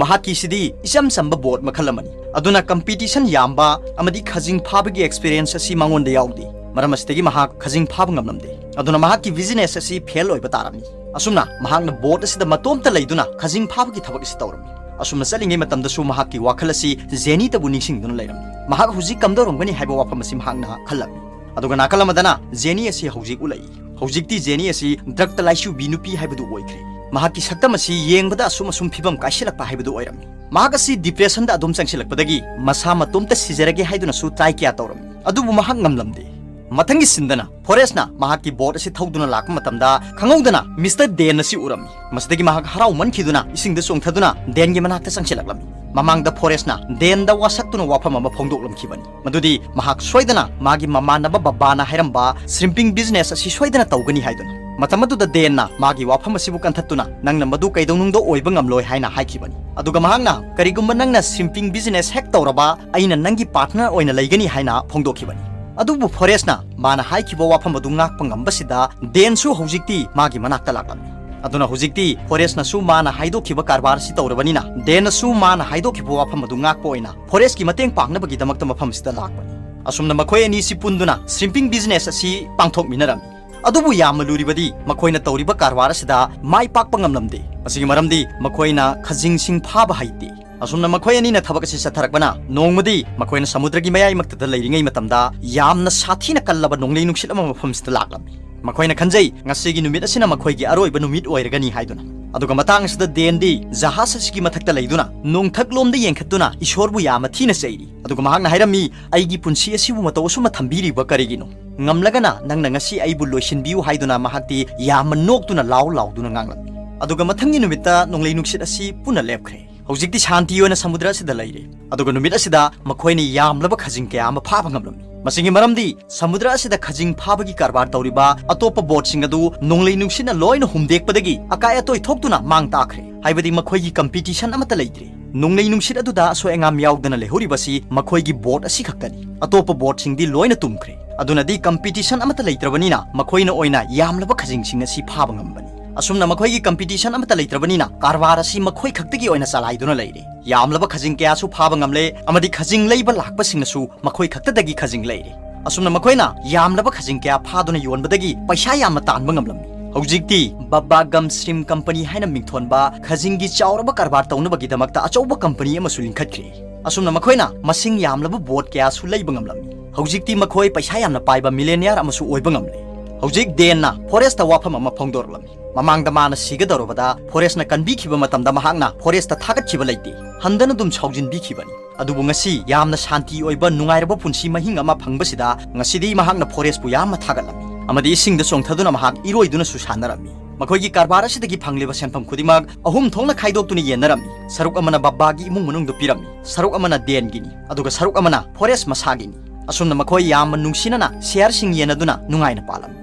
ꯃꯍꯥꯛꯀꯤꯁꯤꯗꯤ ꯏꯆꯝ ꯆꯝꯕ ꯕꯣꯠ ꯃꯈꯜ ꯑꯃꯅꯤ꯫ ꯑꯗꯨꯅ ꯀꯝꯄꯤꯇꯤꯁꯟ ꯌꯥꯝꯕ ꯑꯃꯗꯤ ꯈꯖꯤꯡ ꯐꯥꯕꯒꯤ ꯑꯦꯛꯁꯄꯤꯔꯤꯌꯦꯟꯁ ꯑꯁꯤ ꯃꯉꯣꯟꯗ ꯌꯥꯎꯗꯦ꯫ ꯃꯔꯝ ꯑꯁꯤꯗꯒꯤ ꯃꯍꯥꯛ ꯈꯖꯤꯡ ꯐꯥꯕ ꯉꯝꯂꯝꯗꯦ꯫ ꯑꯗꯨꯅ ꯃꯍꯥꯛꯀꯤ business ꯑꯁꯤ fail ꯑꯣꯏꯕ ꯇꯥꯔꯝꯃꯤ꯫ ꯑꯁꯨꯝꯅ ꯃꯍꯥꯛꯅ boat ꯑꯁꯤꯗ ꯃꯇꯣꯝꯇ ꯂꯩꯗꯨꯅ ꯈꯖꯤꯡ ꯐꯥꯕꯒꯤ ꯊꯕꯛ ꯑꯁꯤ ꯇꯧꯔꯝꯃꯤ꯫ ꯑꯁꯨꯝꯅ ꯆꯠꯂꯤꯉꯩ ꯃꯇꯝꯗꯁꯨ ꯃꯍꯥꯛꯀꯤ ꯋꯥꯈꯜ ꯑꯁꯤ ꯖꯦꯅꯤꯇꯕꯨ ꯅꯤꯡꯁꯤꯡꯗꯨꯅ ꯂꯩꯔꯝꯃꯤ꯫ ꯃꯍꯥꯛ ꯍꯧꯖꯤꯛ ꯀꯝꯗꯧꯔꯝꯒꯅꯤ ꯍꯥꯏꯕ ꯋꯥꯐꯝ ꯑꯁꯤ ꯃꯍꯥꯛꯅ ꯈꯜꯂꯝꯃꯤ꯫ ꯑꯗꯨꯒ ꯅꯥꯀꯜ ꯑꯃꯗꯅ ꯖꯦꯅꯤ ꯑꯁꯤ ꯍꯧꯖꯤꯛ ꯎꯠꯂꯛꯏ꯫ ꯍꯧꯖꯤꯛꯇꯤ ꯖꯦꯅꯤ ꯑꯁꯤ ꯗ꯭ꯔꯛꯇ ꯂꯥꯏꯆꯨꯕꯤ ꯅꯨꯄꯤ ꯍꯥꯏꯕꯗꯨ ꯑꯣꯏꯈ꯭ꯔꯦ꯫ ꯃꯍꯥꯛꯀꯤ ꯁꯛꯇꯝ ꯑꯁꯤ ꯌꯦꯡꯕꯗ ꯑꯁꯨꯝ ꯑꯁꯨꯝ ꯐꯤꯕꯝ ꯀꯥꯏꯁꯤꯜꯂꯛꯄ ꯍꯥꯏꯕꯗꯨ ꯑꯣꯏꯔꯝꯃꯤ꯫ ꯃꯍꯥꯛ ꯑꯁꯤ depressionꯗ ꯑꯗꯨꯝ ꯆꯪꯁꯤꯜꯂꯛꯄꯗꯒꯤ ꯃꯁꯥ ꯃꯇꯣꯝꯇ ꯁꯤꯖꯔꯒꯦ ꯍꯥꯏꯗꯨꯅꯁꯨ try ꯀꯌꯥ ꯇꯧꯔꯝꯃꯤ꯫ ꯑꯗꯨꯕꯨ ꯃꯍꯥꯛ ꯉꯝꯂꯝꯗꯦ꯫ ꯃꯊꯪꯒꯤ sceneꯗꯅ ꯐꯣꯔꯦꯁꯅ ꯃꯍꯥꯛꯀꯤ boat ꯑꯁꯤ ꯊꯧꯗꯨꯅ ꯂꯥꯛꯄ ꯃꯇꯝꯗ ꯈꯪꯍꯧꯗꯅ ꯃꯤꯁꯇꯔ ꯗꯦꯟ ꯑꯁꯤ ꯎꯔꯝꯃꯤ꯫ ꯃꯁꯤꯗꯒꯤ ꯃꯍꯥꯛ ꯍꯔꯥꯎꯃꯟꯈꯤꯗꯨꯅ ꯏꯁꯤꯡꯗ ꯆꯣꯡꯊꯗꯨꯅ ꯗꯦꯟꯒꯤ ꯃꯅꯥꯛꯇ ꯆꯪꯁꯤꯜꯂꯛꯂꯝꯃꯤ꯫ ꯃꯃꯥꯡꯗ ꯐꯣꯔꯦꯁꯅ ꯗꯦꯟꯗ ꯋꯥꯁꯛꯇꯨꯅ ꯋꯥꯐꯝ ꯑꯃ ꯐꯣꯡꯗꯣꯛꯂꯝꯈꯤꯕꯅꯤ꯫ ꯃꯗꯨꯗꯤ ꯃꯍꯥꯛ ꯁꯣꯏꯗꯅ ꯃꯥꯒꯤ ꯃꯃꯥꯟꯅꯕ ꯕꯕꯥꯅ ꯍꯥꯏꯔꯝꯕ shrimping business ꯑꯁꯤ ꯁꯣꯏꯗꯅ ꯇꯧꯒꯅꯤ ꯍꯥꯏꯗꯨꯅ꯫ ꯃꯇꯝ ꯑꯗꯨꯗ ꯗꯦꯟꯅ ꯃꯥꯒꯤ ꯋꯥꯐꯝ ꯑꯁꯤꯕꯨ ꯀꯟꯊꯠꯇꯨꯅ, "ꯅꯪꯅ ꯃꯗꯨ ꯀꯩꯗꯧꯅꯨꯡꯗ ꯑꯣꯏꯕ ꯉꯝꯂꯣꯏ" ꯍꯥꯏꯅ ꯍꯥꯏꯈꯤꯕꯅꯤ꯫ ꯑꯗꯨꯒ ꯃꯍꯥꯛꯅ, "ꯀꯔꯤꯒꯨꯝꯕ ꯅꯪꯅ shrimping business ꯍꯦꯛ ꯇꯧꯔꯕ, ꯑꯩꯅ ꯅꯪꯒꯤ partner ꯑꯣꯏꯅ ꯂꯩꯒꯅꯤ" ꯍꯥꯏꯅ ꯐꯣꯡꯗꯣꯛꯈꯤꯕꯅꯤ꯫ ꯑꯗꯨꯕꯨ ꯐꯣꯔꯦꯁꯅ ꯃꯥꯅ ꯍꯥꯏꯈꯤꯕ ꯋꯥꯐꯝ ꯑꯗꯨ ꯉꯥꯛꯄ ꯉꯝꯕꯁꯤꯗ ꯗꯦꯟꯁꯨ ꯍꯧꯖꯤꯛꯇꯤ ꯃꯥꯒꯤ ꯃꯅꯥꯛꯇ ꯂꯥꯛꯂꯝꯃꯤ꯫ ꯑꯗꯨꯅ ꯍꯧꯖꯤꯛꯇꯤ ꯐꯣꯔꯦꯁꯅꯁꯨ ꯃꯥꯅ ꯍꯥꯏꯗꯣꯛꯈꯤꯕ ꯀꯔꯕꯥꯔ ꯑꯁꯤ ꯇꯧꯔꯕꯅꯤꯅ, ꯗꯦꯟꯅꯁꯨ ꯃꯥꯅ ꯍꯥꯏꯗꯣꯛꯈꯤꯕ ꯋꯥꯐꯝ ꯑꯗꯨ ꯉꯥꯛꯄ ꯑꯣꯏꯅ ꯐꯣꯔꯦꯁꯀꯤ ꯃꯇꯦꯡ ꯄꯥꯡꯅꯕꯒꯤꯗꯃꯛꯇ ꯃꯐꯝꯁꯤꯗ ꯂꯥꯛꯄꯅꯤ꯫ ꯑꯁꯨꯝꯅ ꯃꯈꯣꯏ ꯑꯅꯤꯁꯤ ꯄꯨꯟꯗꯨꯅ shrimping business ꯑꯁꯤ ꯄꯥꯡꯊꯣꯛꯃꯤꯟꯅꯔꯝꯃꯤ꯫ ꯑꯗꯨꯕꯨ ꯌꯥꯝꯅ ꯂꯨꯔꯤꯕꯗꯤ ꯃꯈꯣꯏꯅ ꯇꯧꯔꯤꯕ ꯀꯔꯕꯥꯔ ꯑꯁꯤꯗ ꯃꯥꯏ ꯄꯥꯛꯄ ꯉꯝꯂꯝꯗꯦ꯫ ꯃꯁꯤꯒꯤ ꯃꯔꯝꯗꯤ ꯃꯈꯣꯏꯅ ꯈꯖꯤꯡꯁꯤꯡ ꯐꯥꯕ ꯍꯩꯇꯦ꯫ ꯑꯁꯨꯝꯅ ꯃꯈꯣꯏ ꯑꯅꯤꯅ ꯊꯕꯛ ꯑꯁꯤ ꯆꯠꯊꯔꯛꯄꯅ, ꯅꯣꯡꯃꯗꯤ ꯃꯈꯣꯏꯅ ꯁꯃꯨꯗ꯭ꯔꯒꯤ ꯃꯌꯥꯏꯃꯛꯇꯗ ꯂꯩꯔꯤꯉꯩ ꯃꯇꯝꯗ ꯌꯥꯝꯅ ꯁꯥꯊꯤꯅ ꯀꯜꯂꯕ ꯅꯣꯡꯂꯩ ꯅꯨꯡꯁꯤꯠ ꯑꯃ ꯃꯐꯝꯁꯤꯗ ꯂꯥꯛꯂꯝꯃꯤ꯫ ꯃꯈꯣꯏꯅ ꯈꯟꯖꯩ, ꯉꯁꯤꯒꯤ ꯅꯨꯃꯤꯠ ꯑꯁꯤꯅ ꯃꯈꯣꯏꯒꯤ ꯑꯔꯣꯏꯕ ꯅꯨꯃꯤꯠ ꯑꯣꯏꯔꯒꯅꯤ ꯍꯥꯏꯗꯨꯅ꯫ ꯑꯗꯨꯒ ꯃꯇꯥꯡ ꯑꯁꯤꯗ ꯗꯦꯟꯗꯤ ꯖꯍꯥꯖ ꯑꯁꯤꯒꯤ ꯃꯊꯛꯇ ꯂꯩꯗꯨꯅ ꯅꯣꯡꯊꯛꯂꯣꯝꯗ ꯌꯦꯡꯈꯠꯇꯨꯅ ꯏꯁꯣꯔꯕꯨ ꯌꯥꯝꯅ ꯊꯤꯅ ꯆꯩꯔꯤ꯫ ꯑꯗꯨꯒ ꯃꯍꯥꯛꯅ ꯍꯥꯏꯔꯝꯃꯤ, "ꯑꯩꯒꯤ ꯄꯨꯟꯁꯤ ꯑꯁꯤꯕꯨ ꯃꯇꯧ ꯑꯁꯨꯝꯅ ꯊꯝꯕꯤꯔꯤꯕ ꯀꯔꯤꯒꯤꯅꯣ? ꯉꯝꯂꯒꯅ ꯅꯪꯅ ꯉꯁꯤ ꯑꯩꯕꯨ ꯂꯣꯏꯁꯤꯟꯕꯤꯌꯨ" ꯍꯥꯏꯗꯨꯅ ꯃꯍꯥꯛꯇꯤ ꯌꯥꯝꯅ ꯅꯣꯛꯇꯨꯅ ꯂꯥꯎ ꯂꯥꯎꯗꯨꯅ ꯉꯥꯡꯂꯝꯃꯤ꯫ ꯑꯗꯨꯒ ꯃꯊꯪꯒꯤ ꯅꯨꯃꯤꯠꯇ ꯅꯣꯡꯂꯩ ꯅꯨꯡꯁꯤꯠ ꯑꯁꯤ ꯄꯨꯟꯅ ꯂꯦꯞꯈ꯭ꯔꯦ꯫ ꯍꯧꯖꯤꯛꯇꯤ ꯁꯥꯟꯇꯤ ꯑꯣꯏꯅ ꯁꯃꯨꯗ꯭ꯔ ꯑꯁꯤꯗ ꯂꯩꯔꯦ꯫ ꯑꯗꯨꯒ ꯅꯨꯃꯤꯠ ꯑꯁꯤꯗ ꯃꯈꯣꯏꯅ ꯌꯥꯝꯂꯕ ꯈꯖꯤꯡ ꯀꯌꯥ ꯑꯃ ꯐꯥꯕ ꯉꯝꯂꯝꯃꯤ꯫ ꯃꯁꯤꯒꯤ ꯃꯔꯝꯗꯤ ꯁꯃꯨꯗ꯭ꯔ ꯑꯁꯤꯗ ꯈꯖꯤꯡ ꯐꯥꯕꯒꯤ ꯀꯔꯕꯥꯔ ꯇꯧꯔꯤꯕ ꯑꯇꯣꯞꯄ boatꯁꯤꯡ ꯑꯗꯨ ꯅꯣꯡꯂꯩ ꯅꯨꯡꯁꯤꯠꯅ ꯂꯣꯏꯅ ꯍꯨꯝꯗꯦꯛꯄꯗꯒꯤ ꯑꯀꯥꯏ ꯑꯇꯣꯏ ꯊꯣꯛꯇꯨꯅ ꯃꯥꯡ ꯇꯥꯛꯈ꯭ꯔꯦ꯫ ꯍꯥꯏꯕꯗꯤ ꯃꯈꯣꯏꯒꯤ competition ꯑꯃꯠꯇ ꯂꯩꯇ꯭ꯔꯦ꯫ ꯅꯣꯡꯂꯩ ꯅꯨꯡꯁꯤꯠ ꯑꯗꯨꯗ ꯑꯁꯣꯏ ꯑꯉꯥꯝ ꯌꯥꯎꯗꯅ ꯂꯩꯍꯧꯔꯤꯕꯁꯤ ꯃꯈꯣꯏꯒꯤ boat ꯑꯁꯤ ꯈꯛꯇꯅꯤ꯫ ꯑꯇꯣꯞꯄ boatꯁꯤꯡꯗꯤ ꯂꯣꯏꯅ ꯇꯨꯝꯈ꯭ꯔꯦ꯫ ꯑꯗꯨꯅꯗꯤ competition ꯑꯃꯠꯇ ꯂꯩꯇ꯭ꯔꯕꯅꯤꯅ ꯃꯈꯣꯏꯅ ꯑꯣꯏꯅ ꯌꯥꯝꯂꯕ ꯈꯖꯤꯡꯁꯤꯡ ꯑꯁꯤ ꯐꯥꯕ ꯉꯝꯕꯅꯤ꯫ ꯑꯁꯨꯝꯅ ꯃꯈꯣꯏꯒꯤ competition ꯑꯃꯠꯇ ꯂꯩꯇ꯭ꯔꯕꯅꯤꯅ ꯀꯔꯕꯥꯔ ꯑꯁꯤ ꯃꯈꯣꯏ ꯈꯛꯇꯒꯤ ꯑꯣꯏꯅ ꯆꯂꯥꯏꯗꯨꯅ ꯂꯩꯔꯦ꯫ ꯌꯥꯝꯂꯕ ꯈꯖꯤꯡ ꯀꯌꯥꯁꯨ ꯐꯥꯕ ꯉꯝꯂꯦ ꯑꯃꯗꯤ ꯈꯖꯤꯡ ꯂꯩꯕ ꯂꯥꯛꯄꯁꯤꯡꯅꯁꯨ ꯃꯈꯣꯏ ꯈꯛꯇꯗꯒꯤ ꯈꯖꯤꯡ ꯂꯩꯔꯦ꯫ ꯑꯁꯨꯝꯅ ꯃꯈꯣꯏꯅ ꯌꯥꯝꯂꯕ ꯈꯖꯤꯡ ꯀꯌꯥ ꯐꯥꯗꯨꯅ ꯌꯣꯟꯕꯗꯒꯤ ꯄꯩꯁꯥ ꯌꯥꯝꯅ ꯇꯥꯟꯕ ꯉꯝꯂꯝꯃꯤ꯫ ꯍꯧꯖꯤꯛꯇꯤ ꯕꯕꯥ ꯒꯝ ꯁ꯭ꯔꯤꯝ ꯀꯝꯄꯅꯤ ꯍꯥꯏꯅ ꯃꯤꯡꯊꯣꯟꯕ ꯈꯖꯤꯡꯒꯤ ꯆꯥꯎꯔꯕ ꯀꯔꯕꯥꯔ ꯇꯧꯅꯕꯒꯤꯗꯃꯛꯇ ꯑꯆꯧꯕ ꯀꯝꯄꯅꯤ ꯑꯃꯁꯨ ꯂꯤꯡꯈꯠꯈ꯭ꯔꯦ꯫ ꯑꯁꯨꯝꯅ ꯃꯈꯣꯏꯅ ꯃꯁꯤꯡ ꯌꯥꯝꯂꯕ ꯕꯣꯠ ꯀꯌꯥꯁꯨ ꯂꯩꯕ ꯉꯝꯂꯝꯃꯤ꯫ ꯍꯧꯖꯤꯛꯇꯤ ꯃꯈꯣꯏ ꯄꯩꯁꯥ ꯌꯥꯝꯅ ꯄꯥꯏꯕ ꯃꯤꯂꯦꯅꯤꯌꯥꯔ ꯑꯃꯁꯨ ꯑꯣꯏꯕ ꯉꯝꯂꯦ꯫ ꯍꯧꯖꯤꯛ ꯗꯦꯟꯅ ꯐꯣꯔꯦꯁꯇ ꯋꯥꯐꯝ ꯑꯃ ꯐꯣꯡꯗꯣꯔꯛꯂꯝꯃꯤ꯫ ꯃꯃꯥꯡꯗ ꯃꯥꯅ ꯁꯤꯒꯗꯧꯔꯕꯗ ꯐꯣꯔꯦꯁꯅ ꯀꯟꯕꯤꯈꯤꯕ ꯃꯇꯝꯗ ꯃꯍꯥꯛꯅ ꯐꯣꯔꯦꯁꯇ ꯊꯥꯒꯠꯈꯤꯕ ꯂꯩꯇꯦ꯫ ꯍꯟꯗꯅ ꯑꯗꯨꯝ ꯁꯥꯎꯖꯤꯟꯕꯤꯈꯤꯕꯅꯤ꯫ ꯑꯗꯨꯕꯨ ꯉꯁꯤ ꯌꯥꯝꯅ ꯁꯥꯟꯇꯤ ꯑꯣꯏꯕ ꯅꯨꯡꯉꯥꯏꯔꯕ ꯄꯨꯟꯁꯤ ꯃꯍꯤꯡ ꯑꯃ ꯐꯪꯕꯁꯤꯗ ꯉꯁꯤꯗꯤ ꯃꯍꯥꯛꯅ ꯐꯣꯔꯦꯁꯄꯨ ꯌꯥꯝꯅ ꯊꯥꯒꯠꯂꯝꯃꯤ꯫ ꯑꯃꯗꯤ ꯏꯁꯤꯡꯗ ꯆꯣꯡꯊꯗꯨꯅ ꯃꯍꯥꯛ ꯏꯔꯣꯏꯗꯨꯅꯁꯨ ꯁꯥꯟꯅꯔꯝꯃꯤ꯫ ꯃꯈꯣꯏꯒꯤ ꯀꯔꯕꯥꯔ ꯑꯁꯤꯗꯒꯤ ꯐꯪꯂꯤꯕ ꯁꯦꯟꯐꯝ ꯈꯨꯗꯤꯡꯃꯛ ꯑꯍꯨꯝ ꯊꯣꯛꯅ ꯈꯥꯏꯗꯣꯛꯇꯨꯅ ꯌꯦꯟꯅꯔꯝꯃꯤ꯫ ꯁꯔꯨꯛ ꯑꯃꯅ ꯕꯕꯥꯒꯤ ꯏꯃꯨꯡ ꯃꯅꯨꯡꯗ ꯄꯤꯔꯝꯃꯤ, ꯁꯔꯨꯛ ꯑꯃꯅ ꯗꯦꯟꯒꯤꯅꯤ, ꯑꯗꯨꯒ ꯁꯔꯨꯛ ꯑꯃꯅ ꯐꯣꯔꯦꯁ ꯃꯁꯥꯒꯤꯅꯤ꯫ ꯑꯁꯨꯝꯅ ꯃꯈꯣꯏ ꯌꯥꯝꯅ ꯅꯨꯡꯁꯤꯅꯅ ꯁꯤꯌꯥꯔꯁꯤꯡ ꯌꯦꯟꯅꯗꯨꯅ ꯅꯨꯡꯉꯥꯏꯅ ꯄꯥꯜꯂꯝꯃꯤ꯫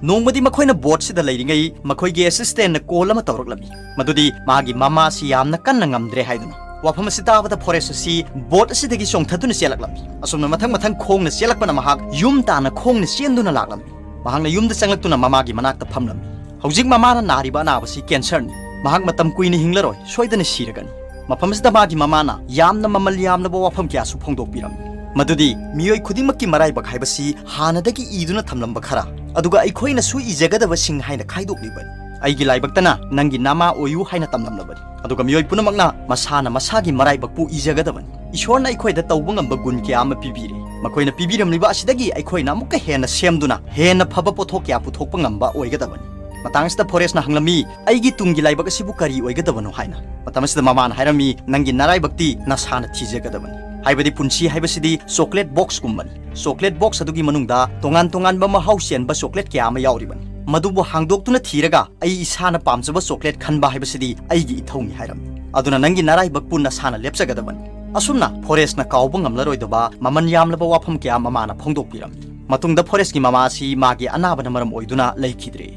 ꯅꯣꯡꯃꯗꯤ ꯃꯈꯣꯏꯅ ꯕꯣꯠꯁꯤꯗ ꯂꯩꯔꯤꯉꯩ ꯃꯈꯣꯏꯒꯤ ꯑꯦꯁꯤꯁꯇꯦꯟꯅ ꯀꯣꯜ ꯑꯃ ꯇꯧꯔꯛꯂꯝꯃꯤ, ꯃꯗꯨꯗꯤ ꯃꯥꯒꯤ ꯃꯃꯥꯁꯤ ꯌꯥꯝꯅ ꯀꯟꯅ ꯉꯝꯗ꯭ꯔꯦ ꯍꯥꯏꯗꯨꯅ꯫ ꯋꯥꯐꯝ ꯑꯁꯤ ꯇꯥꯕꯗ ꯐꯣꯔꯦꯁ ꯑꯁꯤ ꯕꯣꯠ ꯑꯁꯤꯗꯒꯤ ꯆꯣꯡꯊꯗꯨꯅ ꯆꯦꯜꯂꯛꯂꯝꯃꯤ꯫ ꯑꯁꯨꯝꯅ ꯃꯊꯪ ꯃꯊꯪ ꯈꯣꯡꯅ ꯆꯦꯜꯂꯛꯄꯅ ꯃꯍꯥꯛ ꯌꯨꯝ ꯇꯥꯟꯅ ꯈꯣꯡꯅ ꯆꯦꯟꯗꯨꯅ ꯂꯥꯛꯂꯝꯃꯤ꯫ ꯃꯍꯥꯛꯅ ꯌꯨꯝꯗ ꯆꯪꯂꯛꯇꯨꯅ ꯃꯃꯥꯒꯤ ꯃꯅꯥꯛꯇ ꯐꯝꯂꯝꯃꯤ꯫ ꯍꯧꯖꯤꯛ ꯃꯃꯥꯅ ꯅꯥꯔꯤꯕ ꯑꯅꯥꯕꯁꯤ ꯀꯦꯟꯁꯔꯅꯤ꯫ ꯃꯍꯥꯛ ꯃꯇꯝ ꯀꯨꯏꯅ ꯍꯤꯡꯂꯔꯣꯏ, ꯁꯣꯏꯗꯅ ꯁꯤꯔꯒꯅꯤ꯫ ꯃꯐꯝ ꯑꯁꯤꯗ ꯃꯥꯒꯤ ꯃꯃꯥꯅ ꯌꯥꯝꯅ ꯃꯃꯜ ꯌꯥꯝꯂꯕ ꯋꯥꯐꯝ ꯀꯌꯥꯁꯨ ꯐꯣꯡꯗꯣꯛꯄꯤꯔꯝꯃꯤ, ꯃꯗꯨꯗꯤ ꯃꯤꯑꯣꯏ ꯈꯨꯗꯤꯡꯃꯛꯀꯤ ꯃꯔꯥꯏꯕꯛ ꯍꯥꯏꯕꯁꯤ ꯍꯥꯟꯅꯗꯒꯤ ꯏꯗꯨꯅ ꯊꯝꯂꯝꯕ ꯈꯔ, ꯑꯗꯨꯒ ꯑꯩꯈꯣꯏꯅꯁꯨ ꯏꯖꯒꯗꯕꯁꯤꯡ ꯍꯥꯏꯅ ꯈꯥꯏꯗꯣꯛꯂꯤꯕꯅꯤ꯫ ꯑꯩꯒꯤ ꯂꯥꯏꯕꯛꯇꯅ ꯅꯪꯒꯤ ꯅꯃꯥ ꯑꯣꯏꯌꯨ ꯍꯥꯏꯅ ꯇꯝꯂꯝꯂꯕꯅꯤ꯫ ꯑꯗꯨꯒ ꯃꯤꯑꯣꯏ ꯄꯨꯝꯅꯃꯛꯅ ꯃꯁꯥꯅ ꯃꯁꯥꯒꯤ ꯃꯔꯥꯏꯕꯛꯄꯨ ꯏꯖꯒꯗꯕꯅꯤ꯫ ꯏꯁꯣꯔꯅ ꯑꯩꯈꯣꯏꯗ ꯇꯧꯕ ꯉꯝꯕ ꯒꯨꯟ ꯀꯌꯥ ꯑꯃ ꯄꯤꯕꯤꯔꯦ꯫ ꯃꯈꯣꯏꯅ ꯄꯤꯕꯤꯔꯝꯂꯤꯕ ꯑꯁꯤꯗꯒꯤ ꯑꯩꯈꯣꯏꯅ ꯑꯃꯨꯛꯀ ꯍꯦꯟꯅ ꯁꯦꯝꯗꯨꯅ ꯍꯦꯟꯅ ꯐꯕ ꯄꯣꯠꯊꯣꯛ ꯀꯌꯥ ꯄꯨꯊꯣꯛꯄ ꯉꯝꯕ ꯑꯣꯏꯒꯗꯕꯅꯤ꯫ ꯃꯇꯥꯡ ꯑꯁꯤꯗ ꯐꯣꯔꯦꯁꯅ ꯍꯪꯂꯝꯃꯤ, "ꯑꯩꯒꯤ ꯇꯨꯡꯒꯤ ꯂꯥꯏꯕꯛ ꯑꯁꯤꯕꯨ ꯀꯔꯤ ꯑꯣꯏꯒꯗꯕꯅꯣ?" ꯍꯥꯏꯅ꯫ ꯃꯇꯝ ꯑꯁꯤꯗ ꯃꯃꯥꯅ ꯍꯥꯏꯔꯝꯃꯤ, "ꯅꯪꯒꯤ ꯅꯔꯥꯏꯕꯛꯇꯤ ꯅꯁꯥꯅ ꯊꯤꯖꯒꯗꯕꯅꯤ꯫ ꯍꯥꯏꯕꯗꯤ ꯄꯨꯟꯁꯤ ꯍꯥꯏꯕꯁꯤꯗꯤ ꯆꯣꯀ꯭ꯂꯦꯠ ꯕꯣꯛꯁꯀꯨꯝꯕꯅꯤ꯫ ꯆꯣꯀ꯭ꯂꯦꯠ ꯕꯣꯛꯁ ꯑꯗꯨꯒꯤ ꯃꯅꯨꯡꯗ ꯇꯣꯉꯥꯟ ꯇꯣꯉꯥꯟꯕ ꯃꯍꯥꯎ ꯆꯦꯟꯕ ꯆꯣꯀ꯭ꯂꯦꯠ ꯀꯌꯥ ꯑꯃ ꯌꯥꯎꯔꯤꯕꯅꯤ꯫ ꯃꯗꯨꯕꯨ ꯍꯥꯡꯗꯣꯛꯇꯨꯅ ꯊꯤꯔꯒ ꯑꯩ ꯏꯁꯥꯅ ꯄꯥꯝꯖꯕ ꯆꯣꯀ꯭ꯂꯦꯠ ꯈꯟꯕ ꯍꯥꯏꯕꯁꯤꯗꯤ ꯑꯩꯒꯤ ꯏꯊꯧꯅꯤ" ꯍꯥꯏꯔꯝꯃꯤ꯫ ꯑꯗꯨꯅ ꯅꯪꯒꯤ ꯅꯔꯥꯏꯕꯛꯄꯨ ꯅꯁꯥꯅ ꯂꯦꯞꯆꯒꯗꯕꯅꯤ꯫ ꯑꯁꯨꯝꯅ ꯐꯣꯔꯦꯁꯅ ꯀꯥꯎꯕ ꯉꯝꯂꯔꯣꯏꯗꯕ ꯃꯃꯜ ꯌꯥꯝꯂꯕ ꯋꯥꯐꯝ ꯀꯌꯥ ꯃꯃꯥꯅ ꯐꯣꯡꯗꯣꯛꯄꯤꯔꯝꯃꯤ꯫ ꯃꯇꯨꯡꯗ ꯐꯣꯔꯦꯁꯀꯤ ꯃꯃꯥ ꯑꯁꯤ ꯃꯥꯒꯤ ꯑꯅꯥꯕꯅ ꯃꯔꯝ ꯑꯣꯏꯗꯨꯅ ꯂꯩꯈꯤꯗ꯭ꯔꯦ꯫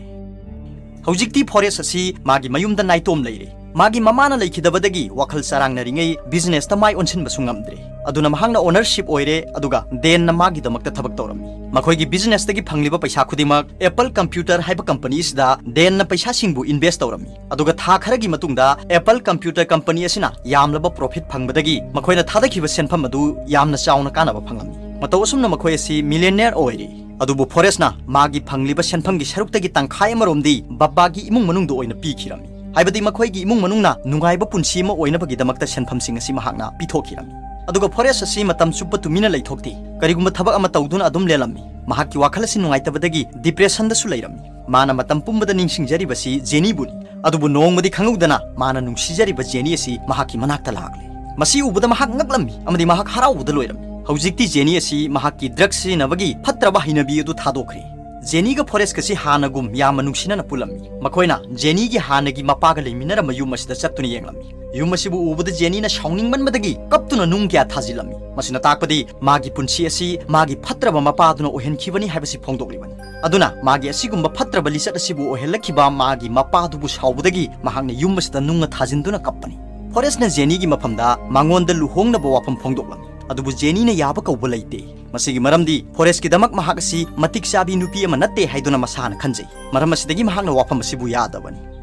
ꯍꯧꯖꯤꯛꯇꯤ ꯐꯣꯔꯦꯁ ꯑꯁꯤ ꯃꯥꯒꯤ ꯃꯌꯨꯝꯗ ꯅꯥꯏꯇꯣꯝ ꯂꯩꯔꯦ꯫ ꯃꯥꯒꯤ ꯃꯃꯥꯅ ꯂꯩꯈꯤꯗꯕꯗꯒꯤ ꯋꯥꯈꯜ ꯆꯔꯥꯡꯅꯔꯤꯉꯩ ꯕꯤꯖꯤꯅꯦꯁꯇ ꯃꯥꯏ ꯑꯣꯟꯁꯤꯟꯕꯁꯨ ꯉꯝꯗ꯭ꯔꯦ꯫ ꯑꯗꯨꯅ ꯃꯍꯥꯛꯅ ꯑꯣꯅꯔꯁꯤꯞ ꯑꯣꯏꯔꯦ, ꯑꯗꯨꯒ ꯗꯦꯟꯅ ꯃꯥꯒꯤꯗꯃꯛꯇ ꯊꯕꯛ ꯇꯧꯔꯝꯃꯤ꯫ ꯃꯈꯣꯏꯒꯤ ꯕꯤꯖꯤꯅꯦꯁꯇꯒꯤ ꯐꯪꯂꯤꯕ ꯄꯩꯁꯥ ꯈꯨꯗꯤꯡꯃꯛ ꯑꯦꯄꯜ ꯀꯝꯄ꯭ꯌꯨꯇꯔ ꯍꯥꯏꯕ ꯀꯝꯄꯅꯤ ꯑꯁꯤꯗ ꯗꯦꯟꯅ ꯄꯩꯁꯥꯁꯤꯡꯕꯨ ꯏꯟꯚꯦꯁ ꯇꯧꯔꯝꯃꯤ꯫ ꯑꯗꯨꯒ ꯊꯥ ꯈꯔꯒꯤ ꯃꯇꯨꯡꯗ ꯑꯦꯄꯜ ꯀꯝꯄ꯭ꯌꯨꯇꯔ ꯀꯝꯄꯅꯤ ꯑꯁꯤꯅ ꯌꯥꯝꯂꯕ ꯄ꯭ꯔꯣꯐꯤꯠ ꯐꯪꯕꯗꯒꯤ ꯃꯈꯣꯏꯅ ꯊꯥꯗꯈꯤꯕ ꯁꯦꯟꯐꯝ ꯑꯗꯨ ꯌꯥꯝꯅ ꯆꯥꯎꯅ ꯀꯥꯟꯅꯕ ꯐꯪꯂꯝꯃꯤ꯫ ꯃꯇꯧ ꯑꯁꯨꯝꯅ ꯃꯈꯣꯏ ꯑꯁꯤ ꯃꯤꯂꯤꯌꯅꯤꯌꯔ ꯑꯣꯏꯔꯦ꯫ ꯑꯗꯨꯕꯨ ꯐꯣꯔꯦꯁꯅ ꯃꯥꯒꯤ ꯐꯪꯂꯤꯕ ꯁꯦꯟꯐꯝꯒꯤ ꯁꯔꯨꯛꯇꯒꯤ ꯇꯪꯈꯥꯏ ꯑꯃꯔꯣꯝꯗꯤ ꯕꯕꯥꯒꯤ ꯏꯃꯨꯡ ꯃꯅꯨꯡꯗ ꯑꯣꯏꯅ ꯄꯤꯈꯤꯔꯝꯃꯤ꯫ ꯍꯥꯏꯕꯗꯤ ꯃꯈꯣꯏꯒꯤ ꯏꯃꯨꯡ ꯃꯅꯨꯡꯅ ꯅꯨꯡꯉꯥꯏꯕ ꯄꯨꯟꯁꯤ ꯑꯃ ꯑꯣꯏꯅꯕꯒꯤꯗꯃꯛꯇ ꯁꯦꯟꯐꯝꯁꯤꯡ ꯑꯁꯤ ꯃꯍꯥꯛꯅ ꯄꯤꯊꯣꯛꯈꯤꯔꯝꯃꯤ꯫ ꯑꯗꯨꯒ ꯐꯣꯔꯦꯁ ꯑꯁꯤ ꯃꯇꯝ ꯆꯨꯞꯄ ꯇꯨꯃꯤꯟꯅ ꯂꯩꯊꯣꯛꯇꯦ, ꯀꯔꯤꯒꯨꯝꯕ ꯊꯕꯛ ꯑꯃ ꯇꯧꯗꯨꯅ ꯑꯗꯨꯝ ꯂꯦꯜꯂꯝꯃꯤ꯫ ꯃꯍꯥꯛꯀꯤ ꯋꯥꯈꯜ ꯑꯁꯤ ꯅꯨꯡꯉꯥꯏꯇꯕꯗꯒꯤ ꯗꯤꯄ꯭ꯔꯦꯁꯟꯗꯁꯨ ꯂꯩꯔꯝꯃꯤ꯫ ꯃꯥꯅ ꯃꯇꯝ ꯄꯨꯝꯕꯗ ꯅꯤꯡꯁꯤꯡꯖꯔꯤꯕꯁꯤ ꯖꯦꯅꯤꯕꯨꯅꯤ꯫ ꯑꯗꯨꯕꯨ ꯅꯣꯡꯃꯗꯤ ꯈꯪꯍꯧꯗꯅ ꯃꯥꯅ ꯅꯨꯡꯁꯤꯖꯔꯤꯕ ꯖꯦꯅꯤ ꯑꯁꯤ ꯃꯍꯥꯛꯀꯤ ꯃꯅꯥꯛꯇ ꯂꯥꯛꯂꯦ꯫ ꯃꯁꯤ ꯎꯕꯗ ꯃꯍꯥꯛ ꯉꯛꯂꯝꯃꯤ ꯑꯃꯗꯤ ꯃꯍꯥꯛ ꯍꯔꯥꯎꯕꯗ ꯂꯣꯏꯔꯝꯃꯤ꯫ ꯍꯧꯖꯤꯛꯇꯤ ꯖꯦꯅꯤ ꯑꯁꯤ ꯃꯍꯥꯛꯀꯤ ꯗ꯭ꯔꯒ ꯁꯤꯖꯤꯟꯅꯕꯒꯤ ꯐꯠꯇ꯭ꯔꯕ ꯍꯩꯅꯕꯤ ꯑꯗꯨ ꯊꯥꯗꯣꯛꯈ꯭ꯔꯦ꯫ ꯖꯦꯅꯤꯒ ꯐꯣꯔꯦꯁꯀꯁꯤ ꯍꯥꯟꯅꯒꯨꯝ ꯌꯥꯝꯅ ꯅꯨꯡꯁꯤꯅꯅ ꯄꯨꯜꯂꯝꯃꯤ꯫ ꯃꯈꯣꯏꯅ ꯖꯦꯅꯤꯒꯤ ꯍꯥꯟꯅꯒꯤ ꯃꯄꯥꯒ ꯂꯩꯃꯤꯟꯅꯔꯝꯕ ꯌꯨꯝ ꯑꯁꯤꯗ ꯆꯠꯇꯨꯅ ꯌꯦꯡꯂꯝꯃꯤ꯫ ꯌꯨꯝ ꯑꯁꯤꯕꯨ ꯎꯕꯗ ꯖꯦꯅꯤꯅ ꯁꯥꯎꯅꯤꯡꯃꯟꯕꯗꯒꯤ ꯀꯞꯇꯨꯅ ꯅꯨꯡ ꯀꯌꯥ ꯊꯥꯖꯤꯜꯂꯝꯃꯤ꯫ ꯃꯁꯤꯅ ꯇꯥꯛꯄꯗꯤ ꯃꯥꯒꯤ ꯄꯨꯟꯁꯤ ꯑꯁꯤ ꯃꯥꯒꯤ ꯐꯠꯇ꯭ꯔꯕ ꯃꯄꯥꯗꯨꯅ ꯑꯣꯏꯍꯟꯈꯤꯕꯅꯤ ꯍꯥꯏꯕꯁꯤ ꯐꯣꯡꯗꯣꯛꯂꯤꯕꯅꯤ꯫ ꯑꯗꯨꯅ ꯃꯥꯒꯤ ꯑꯁꯤꯒꯨꯝꯕ ꯐꯠꯇ꯭ꯔꯕ ꯂꯤꯆꯠ ꯑꯁꯤꯕꯨ ꯑꯣꯏꯍꯜꯂꯛꯈꯤꯕ ꯃꯥꯒꯤ ꯃꯄꯥꯗꯨꯕꯨ ꯁꯥꯎꯕꯗꯒꯤ ꯃꯍꯥꯛꯅ ꯌꯨꯝ ꯑꯁꯤꯗ ꯅꯨꯡꯅ ꯊꯥꯖꯤꯟꯗꯨꯅ ꯀꯞꯄꯅꯤ꯫ ꯐꯣꯔꯦꯁꯅ ꯖꯦꯅꯤꯒꯤ ꯃꯐꯝꯗ ꯃꯉꯣꯟꯗ ꯂꯨꯍꯣꯡꯅꯕ ꯋꯥꯐꯝ ꯐꯣꯡꯗꯣꯛꯂꯝꯃꯤ꯫ ꯑꯗꯨꯕꯨ ꯖꯦꯅꯤꯅ ꯌꯥꯕ ꯀꯧꯕ ꯂꯩꯇꯦ꯫ ꯃꯁꯤꯒꯤ ꯃꯔꯝꯗꯤ ꯐꯣꯔꯦꯁꯀꯤꯗꯃꯛ ꯃꯍꯥꯛ ꯑꯁꯤ ꯃꯇꯤꯛ ꯆꯥꯕꯤ ꯅꯨꯄꯤ ꯑꯃ ꯅꯠꯇꯦ ꯍꯥꯏꯗꯨꯅ ꯃꯁꯥꯅ ꯈꯟꯖꯩ꯫ ꯃꯔꯝ ꯑꯁꯤꯗꯒꯤ ꯃꯍꯥꯛꯅ ꯋꯥꯐꯝ ꯑꯁꯤꯕꯨ ꯌꯥꯗꯕꯅꯤ꯫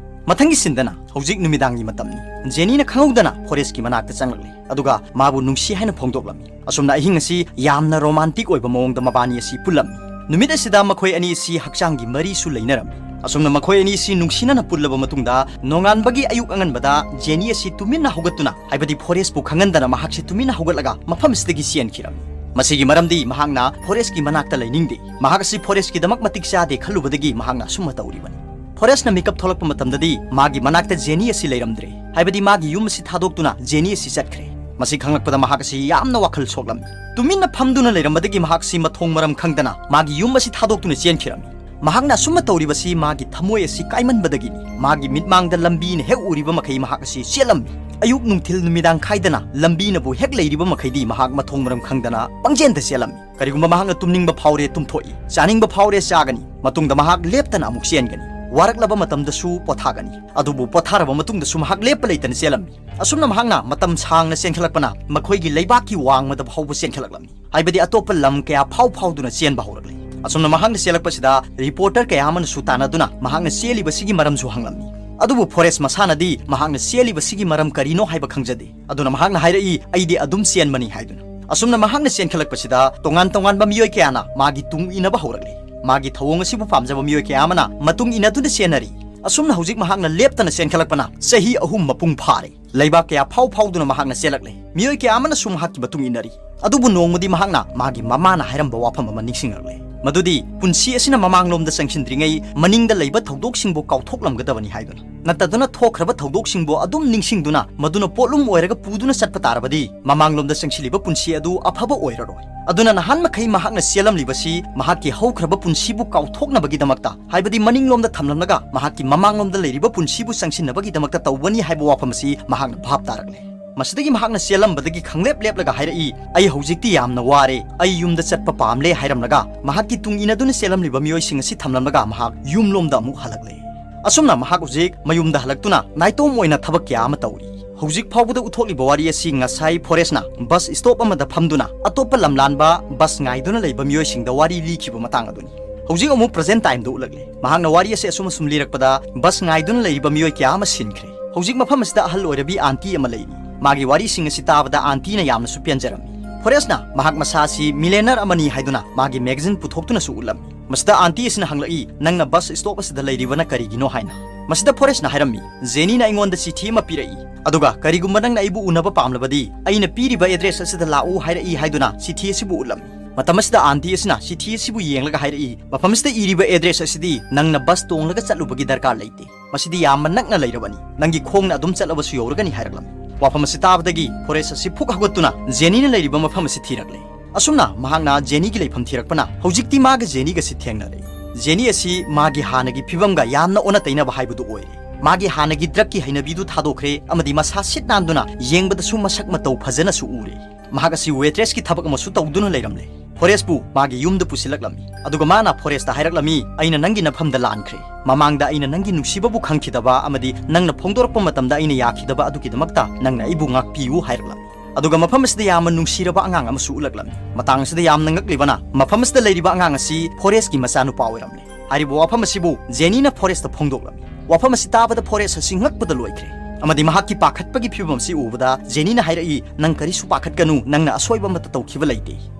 ꯃꯊꯪꯒꯤ ꯁꯤꯟꯗꯅ ꯍꯧꯖꯤꯛ ꯅꯨꯃꯤꯗꯥꯡꯒꯤ ꯃꯇꯝꯅꯤ꯫ ꯖꯦꯅꯤꯅ ꯈꯪꯍꯧꯗꯅ ꯐꯣꯔꯦꯁꯀꯤ ꯃꯅꯥꯛꯇ ꯆꯪꯂꯛꯂꯦ, ꯑꯗꯨꯒ ꯃꯥꯕꯨ ꯅꯨꯡꯁꯤ ꯍꯥꯏꯅ ꯐꯣꯡꯗꯣꯛꯂꯝꯃꯤ꯫ ꯑꯁꯨꯝꯅ ꯑꯍꯤꯡ ꯑꯁꯤ ꯌꯥꯝꯅ ꯔꯣꯃꯥꯟꯇꯤꯛ ꯑꯣꯏꯕ ꯃꯑꯣꯡꯗ ꯃꯕꯥꯅꯤ ꯑꯁꯤ ꯄꯨꯜꯂꯝꯃꯤ꯫ ꯅꯨꯃꯤꯠ ꯑꯁꯤꯗ ꯃꯈꯣꯏ ꯑꯅꯤ ꯑꯁꯤ ꯍꯛꯆꯥꯡꯒꯤ ꯃꯔꯤꯁꯨ ꯂꯩꯅꯔꯝꯃꯤ꯫ ꯑꯁꯨꯝꯅ ꯃꯈꯣꯏ ꯑꯅꯤ ꯑꯁꯤ ꯅꯨꯡꯁꯤꯅꯅ ꯄꯨꯜꯂꯕ ꯃꯇꯨꯡꯗ, ꯅꯣꯡꯉꯥꯟꯕꯒꯤ ꯑꯌꯨꯛ ꯑꯉꯟꯕꯗ ꯖꯦꯅꯤ ꯑꯁꯤ ꯇꯨꯃꯤꯟꯅ ꯍꯧꯒꯠꯇꯨꯅ, ꯍꯥꯏꯕꯗꯤ ꯐꯣꯔꯦꯁꯄꯨ ꯈꯪꯍꯟꯗꯅ, ꯃꯍꯥꯛꯁꯤ ꯇꯨꯃꯤꯟꯅ ꯍꯧꯒꯠꯂꯒ ꯃꯐꯝ ꯑꯁꯤꯗꯒꯤ ꯆꯦꯟꯈꯤꯔꯝꯃꯤ꯫ ꯃꯁꯤꯒꯤ ꯃꯔꯝꯗꯤ ꯃꯍꯥꯛꯅ ꯐꯣꯔꯦꯁꯀꯤ ꯃꯅꯥꯛꯇ ꯂꯩꯅꯤꯡꯗꯦ꯫ ꯃꯍꯥꯛ ꯑꯁꯤ ꯐꯣꯔꯦꯁꯀꯤꯗꯃꯛ ꯃꯇꯤꯛ ꯆꯥꯗꯦ ꯈꯜꯂꯨꯕꯗꯒꯤ ꯃꯍꯥꯛꯅ ꯑꯁꯨꯝꯅ ꯇꯧꯔꯤꯕꯅꯤ꯫ ꯐꯣꯔꯦꯁꯅ ꯃꯤꯀꯞ ꯊꯣꯛꯂꯛꯄ ꯃꯇꯝꯗꯗꯤ ꯃꯥꯒꯤ ꯃꯅꯥꯛꯇ ꯖꯦꯅꯤ ꯑꯁꯤ ꯂꯩꯔꯝꯗ꯭ꯔꯦ, ꯍꯥꯏꯕꯗꯤ ꯃꯥꯒꯤ ꯌꯨꯝ ꯑꯁꯤ ꯊꯥꯗꯣꯛꯇꯨꯅ ꯖꯦꯅꯤ ꯑꯁꯤ ꯆꯠꯈ꯭ꯔꯦ꯫ ꯃꯁꯤ ꯈꯪꯂꯛꯄꯗ ꯃꯍꯥꯛ ꯑꯁꯤ ꯌꯥꯝꯅ ꯋꯥꯈꯜ ꯁꯣꯛꯂꯝꯃꯤ꯫ ꯇꯨꯃꯤꯟꯅ ꯐꯝꯗꯨꯅ ꯂꯩꯔꯝꯕꯗꯒꯤ ꯃꯍꯥꯛꯁꯤ ꯃꯊꯣꯡ ꯃꯔꯝ ꯈꯪꯗꯅ ꯃꯥꯒꯤ ꯌꯨꯝ ꯑꯁꯤ ꯊꯥꯗꯣꯛꯇꯨꯅ ꯆꯦꯟꯈꯤꯔꯝꯃꯤ꯫ ꯃꯍꯥꯛꯅ ꯑꯁꯨꯝꯅ ꯇꯧꯔꯤꯕꯁꯤ ꯃꯥꯒꯤ ꯊꯃꯣꯏ ꯑꯁꯤ ꯀꯥꯏꯃꯟꯕꯗꯒꯤꯅꯤ꯫ ꯃꯥꯒꯤ ꯃꯤꯠꯃꯥꯡꯗ ꯂꯝꯕꯤꯅ ꯍꯦꯛ ꯎꯔꯤꯕ ꯃꯈꯩ ꯃꯍꯥꯛ ꯑꯁꯤ ꯆꯦꯜꯂꯝꯃꯤ꯫ ꯑꯌꯨꯛ ꯅꯨꯡꯊꯤꯜ ꯅꯨꯃꯤꯗꯥꯡ ꯈꯥꯏꯗꯅ ꯂꯝꯕꯤꯅꯕꯨ ꯍꯦꯛ ꯂꯩꯔꯤꯕ ꯃꯈꯩꯗꯤ ꯃꯍꯥꯛ ꯃꯊꯣꯡ ꯃꯔꯝ ꯈꯪꯗꯅ ꯄꯪꯆꯦꯟꯗ ꯆꯦꯜꯂꯝꯃꯤ꯫ ꯀꯔꯤꯒꯨꯝꯕ ꯃꯍꯥꯛꯅ ꯇꯨꯝꯅꯤꯡꯕ ꯐꯥꯎꯔꯦ ꯇꯨꯝꯊꯣꯛꯏ, ꯆꯥꯅꯤꯡꯕ ꯐꯥꯎꯔꯦ ꯆꯥꯒꯅꯤ, ꯃꯇꯨꯡꯗ ꯃꯍꯥꯛ ꯂꯦꯞꯇꯅ ꯑꯃꯨꯛ ꯆꯦꯟꯒꯅꯤ꯫ ꯋꯥꯔꯛꯂꯕ ꯃꯇꯝꯗꯁꯨ ꯄꯣꯊꯥꯒꯅꯤ꯫ ꯑꯗꯨꯕꯨ ꯄꯣꯊꯥꯔꯕ ꯃꯇꯨꯡꯗꯁꯨ ꯃꯍꯥꯛ ꯂꯦꯞꯄ ꯂꯩꯇꯅ ꯆꯦꯜꯂꯝꯃꯤ꯫ ꯑꯁꯨꯝꯅ ꯃꯍꯥꯛꯅ ꯃꯇꯝ ꯁꯥꯡꯅ ꯆꯦꯟꯈꯠꯂꯛꯄꯅ ꯃꯈꯣꯏꯒꯤ ꯂꯩꯕꯥꯛꯀꯤ ꯋꯥꯡꯃꯗ ꯐꯥꯎꯕ ꯆꯦꯟꯈꯠꯂꯛꯂꯝꯃꯤ꯫ ꯍꯥꯏꯕꯗꯤ ꯑꯇꯣꯞꯄ ꯂꯝ ꯀꯌꯥ ꯐꯥꯎ ꯐꯥꯎꯗꯨꯅ ꯆꯦꯟꯕ ꯍꯧꯔꯛꯂꯤ꯫ ꯑꯁꯨꯝꯅ ꯃꯍꯥꯛꯅ ꯆꯦꯜꯂꯛꯄꯁꯤꯗ ꯔꯤꯄꯣꯔꯇꯔ ꯀꯌꯥ ꯑꯃꯅꯁꯨ ꯇꯥꯟꯅꯗꯨꯅ ꯃꯍꯥꯛꯅ ꯆꯦꯜꯂꯤꯕꯁꯤꯒꯤ ꯃꯔꯝꯁꯨ ꯍꯪꯂꯝꯃꯤ꯫ ꯑꯗꯨꯕꯨ ꯐꯣꯔꯦꯁ ꯃꯁꯥꯅꯗꯤ ꯃꯍꯥꯛꯅ ꯆꯦꯜꯂꯤꯕꯁꯤꯒꯤ ꯃꯔꯝ ꯀꯔꯤꯅꯣ ꯍꯥꯏꯕ ꯈꯪꯖꯗꯦ꯫ ꯑꯗꯨꯅ ꯃꯍꯥꯛꯅ ꯍꯥꯏꯔꯛꯏ, "ꯑꯩꯗꯤ ꯑꯗꯨꯝ ꯆꯦꯟꯕꯅꯤ" ꯍꯥꯏꯗꯨꯅ꯫ ꯑꯁꯨꯝꯅ ꯃꯍꯥꯛꯅ ꯆꯦꯟꯈꯠꯂꯛꯄꯁꯤꯗ ꯇꯣꯉꯥꯟ ꯇꯣꯉꯥꯟꯕ ꯃꯤꯑꯣꯏ ꯀꯌꯥꯅ ꯃꯥꯒꯤ ꯇꯨꯡ ꯏꯟꯅꯕ ꯍꯧꯔꯛꯂꯦ꯫ ꯃꯥꯒꯤ ꯊꯧꯑꯣꯡ ꯑꯁꯤꯕꯨ ꯄꯥꯝꯖꯕ ꯃꯤꯑꯣꯏ ꯀꯌꯥ ꯑꯃꯅ ꯃꯇꯨꯡ ꯏꯟꯅꯗꯨꯅ ꯆꯦꯟꯅꯔꯤ꯫ ꯑꯁꯨꯝꯅ ꯍꯧꯖꯤꯛ ꯃꯍꯥꯛꯅ ꯂꯦꯞꯇꯅ ꯆꯦꯟꯈꯠꯂꯛꯄꯅ ꯆꯍꯤ ꯑꯍꯨꯝ ꯃꯄꯨꯡ ꯐꯥꯔꯦ꯫ ꯂꯩꯕꯥꯛ ꯀꯌꯥ ꯐꯥꯎ ꯐꯥꯎꯗꯨꯅ ꯃꯍꯥꯛꯅ ꯆꯦꯜꯂꯛꯂꯦ꯫ ꯃꯤꯑꯣꯏ ꯀꯌꯥ ꯑꯃꯅꯁꯨ ꯃꯍꯥꯛꯀꯤ ꯃꯇꯨꯡ ꯏꯟꯅꯔꯤ꯫ ꯑꯗꯨꯕꯨ ꯅꯣꯡꯃꯗꯤ ꯃꯍꯥꯛꯅ ꯃꯥꯒꯤ ꯃꯃꯥꯅ ꯍꯥꯏꯔꯝꯕ ꯋꯥꯐꯝ ꯑꯃ ꯅꯤꯡꯁꯤꯡꯂꯛꯂꯦ, ꯃꯗꯨꯗꯤ ꯄꯨꯟꯁꯤ ꯑꯁꯤꯅ ꯃꯃꯥꯡꯂꯣꯝꯗ ꯆꯪꯁꯤꯟꯗ꯭ꯔꯤꯉꯩ ꯃꯅꯤꯡꯗ ꯂꯩꯕ ꯊꯧꯗꯣꯛꯁꯤꯡꯕꯨ ꯀꯥꯎꯊꯣꯛꯂꯝꯒꯗꯕꯅꯤ ꯍꯥꯏꯗꯨꯅ꯫ ꯅꯠꯇꯗꯨꯅ ꯊꯣꯛꯈ꯭ꯔꯕ ꯊꯧꯗꯣꯛꯁꯤꯡꯕꯨ ꯑꯗꯨꯝ ꯅꯤꯡꯁꯤꯡꯗꯨꯅ ꯃꯗꯨꯅ ꯄꯣꯠꯂꯨꯝ ꯑꯣꯏꯔꯒ ꯄꯨꯗꯨꯅ ꯆꯠꯄ ꯇꯥꯔꯕꯗꯤ, ꯃꯃꯥꯡꯂꯣꯝꯗ ꯆꯪꯁꯤꯜꯂꯤꯕ ꯄꯨꯟꯁꯤ ꯑꯗꯨ ꯑꯐꯕ ꯑꯣꯏꯔꯔꯣꯏ꯫ ꯑꯗꯨꯅ ꯅꯍꯥꯟ ꯃꯈꯩ ꯃꯍꯥꯛꯅ ꯆꯦꯜꯂꯝꯂꯤꯕꯁꯤ ꯃꯍꯥꯛꯀꯤ ꯍꯧꯈ꯭ꯔꯕ ꯄꯨꯟꯁꯤꯕꯨ ꯀꯥꯎꯊꯣꯛꯅꯕꯒꯤꯗꯃꯛꯇ, ꯍꯥꯏꯕꯗꯤ ꯃꯅꯤꯡꯂꯣꯝꯗ ꯊꯝꯂꯝꯂꯒ ꯃꯍꯥꯛꯀꯤ ꯃꯃꯥꯡꯂꯣꯝꯗ ꯂꯩꯔꯤꯕ ꯄꯨꯟꯁꯤꯕꯨ ꯆꯪꯁꯤꯟꯅꯕꯒꯤꯗꯃꯛꯇ ꯇꯧꯕꯅꯤ ꯍꯥꯏꯕ ꯋꯥꯐꯝ ꯑꯁꯤ ꯃꯍꯥꯛꯅ ꯚꯥꯞ ꯇꯥꯔꯛꯂꯦ꯫ ꯃꯁꯤꯗꯒꯤ ꯃꯍꯥꯛꯅ ꯆꯦꯜꯂꯝꯕꯗꯒꯤ ꯈꯪꯂꯦꯞ ꯂꯦꯞꯂꯒ ꯍꯥꯏꯔꯛꯏ, "ꯑꯩ ꯍꯧꯖꯤꯛꯇꯤ ꯌꯥꯝꯅ ꯋꯥꯔꯦ, ꯑꯩ ꯌꯨꯝꯗ ꯆꯠꯄ ꯄꯥꯝꯂꯦ" ꯍꯥꯏꯔꯝꯂꯒ, ꯃꯍꯥꯛꯀꯤ ꯇꯨꯡ ꯏꯟꯅꯗꯨꯅ ꯆꯦꯜꯂꯝꯂꯤꯕ ꯃꯤꯑꯣꯏꯁꯤꯡ ꯑꯁꯤ ꯊꯝꯂꯝꯂꯒ ꯃꯍꯥꯛ ꯌꯨꯝꯂꯣꯝꯗ ꯑꯃꯨꯛ ꯍꯜꯂꯛꯂꯦ꯫ ꯑꯁꯨꯝꯅ ꯃꯍꯥꯛ ꯍꯧꯖꯤꯛ ꯃꯌꯨꯝꯗ ꯍꯜꯂꯛꯇꯨꯅ ꯅꯥꯏꯇꯣꯝ ꯑꯣꯏꯅ ꯊꯕꯛ ꯀꯌꯥ ꯑꯃ ꯇꯧꯔꯤ꯫ ꯍꯧꯖꯤꯛ ꯐꯥꯎꯕꯗ ꯎꯠꯊꯣꯛꯂꯤꯕ ꯋꯥꯔꯤ ꯑꯁꯤ ꯉꯁꯥꯏ ꯐꯣꯔꯦꯁꯅ ꯕꯁ ꯁ꯭ꯇꯣꯞ ꯑꯃꯗ ꯐꯝꯗꯨꯅ ꯑꯇꯣꯞꯄ ꯂꯝꯂꯥꯟꯕ ꯕꯁ ꯉꯥꯏꯗꯨꯅ ꯂꯩꯕ ꯃꯤꯑꯣꯏꯁꯤꯡꯗ ꯋꯥꯔꯤ ꯂꯤꯈꯤꯕ ꯃꯇꯥꯡ ꯑꯗꯨꯅꯤ꯫ ꯍꯧꯖꯤꯛ ꯑꯃꯨꯛ ꯄ꯭ꯔꯖꯦꯟ ꯇꯥꯏꯝꯗ ꯎꯠꯂꯛꯂꯦ꯫ ꯃꯍꯥꯛꯅ ꯋꯥꯔꯤ ꯑꯁꯤ ꯑꯁꯨꯝ ꯑꯁꯨꯝ ꯂꯤꯔꯛꯄꯗ ꯕꯁ ꯉꯥꯏꯗꯨꯅ ꯂꯩꯔꯤꯕ ꯃꯤꯑꯣꯏ ꯀꯌꯥ ꯑꯃ ꯁꯤꯟꯈ꯭ꯔꯦ꯫ ꯍꯧꯖꯤꯛ ꯃꯐꯝ ꯑꯁꯤꯗ ꯑꯍꯜ ꯑꯣꯏꯔꯕꯤ ꯑꯥꯟꯇꯤ ꯑꯃ ꯂꯩꯔꯤ꯫ ꯃꯥꯒꯤ ꯋꯥꯔꯤꯁꯤꯡ ꯑꯁꯤ ꯇꯥꯕꯗ ꯑꯥꯟꯇꯤꯅ ꯌꯥꯝꯅꯁꯨ ꯄꯦꯟꯖꯔꯝꯃꯤ꯫ ꯐꯣꯔꯦꯁꯅ ꯃꯍꯥꯛ ꯃꯁꯥ ꯑꯁꯤ ꯃꯤꯂꯦꯅꯔ ꯑꯃꯅꯤ ꯍꯥꯏꯗꯨꯅ ꯃꯥꯒꯤ ꯃꯦꯒꯥꯖꯤꯟ ꯄꯨꯊꯣꯛꯇꯨꯅꯁꯨ ꯎꯠꯂꯝꯃꯤ꯫ ꯃꯁꯤꯗ ꯑꯥꯟꯇꯤ ꯑꯁꯤꯅ ꯍꯪꯂꯛꯏ, "ꯅꯪꯅ ꯕꯁ ꯁ꯭ꯇꯣꯞ ꯑꯁꯤꯗ ꯂꯩꯔꯤꯕꯅ ꯀꯔꯤꯒꯤꯅꯣ?" ꯍꯥꯏꯅ꯫ ꯃꯁꯤꯗ ꯐꯣꯔꯦꯁꯅ ꯍꯥꯏꯔꯝꯃꯤ, "ꯖꯦꯅꯤꯅ ꯑꯩꯉꯣꯟꯗ ꯆꯤꯊꯤ ꯑꯃ ꯄꯤꯔꯛꯏ, ꯑꯗꯨꯒ ꯀꯔꯤꯒꯨꯝꯕ ꯅꯪꯅ ꯑꯩꯕꯨ ꯎꯅꯕ ꯄꯥꯝꯂꯕꯗꯤ ꯑꯩꯅ ꯄꯤꯔꯤꯕ ꯑꯦꯗ꯭ꯔꯦꯁ ꯑꯁꯤꯗ ꯂꯥꯛꯎ ꯍꯥꯏꯔꯛꯏ" ꯍꯥꯏꯗꯨꯅ ꯆꯤꯊꯤ ꯑꯁꯤꯕꯨ ꯎꯠꯂꯝꯃꯤ꯫ ꯃꯇꯝ ꯑꯁꯤꯗ ꯑꯥꯟꯇꯤ ꯑꯁꯤꯅ ꯆꯤꯊꯤ ꯑꯁꯤꯕꯨ ꯌꯦꯡꯂꯒ ꯍꯥꯏꯔꯛꯏ, "ꯃꯐꯝ ꯑꯁꯤꯗ ꯏꯔꯤꯕ ꯑꯦꯗ꯭ꯔꯦꯁ ꯑꯁꯤꯗꯤ ꯅꯪꯅ ꯕꯁ ꯇꯣꯡꯂꯒ ꯆꯠꯂꯨꯕꯒꯤ ꯗꯔꯀꯥꯔ ꯂꯩꯇꯦ꯫ ꯃꯁꯤꯗꯤ ꯌꯥꯝꯅ ꯅꯛꯅ ꯂꯩꯔꯕꯅꯤ꯫ ꯅꯪꯒꯤ ꯈꯣꯡꯅ ꯑꯗꯨꯝ ꯆꯠꯂꯕꯁꯨ ꯌꯧꯔꯒꯅꯤ" ꯍꯥꯏꯔꯛꯂꯝꯃꯤ꯫ ꯋꯥꯐꯝ ꯑꯁꯤ ꯇꯥꯕꯗꯒꯤ ꯐꯣꯔꯦꯁ ꯑꯁꯤ ꯐꯨꯛ ꯍꯧꯒꯠꯇꯨꯅ ꯖꯦꯅꯤꯅ ꯂꯩꯔꯤꯕ ꯃꯐꯝ ꯑꯁꯤ ꯊꯤꯔꯛꯂꯦ꯫ ꯑꯁꯨꯝꯅ ꯃꯍꯥꯛꯅ ꯖꯦꯅꯤꯒꯤ ꯂꯩꯐꯝ ꯊꯤꯔꯛꯄꯅ ꯍꯧꯖꯤꯛꯇꯤ ꯃꯥꯒ ꯖꯦꯅꯤꯒꯁꯤ ꯊꯦꯡꯅꯔꯦ꯫ ꯖꯦꯅꯤ ꯑꯁꯤ ꯃꯥꯒꯤ ꯍꯥꯟꯅꯒꯤ ꯐꯤꯕꯝꯒ ꯌꯥꯝꯅ ꯑꯣꯟꯅ ꯇꯩꯅꯕ ꯍꯥꯏꯕꯗꯨ ꯑꯣꯏꯔꯦ꯫ ꯃꯥꯒꯤ ꯍꯥꯟꯅꯒꯤ ꯗ꯭ꯔꯒꯀꯤ ꯍꯩꯅꯕꯤꯗꯨ ꯊꯥꯗꯣꯛꯈ꯭ꯔꯦ ꯑꯃꯗꯤ ꯃꯁꯥ ꯁꯤꯠ ꯅꯥꯟꯗꯨꯅ ꯌꯦꯡꯕꯗꯁꯨ ꯃꯁꯛ ꯃꯇꯧ ꯐꯖꯅꯁꯨ ꯎꯔꯦ꯫ ꯃꯍꯥꯛ ꯑꯁꯤ ꯋꯦꯇ꯭ꯔꯦꯁꯀꯤ ꯊꯕꯛ ꯑꯃꯁꯨ ꯇꯧꯗꯨꯅ ꯂꯩꯔꯝꯂꯦ꯫ ꯐꯣꯔꯦꯁꯄꯨ ꯃꯥꯒꯤ ꯌꯨꯝꯗ ꯄꯨꯁꯤꯜꯂꯛꯂꯝꯃꯤ꯫ ꯑꯗꯨꯒ ꯃꯥꯅ ꯐꯣꯔꯦꯁꯇ ꯍꯥꯏꯔꯛꯂꯝꯃꯤ, "ꯑꯩꯅ ꯅꯪꯒꯤ ꯅꯐꯝꯗ ꯂꯥꯟꯈ꯭ꯔꯦ꯫ ꯃꯃꯥꯡꯗ ꯑꯩꯅ ꯅꯪꯒꯤ ꯅꯨꯡꯁꯤꯕꯕꯨ ꯈꯪꯈꯤꯗꯕ ꯑꯃꯗꯤ ꯅꯪꯅ ꯐꯣꯡꯗꯣꯔꯛꯄ ꯃꯇꯝꯗ ꯑꯩꯅ ꯌꯥꯈꯤꯗꯕ ꯑꯗꯨꯒꯤꯗꯃꯛꯇ ꯅꯪꯅ ꯑꯩꯕꯨ ꯉꯥꯛꯄꯤꯌꯨ" ꯍꯥꯏꯔꯛꯂꯝꯃꯤ꯫ ꯑꯗꯨꯒ ꯃꯐꯝ ꯑꯁꯤꯗ ꯌꯥꯝꯅ ꯅꯨꯡꯁꯤꯔꯕ ꯑꯉꯥꯡ ꯑꯃꯁꯨ ꯎꯠꯂꯛꯂꯝꯃꯤ꯫ ꯃꯇꯥꯡ ꯑꯁꯤꯗ ꯌꯥꯝꯅ ꯉꯛꯂꯤꯕꯅ, ꯃꯐꯝ ꯑꯁꯤꯗ ꯂꯩꯔꯤꯕ ꯑꯉꯥꯡ ꯑꯁꯤ ꯐꯣꯔꯦꯁꯀꯤ ꯃꯆꯥꯅꯨꯄꯥ ꯑꯣꯏꯔꯝꯂꯦ꯫ ꯍꯥꯏꯔꯤꯕ ꯋꯥꯐꯝ ꯑꯁꯤꯕꯨ ꯖꯦꯅꯤꯅ ꯐꯣꯔꯦꯁꯇ ꯐꯣꯡꯗꯣꯛꯂꯝꯃꯤ꯫ ꯋꯥꯐꯝ ꯑꯁꯤ ꯇꯥꯕꯗ ꯐꯣꯔꯦꯁ ꯑꯁꯤ ꯉꯛꯄꯗ ꯂꯣꯏꯈ꯭ꯔꯦ꯫ ꯑꯃꯗꯤ ꯃꯍꯥꯛꯀꯤ ꯄꯥꯈꯠꯄꯒꯤ ꯐꯤꯕꯝ ꯑꯁꯤ ꯎꯕꯗ ꯖꯦꯅꯤꯅ ꯍꯥꯏꯔꯛꯏ, "ꯅꯪ ꯀꯔꯤꯁꯨ ꯄꯥꯈꯠꯀꯅꯨ, ꯅꯪꯅ ꯑꯁꯣꯏꯕ ꯑꯃꯠꯇ ꯇꯧꯈꯤꯕ ꯂꯩꯇꯦ"꯫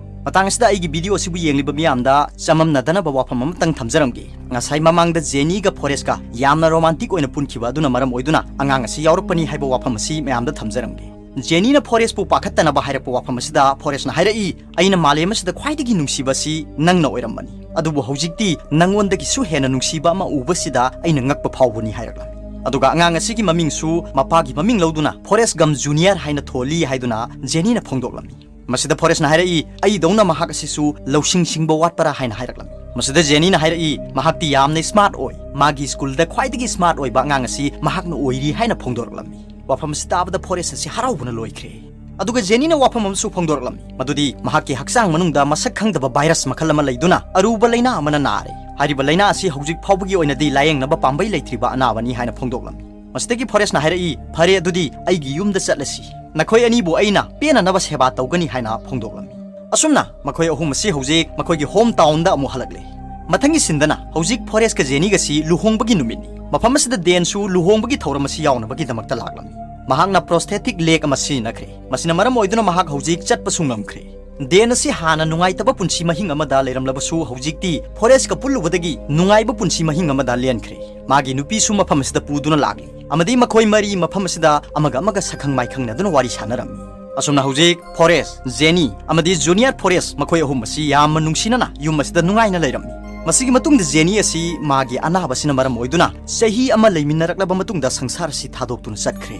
ꯃꯇꯥꯡ ꯑꯁꯤꯗ ꯑꯩꯒꯤ ꯚꯤꯗꯤꯑꯣ ꯑꯁꯤꯕꯨ ꯌꯦꯡꯂꯤꯕ ꯃꯤꯌꯥꯝꯗ ꯆꯃꯝꯅꯗꯅꯕ ꯋꯥꯐꯝ ꯑꯃꯇꯪ ꯊꯝꯖꯔꯝꯒꯦ꯫ ꯉꯁꯥꯏ ꯃꯃꯥꯡꯗ ꯖꯦꯅꯤꯒ ꯐꯣꯔꯦꯁꯀ ꯌꯥꯝꯅ ꯔꯣꯃꯥꯟꯇꯤꯛ ꯑꯣꯏꯅ ꯄꯨꯟꯈꯤꯕ ꯑꯗꯨꯅ ꯃꯔꯝ ꯑꯣꯏꯗꯨꯅ ꯑꯉꯥꯡ ꯑꯁꯤ ꯌꯥꯎꯔꯛꯄꯅꯤ ꯍꯥꯏꯕ ꯋꯥꯐꯝ ꯑꯁꯤ ꯃꯌꯥꯝꯗ ꯊꯝꯖꯔꯝꯒꯦ꯫ ꯖꯦꯅꯤꯅ ꯐꯣꯔꯦꯁꯄꯨ ꯄꯥꯈꯠꯇꯅꯕ ꯍꯥꯏꯔꯛꯄ ꯋꯥꯐꯝ ꯑꯁꯤꯗ ꯐꯣꯔꯦꯁꯅ ꯍꯥꯏꯔꯛꯏ, "ꯑꯩꯅ ꯃꯥꯂꯦꯝ ꯑꯁꯤꯗ ꯈ꯭ꯋꯥꯏꯗꯒꯤ ꯅꯨꯡꯁꯤꯕ ꯑꯁꯤ ꯅꯪꯅ ꯑꯣꯏꯔꯝꯕꯅꯤ, ꯑꯗꯨꯕꯨ ꯍꯧꯖꯤꯛꯇꯤ ꯅꯪꯉꯣꯟꯗꯒꯤꯁꯨ ꯍꯦꯟꯅ ꯅꯨꯡꯁꯤꯕ ꯑꯃ ꯎꯕꯁꯤꯗ ꯑꯩꯅ ꯉꯛꯄ ꯐꯥꯎꯕꯅꯤ" ꯍꯥꯏꯔꯛꯂꯝꯃꯤ꯫ ꯑꯗꯨꯒ ꯑꯉꯥꯡ ꯑꯁꯤꯒꯤ ꯃꯃꯤꯡꯁꯨ ꯃꯄꯥꯒꯤ ꯃꯃꯤꯡ ꯂꯧꯗꯨꯅ ꯐꯣꯔꯦꯁ ꯒꯝ ꯖꯨꯅꯤꯌꯔ ꯍꯥꯏꯅ ꯊꯣꯜꯂꯤ ꯍꯥꯏꯗꯨꯅ ꯖꯦꯅꯤꯅ ꯐꯣꯡꯗꯣꯛꯂꯝꯃꯤ꯫ ꯃꯁꯤꯗ ꯐꯣꯔꯦꯁꯅ ꯍꯥꯏꯔꯛꯏ, "ꯑꯩꯗꯧꯅ ꯃꯍꯥꯛ ꯑꯁꯤꯁꯨ ꯂꯧꯁꯤꯡ ꯁꯤꯡꯕ ꯋꯥꯠꯄꯔꯥ?" ꯍꯥꯏꯅ ꯍꯥꯏꯔꯛꯂꯝꯃꯤ꯫ ꯃꯁꯤꯗ ꯖꯦꯅꯤꯅ ꯍꯥꯏꯔꯛꯏ, "ꯃꯍꯥꯛꯇꯤ ꯌꯥꯝꯅ ꯁ꯭ꯃꯥꯔꯠ ꯑꯣꯏ꯫ ꯃꯥꯒꯤ ꯁ꯭ꯀꯨꯜꯗ ꯈ꯭ꯋꯥꯏꯗꯒꯤ ꯁ꯭ꯃꯥꯔꯠ ꯑꯣꯏꯕ ꯑꯉꯥꯡ ꯑꯁꯤ ꯃꯍꯥꯛꯅ ꯑꯣꯏꯔꯤ" ꯍꯥꯏꯅ ꯐꯣꯡꯗꯣꯔꯛꯂꯝꯃꯤ꯫ ꯋꯥꯐꯝ ꯑꯁꯤ ꯇꯥꯕꯗ ꯐꯣꯔꯦꯁ ꯑꯁꯤ ꯍꯔꯥꯎꯕꯅ ꯂꯣꯏꯈ꯭ꯔꯦ꯫ ꯑꯗꯨꯒ ꯖꯦꯅꯤꯅ ꯋꯥꯐꯝ ꯑꯃꯁꯨ ꯐꯣꯡꯗꯣꯔꯛꯂꯝꯃꯤ, ꯃꯗꯨꯗꯤ ꯃꯍꯥꯛꯀꯤ ꯍꯛꯆꯥꯡ ꯃꯅꯨꯡꯗ ꯃꯁꯛ ꯈꯪꯗꯕ ꯚꯥꯏꯔꯁ ꯃꯈꯜ ꯑꯃ ꯂꯩꯗꯨꯅ ꯑꯔꯨꯕ ꯂꯩꯅꯥ ꯑꯃꯅ ꯅꯥꯔꯦ꯫ ꯍꯥꯏꯔꯤꯕ ꯂꯩꯅꯥ ꯑꯁꯤ ꯍꯧꯖꯤꯛ ꯐꯥꯎꯕꯒꯤ ꯑꯣꯏꯅꯗꯤ ꯂꯥꯌꯦꯡꯅꯕ ꯄꯥꯝꯕꯩ ꯂꯩꯇ꯭ꯔꯤꯕ ꯑꯅꯥꯕꯅꯤ ꯍꯥꯏꯅ ꯐꯣꯡꯗꯣꯛꯂꯝꯃꯤ꯫ ꯃꯁꯤꯗꯒꯤ ꯐꯣꯔꯦꯁꯅ ꯍꯥꯏꯔꯛꯏ, "ꯐꯔꯦ, ꯑꯗꯨꯗꯤ ꯑꯩꯒꯤ ꯌꯨꯝꯗ ꯆꯠꯂꯁꯤ꯫ ꯅꯈꯣꯏ ꯑꯅꯤꯕꯨ ꯑꯩꯅ ꯄꯦꯟꯅꯅꯕ ꯁꯦꯕꯥ ꯇꯧꯒꯅꯤ" ꯍꯥꯏꯅ ꯐꯣꯡꯗꯣꯛꯂꯝꯃꯤ꯫ ꯑꯁꯨꯝꯅ ꯃꯈꯣꯏ ꯑꯍꯨꯝ ꯑꯁꯤ ꯍꯧꯖꯤꯛ ꯃꯈꯣꯏꯒꯤ ꯍꯣꯝ ꯇꯥꯎꯟꯗ ꯑꯃꯨꯛ ꯍꯜꯂꯛꯂꯦ꯫ ꯃꯊꯪꯒꯤ ꯁꯤꯟꯗꯅ ꯍꯧꯖꯤꯛ ꯐꯣꯔꯦꯁꯀ ꯖꯦꯅꯤꯒꯁꯤ ꯂꯨꯍꯣꯡꯕꯒꯤ ꯅꯨꯃꯤꯠꯅꯤ꯫ ꯃꯐꯝ ꯑꯁꯤꯗ ꯗꯦꯟꯁꯨ ꯂꯨꯍꯣꯡꯕꯒꯤ ꯊꯧꯔꯝ ꯑꯁꯤ ꯌꯥꯎꯅꯕꯒꯤꯗꯃꯛꯇ ꯂꯥꯛꯂꯝꯃꯤ꯫ ꯃꯍꯥꯛꯅ ꯄ꯭ꯔꯣꯁꯊꯦꯇꯤꯛ ꯂꯦꯒ ꯑꯃ ꯁꯤꯖꯤꯟꯅꯈ꯭ꯔꯦ꯫ ꯃꯁꯤꯅ ꯃꯔꯝ ꯑꯣꯏꯗꯨꯅ ꯃꯍꯥꯛ ꯍꯧꯖꯤꯛ ꯆꯠꯄꯁꯨ ꯉꯝꯈ꯭ꯔꯦ꯫ ꯗꯦꯟ ꯑꯁꯤ ꯍꯥꯟꯅ ꯅꯨꯡꯉꯥꯏꯇꯕ ꯄꯨꯟꯁꯤ ꯃꯍꯤꯡ ꯑꯃꯗ ꯂꯩꯔꯝꯂꯕꯁꯨ, ꯍꯧꯖꯤꯛꯇꯤ ꯐꯣꯔꯦꯁꯀ ꯄꯨꯜꯂꯨꯕꯗꯒꯤ ꯅꯨꯡꯉꯥꯏꯕ ꯄꯨꯟꯁꯤ ꯃꯍꯤꯡ ꯑꯃꯗ ꯂꯦꯟꯈ꯭ꯔꯦ꯫ ꯃꯥꯒꯤ ꯅꯨꯄꯤꯁꯨ ꯃꯐꯝ ꯑꯁꯤꯗ ꯄꯨꯗꯨꯅ ꯂꯥꯛꯂꯤ, ꯑꯃꯗꯤ ꯃꯈꯣꯏ ꯃꯔꯤ ꯃꯐꯝ ꯑꯁꯤꯗ ꯑꯃꯒ ꯑꯃꯒ ꯁꯛꯈꯪ ꯃꯥꯏꯈꯪꯅꯗꯨꯅ ꯋꯥꯔꯤ ꯁꯥꯟꯅꯔꯝꯃꯤ꯫ ꯑꯁꯨꯝꯅ ꯍꯧꯖꯤꯛ ꯐꯣꯔꯦꯁ, ꯖꯦꯅꯤ ꯑꯃꯗꯤ ꯖꯨꯅꯤꯌꯔ ꯐꯣꯔꯦꯁ ꯃꯈꯣꯏ ꯑꯍꯨꯝ ꯑꯁꯤ ꯌꯥꯝꯅ ꯅꯨꯡꯁꯤꯅꯅ ꯌꯨꯝ ꯑꯁꯤꯗ ꯅꯨꯡꯉꯥꯏꯅ ꯂꯩꯔꯝꯃꯤ꯫ ꯃꯁꯤꯒꯤ ꯃꯇꯨꯡꯗ ꯖꯦꯅꯤ ꯑꯁꯤ ꯃꯥꯒꯤ ꯑꯅꯥꯕꯁꯤꯅ ꯃꯔꯝ ꯑꯣꯏꯗꯨꯅ ꯆꯍꯤ ꯑꯃ ꯂꯩꯃꯤꯟꯅꯔꯛꯂꯕ ꯃꯇꯨꯡꯗ ꯁꯪꯁꯥꯔ ꯑꯁꯤ ꯊꯥꯗꯣꯛꯇꯨꯅ ꯆꯠꯈ꯭ꯔꯦ꯫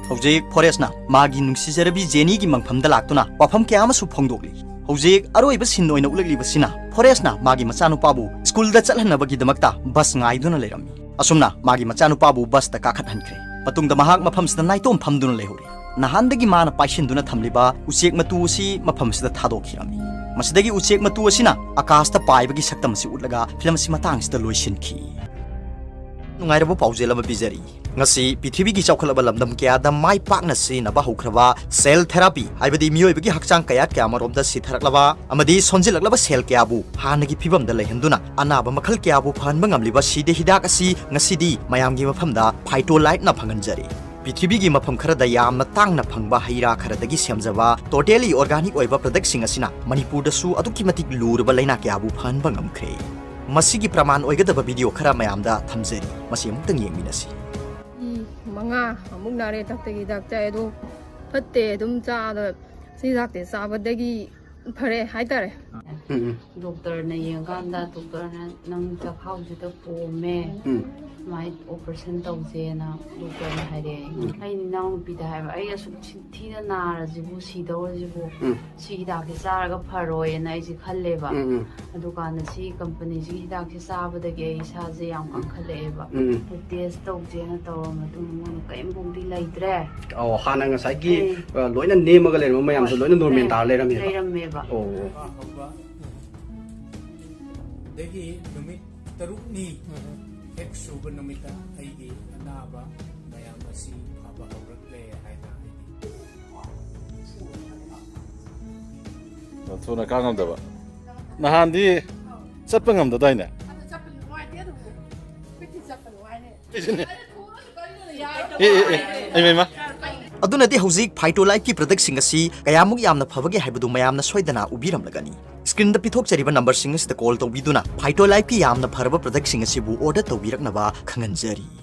ꯍꯧꯖꯤꯛ ꯐꯣꯔꯦꯁꯅ ꯃꯥꯒꯤ ꯅꯨꯡꯁꯤꯖꯔꯕꯤ ꯖꯦꯅꯤꯒꯤ ꯃꯪꯐꯝꯗ ꯂꯥꯛꯇꯨꯅ ꯋꯥꯐꯝ ꯀꯌꯥ ꯑꯃꯁꯨ ꯐꯣꯡꯗꯣꯛꯂꯤ꯫ ꯍꯧꯖꯤꯛ ꯑꯔꯣꯏꯕ ꯁꯤꯟ ꯑꯣꯏꯅ ꯎꯠꯂꯛꯂꯤꯕꯁꯤꯅ ꯐꯣꯔꯦꯁꯅ ꯃꯥꯒꯤ ꯃꯆꯥꯅꯨꯄꯥꯕꯨ ꯁ꯭ꯀꯨꯜꯗ ꯆꯠꯍꯟꯅꯕꯒꯤꯗꯃꯛꯇ ꯕꯁ ꯉꯥꯏꯗꯨꯅ ꯂꯩꯔꯝꯃꯤ꯫ ꯑꯁꯨꯝꯅ ꯃꯥꯒꯤ ꯃꯆꯥꯅꯨꯄꯥꯕꯨ ꯕꯁꯇ ꯀꯥꯈꯠꯍꯟꯈ꯭ꯔꯦ꯫ ꯃꯇꯨꯡꯗ ꯃꯍꯥꯛ ꯃꯐꯝꯁꯤꯗ ꯅꯥꯏꯇꯣꯝ ꯐꯝꯗꯨꯅ ꯂꯩꯍꯧꯔꯦ꯫ ꯅꯍꯥꯟꯗꯒꯤ ꯃꯥꯅ ꯄꯥꯏꯁꯤꯟꯗꯨꯅ ꯊꯝꯂꯤꯕ ꯎꯆꯦꯛ ꯃꯇꯨ ꯑꯁꯤ ꯃꯐꯝꯁꯤꯗ ꯊꯥꯗꯣꯛꯈꯤꯔꯝꯃꯤ꯫ ꯃꯁꯤꯗꯒꯤ ꯎꯆꯦꯛ ꯃꯇꯨ ꯑꯁꯤꯅ ꯑꯀꯥꯁꯇ ꯄꯥꯏꯕꯒꯤ ꯁꯛꯇꯝ ꯑꯁꯤ ꯎꯠꯂꯒ ꯐꯤꯂꯝ ꯑꯁꯤ ꯃꯇꯥꯡꯁꯤꯗ ꯂꯣꯏꯁꯤꯟꯈꯤ꯫ ꯅꯨꯡꯉꯥꯏꯔꯕ ꯄꯥꯎꯖꯦꯜ ꯑꯃ ꯄꯤꯖꯔꯤ꯫ ꯉꯁꯤ ꯄ꯭ꯔꯤꯊꯤꯕꯤꯒꯤ ꯆꯥꯎꯈꯠꯂꯕ ꯂꯝꯗꯝ ꯀꯌꯥꯗ ꯃꯥꯏ ꯄꯥꯛꯅ ꯁꯤꯖꯤꯟꯅꯕ ꯍꯧꯈ꯭ꯔꯕ ꯁꯦꯜ ꯊꯦꯔꯥꯄꯤ, ꯍꯥꯏꯕꯗꯤ ꯃꯤꯑꯣꯏꯕꯒꯤ ꯍꯛꯆꯥꯡ ꯀꯌꯥꯠ ꯀꯌꯥ ꯑꯃꯔꯣꯝꯗ ꯁꯤꯊꯔꯛꯂꯕ ꯑꯃꯗꯤ ꯁꯣꯟꯖꯤꯜꯂꯛꯂꯕ ꯁꯦꯜ ꯀꯌꯥꯕꯨ ꯍꯥꯟꯅꯒꯤ ꯐꯤꯕꯝꯗ ꯂꯩꯍꯟꯗꯨꯅ ꯑꯅꯥꯕ ꯃꯈꯜ ꯀꯌꯥꯕꯨ ꯐꯍꯟꯕ ꯉꯝꯂꯤꯕ ꯁꯤꯗ ꯍꯤꯗꯥꯛ ꯑꯁꯤ ꯉꯁꯤꯗꯤ ꯃꯌꯥꯝꯒꯤ ꯃꯐꯝꯗ ꯐꯥꯏꯇꯣꯂꯥꯏꯠꯅ ꯐꯪꯍꯟꯖꯔꯤ꯫ ꯄ꯭ꯔꯤꯊꯤꯕꯤꯒꯤ ꯃꯐꯝ ꯈꯔꯗ ꯌꯥꯝꯅ ꯇꯥꯡꯅ ꯐꯪꯕ ꯍꯩ ꯔꯥ ꯈꯔꯗꯒꯤ ꯁꯦꯝꯖꯕ totally organic ꯑꯣꯏꯕ productꯁꯤꯡ ꯑꯁꯤꯅ ꯃꯅꯤꯄꯨꯔꯗꯁꯨ ꯑꯗꯨꯛꯀꯤ ꯃꯇꯤꯛ ꯂꯨꯔꯕ ꯂꯩꯅꯥ ꯀꯌꯥꯕꯨ ꯐꯍꯟꯕ ꯉꯝꯈ꯭ꯔꯦ꯫ ꯃꯁꯤꯒꯤ ꯄ꯭ꯔꯃꯥꯟ ꯑꯣꯏꯒꯗꯕ video ꯈꯔ ꯃꯌꯥꯝꯗ ꯊꯝꯖꯔꯤ, ꯃꯁꯤ ꯑꯃꯨꯛꯇꯪ ꯌꯦꯡꯃꯤꯟꯅꯁꯤ꯫ ꯃꯤ ꯃꯉꯥ ꯑꯃꯨꯛ ꯅꯥꯔꯦ ꯍꯤꯗꯥꯛꯇꯒꯤ ꯍꯤꯗꯥꯛ ꯆꯥꯏ, ꯑꯗꯣ ꯐꯠꯇꯦ ꯑꯗꯨꯝ ꯆꯥꯗ ꯁꯤ ꯍꯤꯗꯥꯛꯇꯤ ꯆꯥꯕꯗꯒꯤ ꯐꯔꯦ ꯍꯥꯏꯇꯥꯔꯦ꯫ ꯎꯝ, ꯎꯝ꯫ ꯗꯣꯛꯇꯔꯅ ꯌꯦꯡꯀꯥꯟꯗ ꯗꯣꯛꯇꯔꯅ "ꯅꯪ ꯆꯈꯥꯎꯁꯤꯗ ꯄꯣꯝꯃꯦ, ꯎꯝ꯫ ꯁꯨꯃꯥꯏꯅ operation ꯇꯧꯁꯦꯅ" ꯗꯣꯛꯇꯔꯅ ꯍꯥꯏꯔꯛꯑꯦ꯫ ꯎꯝ꯫ ꯑꯩꯅ ꯏꯅꯥꯎꯅꯨꯄꯤꯗ ꯍꯥꯏꯕ, "ꯑꯩ ꯑꯁꯨꯛ ꯊꯤ-, ꯊꯤꯅ ꯅꯥꯔꯁꯤꯕꯨ, ꯁꯤꯗꯧꯔꯁꯤꯕꯨ, ꯎꯝ꯫ ꯁꯤ ꯍꯤꯗꯥꯛꯁꯦ ꯆꯥꯔꯒ ꯐꯔꯣꯏꯅ ꯑꯩꯁꯦ ꯈꯜꯂꯦꯕ꯫ ꯎꯝ, ꯎꯝ꯫ ꯑꯗꯨꯀꯥꯟꯗ ꯁꯤ companyꯁꯤꯒꯤ ꯍꯤꯗꯥꯛꯁꯦ ꯆꯥꯕꯗꯒꯤ ꯑꯩ ꯏꯁꯥꯁꯦ ꯌꯥꯝ ꯀꯟꯈꯠꯂꯛꯑꯦꯕ꯫ ꯎꯝ꯫ ꯑꯗꯨ test ꯇꯧꯁꯦꯅ ꯇꯧꯔ ꯃꯇꯨꯡꯗ ꯃꯣꯏꯅ ꯀꯔꯤꯝꯐꯥꯎꯗꯤ ꯂꯩꯇ꯭ꯔꯦ"꯫ ꯑꯣ, ꯍꯥꯟꯅ ꯉꯁꯥꯏꯒꯤ, ꯎꯝ꯫ ꯑ, ꯂꯣꯏꯅ ꯅꯦꯝꯃꯒ ꯂꯩꯔꯝꯕ ꯃꯌꯥꯝꯗꯣ ꯍꯣꯏ꯫ ꯂꯣꯏꯅ normal ꯂꯩꯔꯝ-, ꯇꯥꯔ ꯂꯩꯔꯝꯃꯦꯕ? ꯂꯩꯔꯝꯃꯦꯕ꯫ ꯑꯣ꯫ ꯑꯗꯒꯤ ꯅꯨꯃꯤꯠ ꯇꯔꯨꯛꯅꯤ ꯎꯝ꯫ ꯍꯦꯛ ꯁꯨꯕ ꯅꯨꯃꯤꯠꯇ ꯑꯩꯒꯤ ꯑꯅꯥꯕ ꯃꯌꯥꯝ ꯑꯁꯤ ꯐꯕ ꯍꯧꯔꯛꯂꯦ ꯍꯥꯏꯅ ꯑꯩꯗꯤ ꯊꯨꯅ ꯀꯥ ꯉꯝꯗꯕ꯫ ꯅꯍꯥꯟꯗꯤ ꯆꯠꯄ ꯉꯝꯗꯗꯥꯏꯅꯦ? ꯑꯗꯨ ꯆꯠꯄ ꯅꯨꯡꯉꯥꯏꯇꯦ ꯑꯗꯨꯕꯨ꯫ ꯀꯩꯊꯤ ꯆꯠꯄ ꯅꯨꯡꯉꯥꯏꯅꯦ꯫ ꯑꯦ, ꯑꯦ, ꯑꯦ, ꯑꯩ ꯃꯩꯃ꯫ ꯑꯗꯨꯅꯗꯤ ꯍꯧꯖꯤꯛ Phytolifeꯀꯤ productꯁꯤꯡ ꯑꯁꯤ ꯀꯌꯥꯃꯨꯛ ꯌꯥꯝꯅ ꯐꯕꯒꯦ ꯍꯥꯏꯕꯗꯨ ꯃꯌꯥꯝꯅ ꯁꯣꯏꯗꯅ ꯎꯕꯤꯔꯝꯂꯒꯅꯤ꯫ Screenꯗ ꯄꯤꯊꯣꯛꯆꯔꯤꯕ numberꯁꯤꯡ ꯑꯁꯤꯗ call ꯇꯧꯕꯤꯗꯨꯅ Phytolifeꯀꯤ ꯌꯥꯝꯅ ꯐꯔꯕ productꯁꯤꯡ ꯑꯁꯤꯕꯨ order ꯇꯧꯕꯤꯔꯛꯅꯕ ꯈꯪꯍꯟꯖꯔꯤ꯫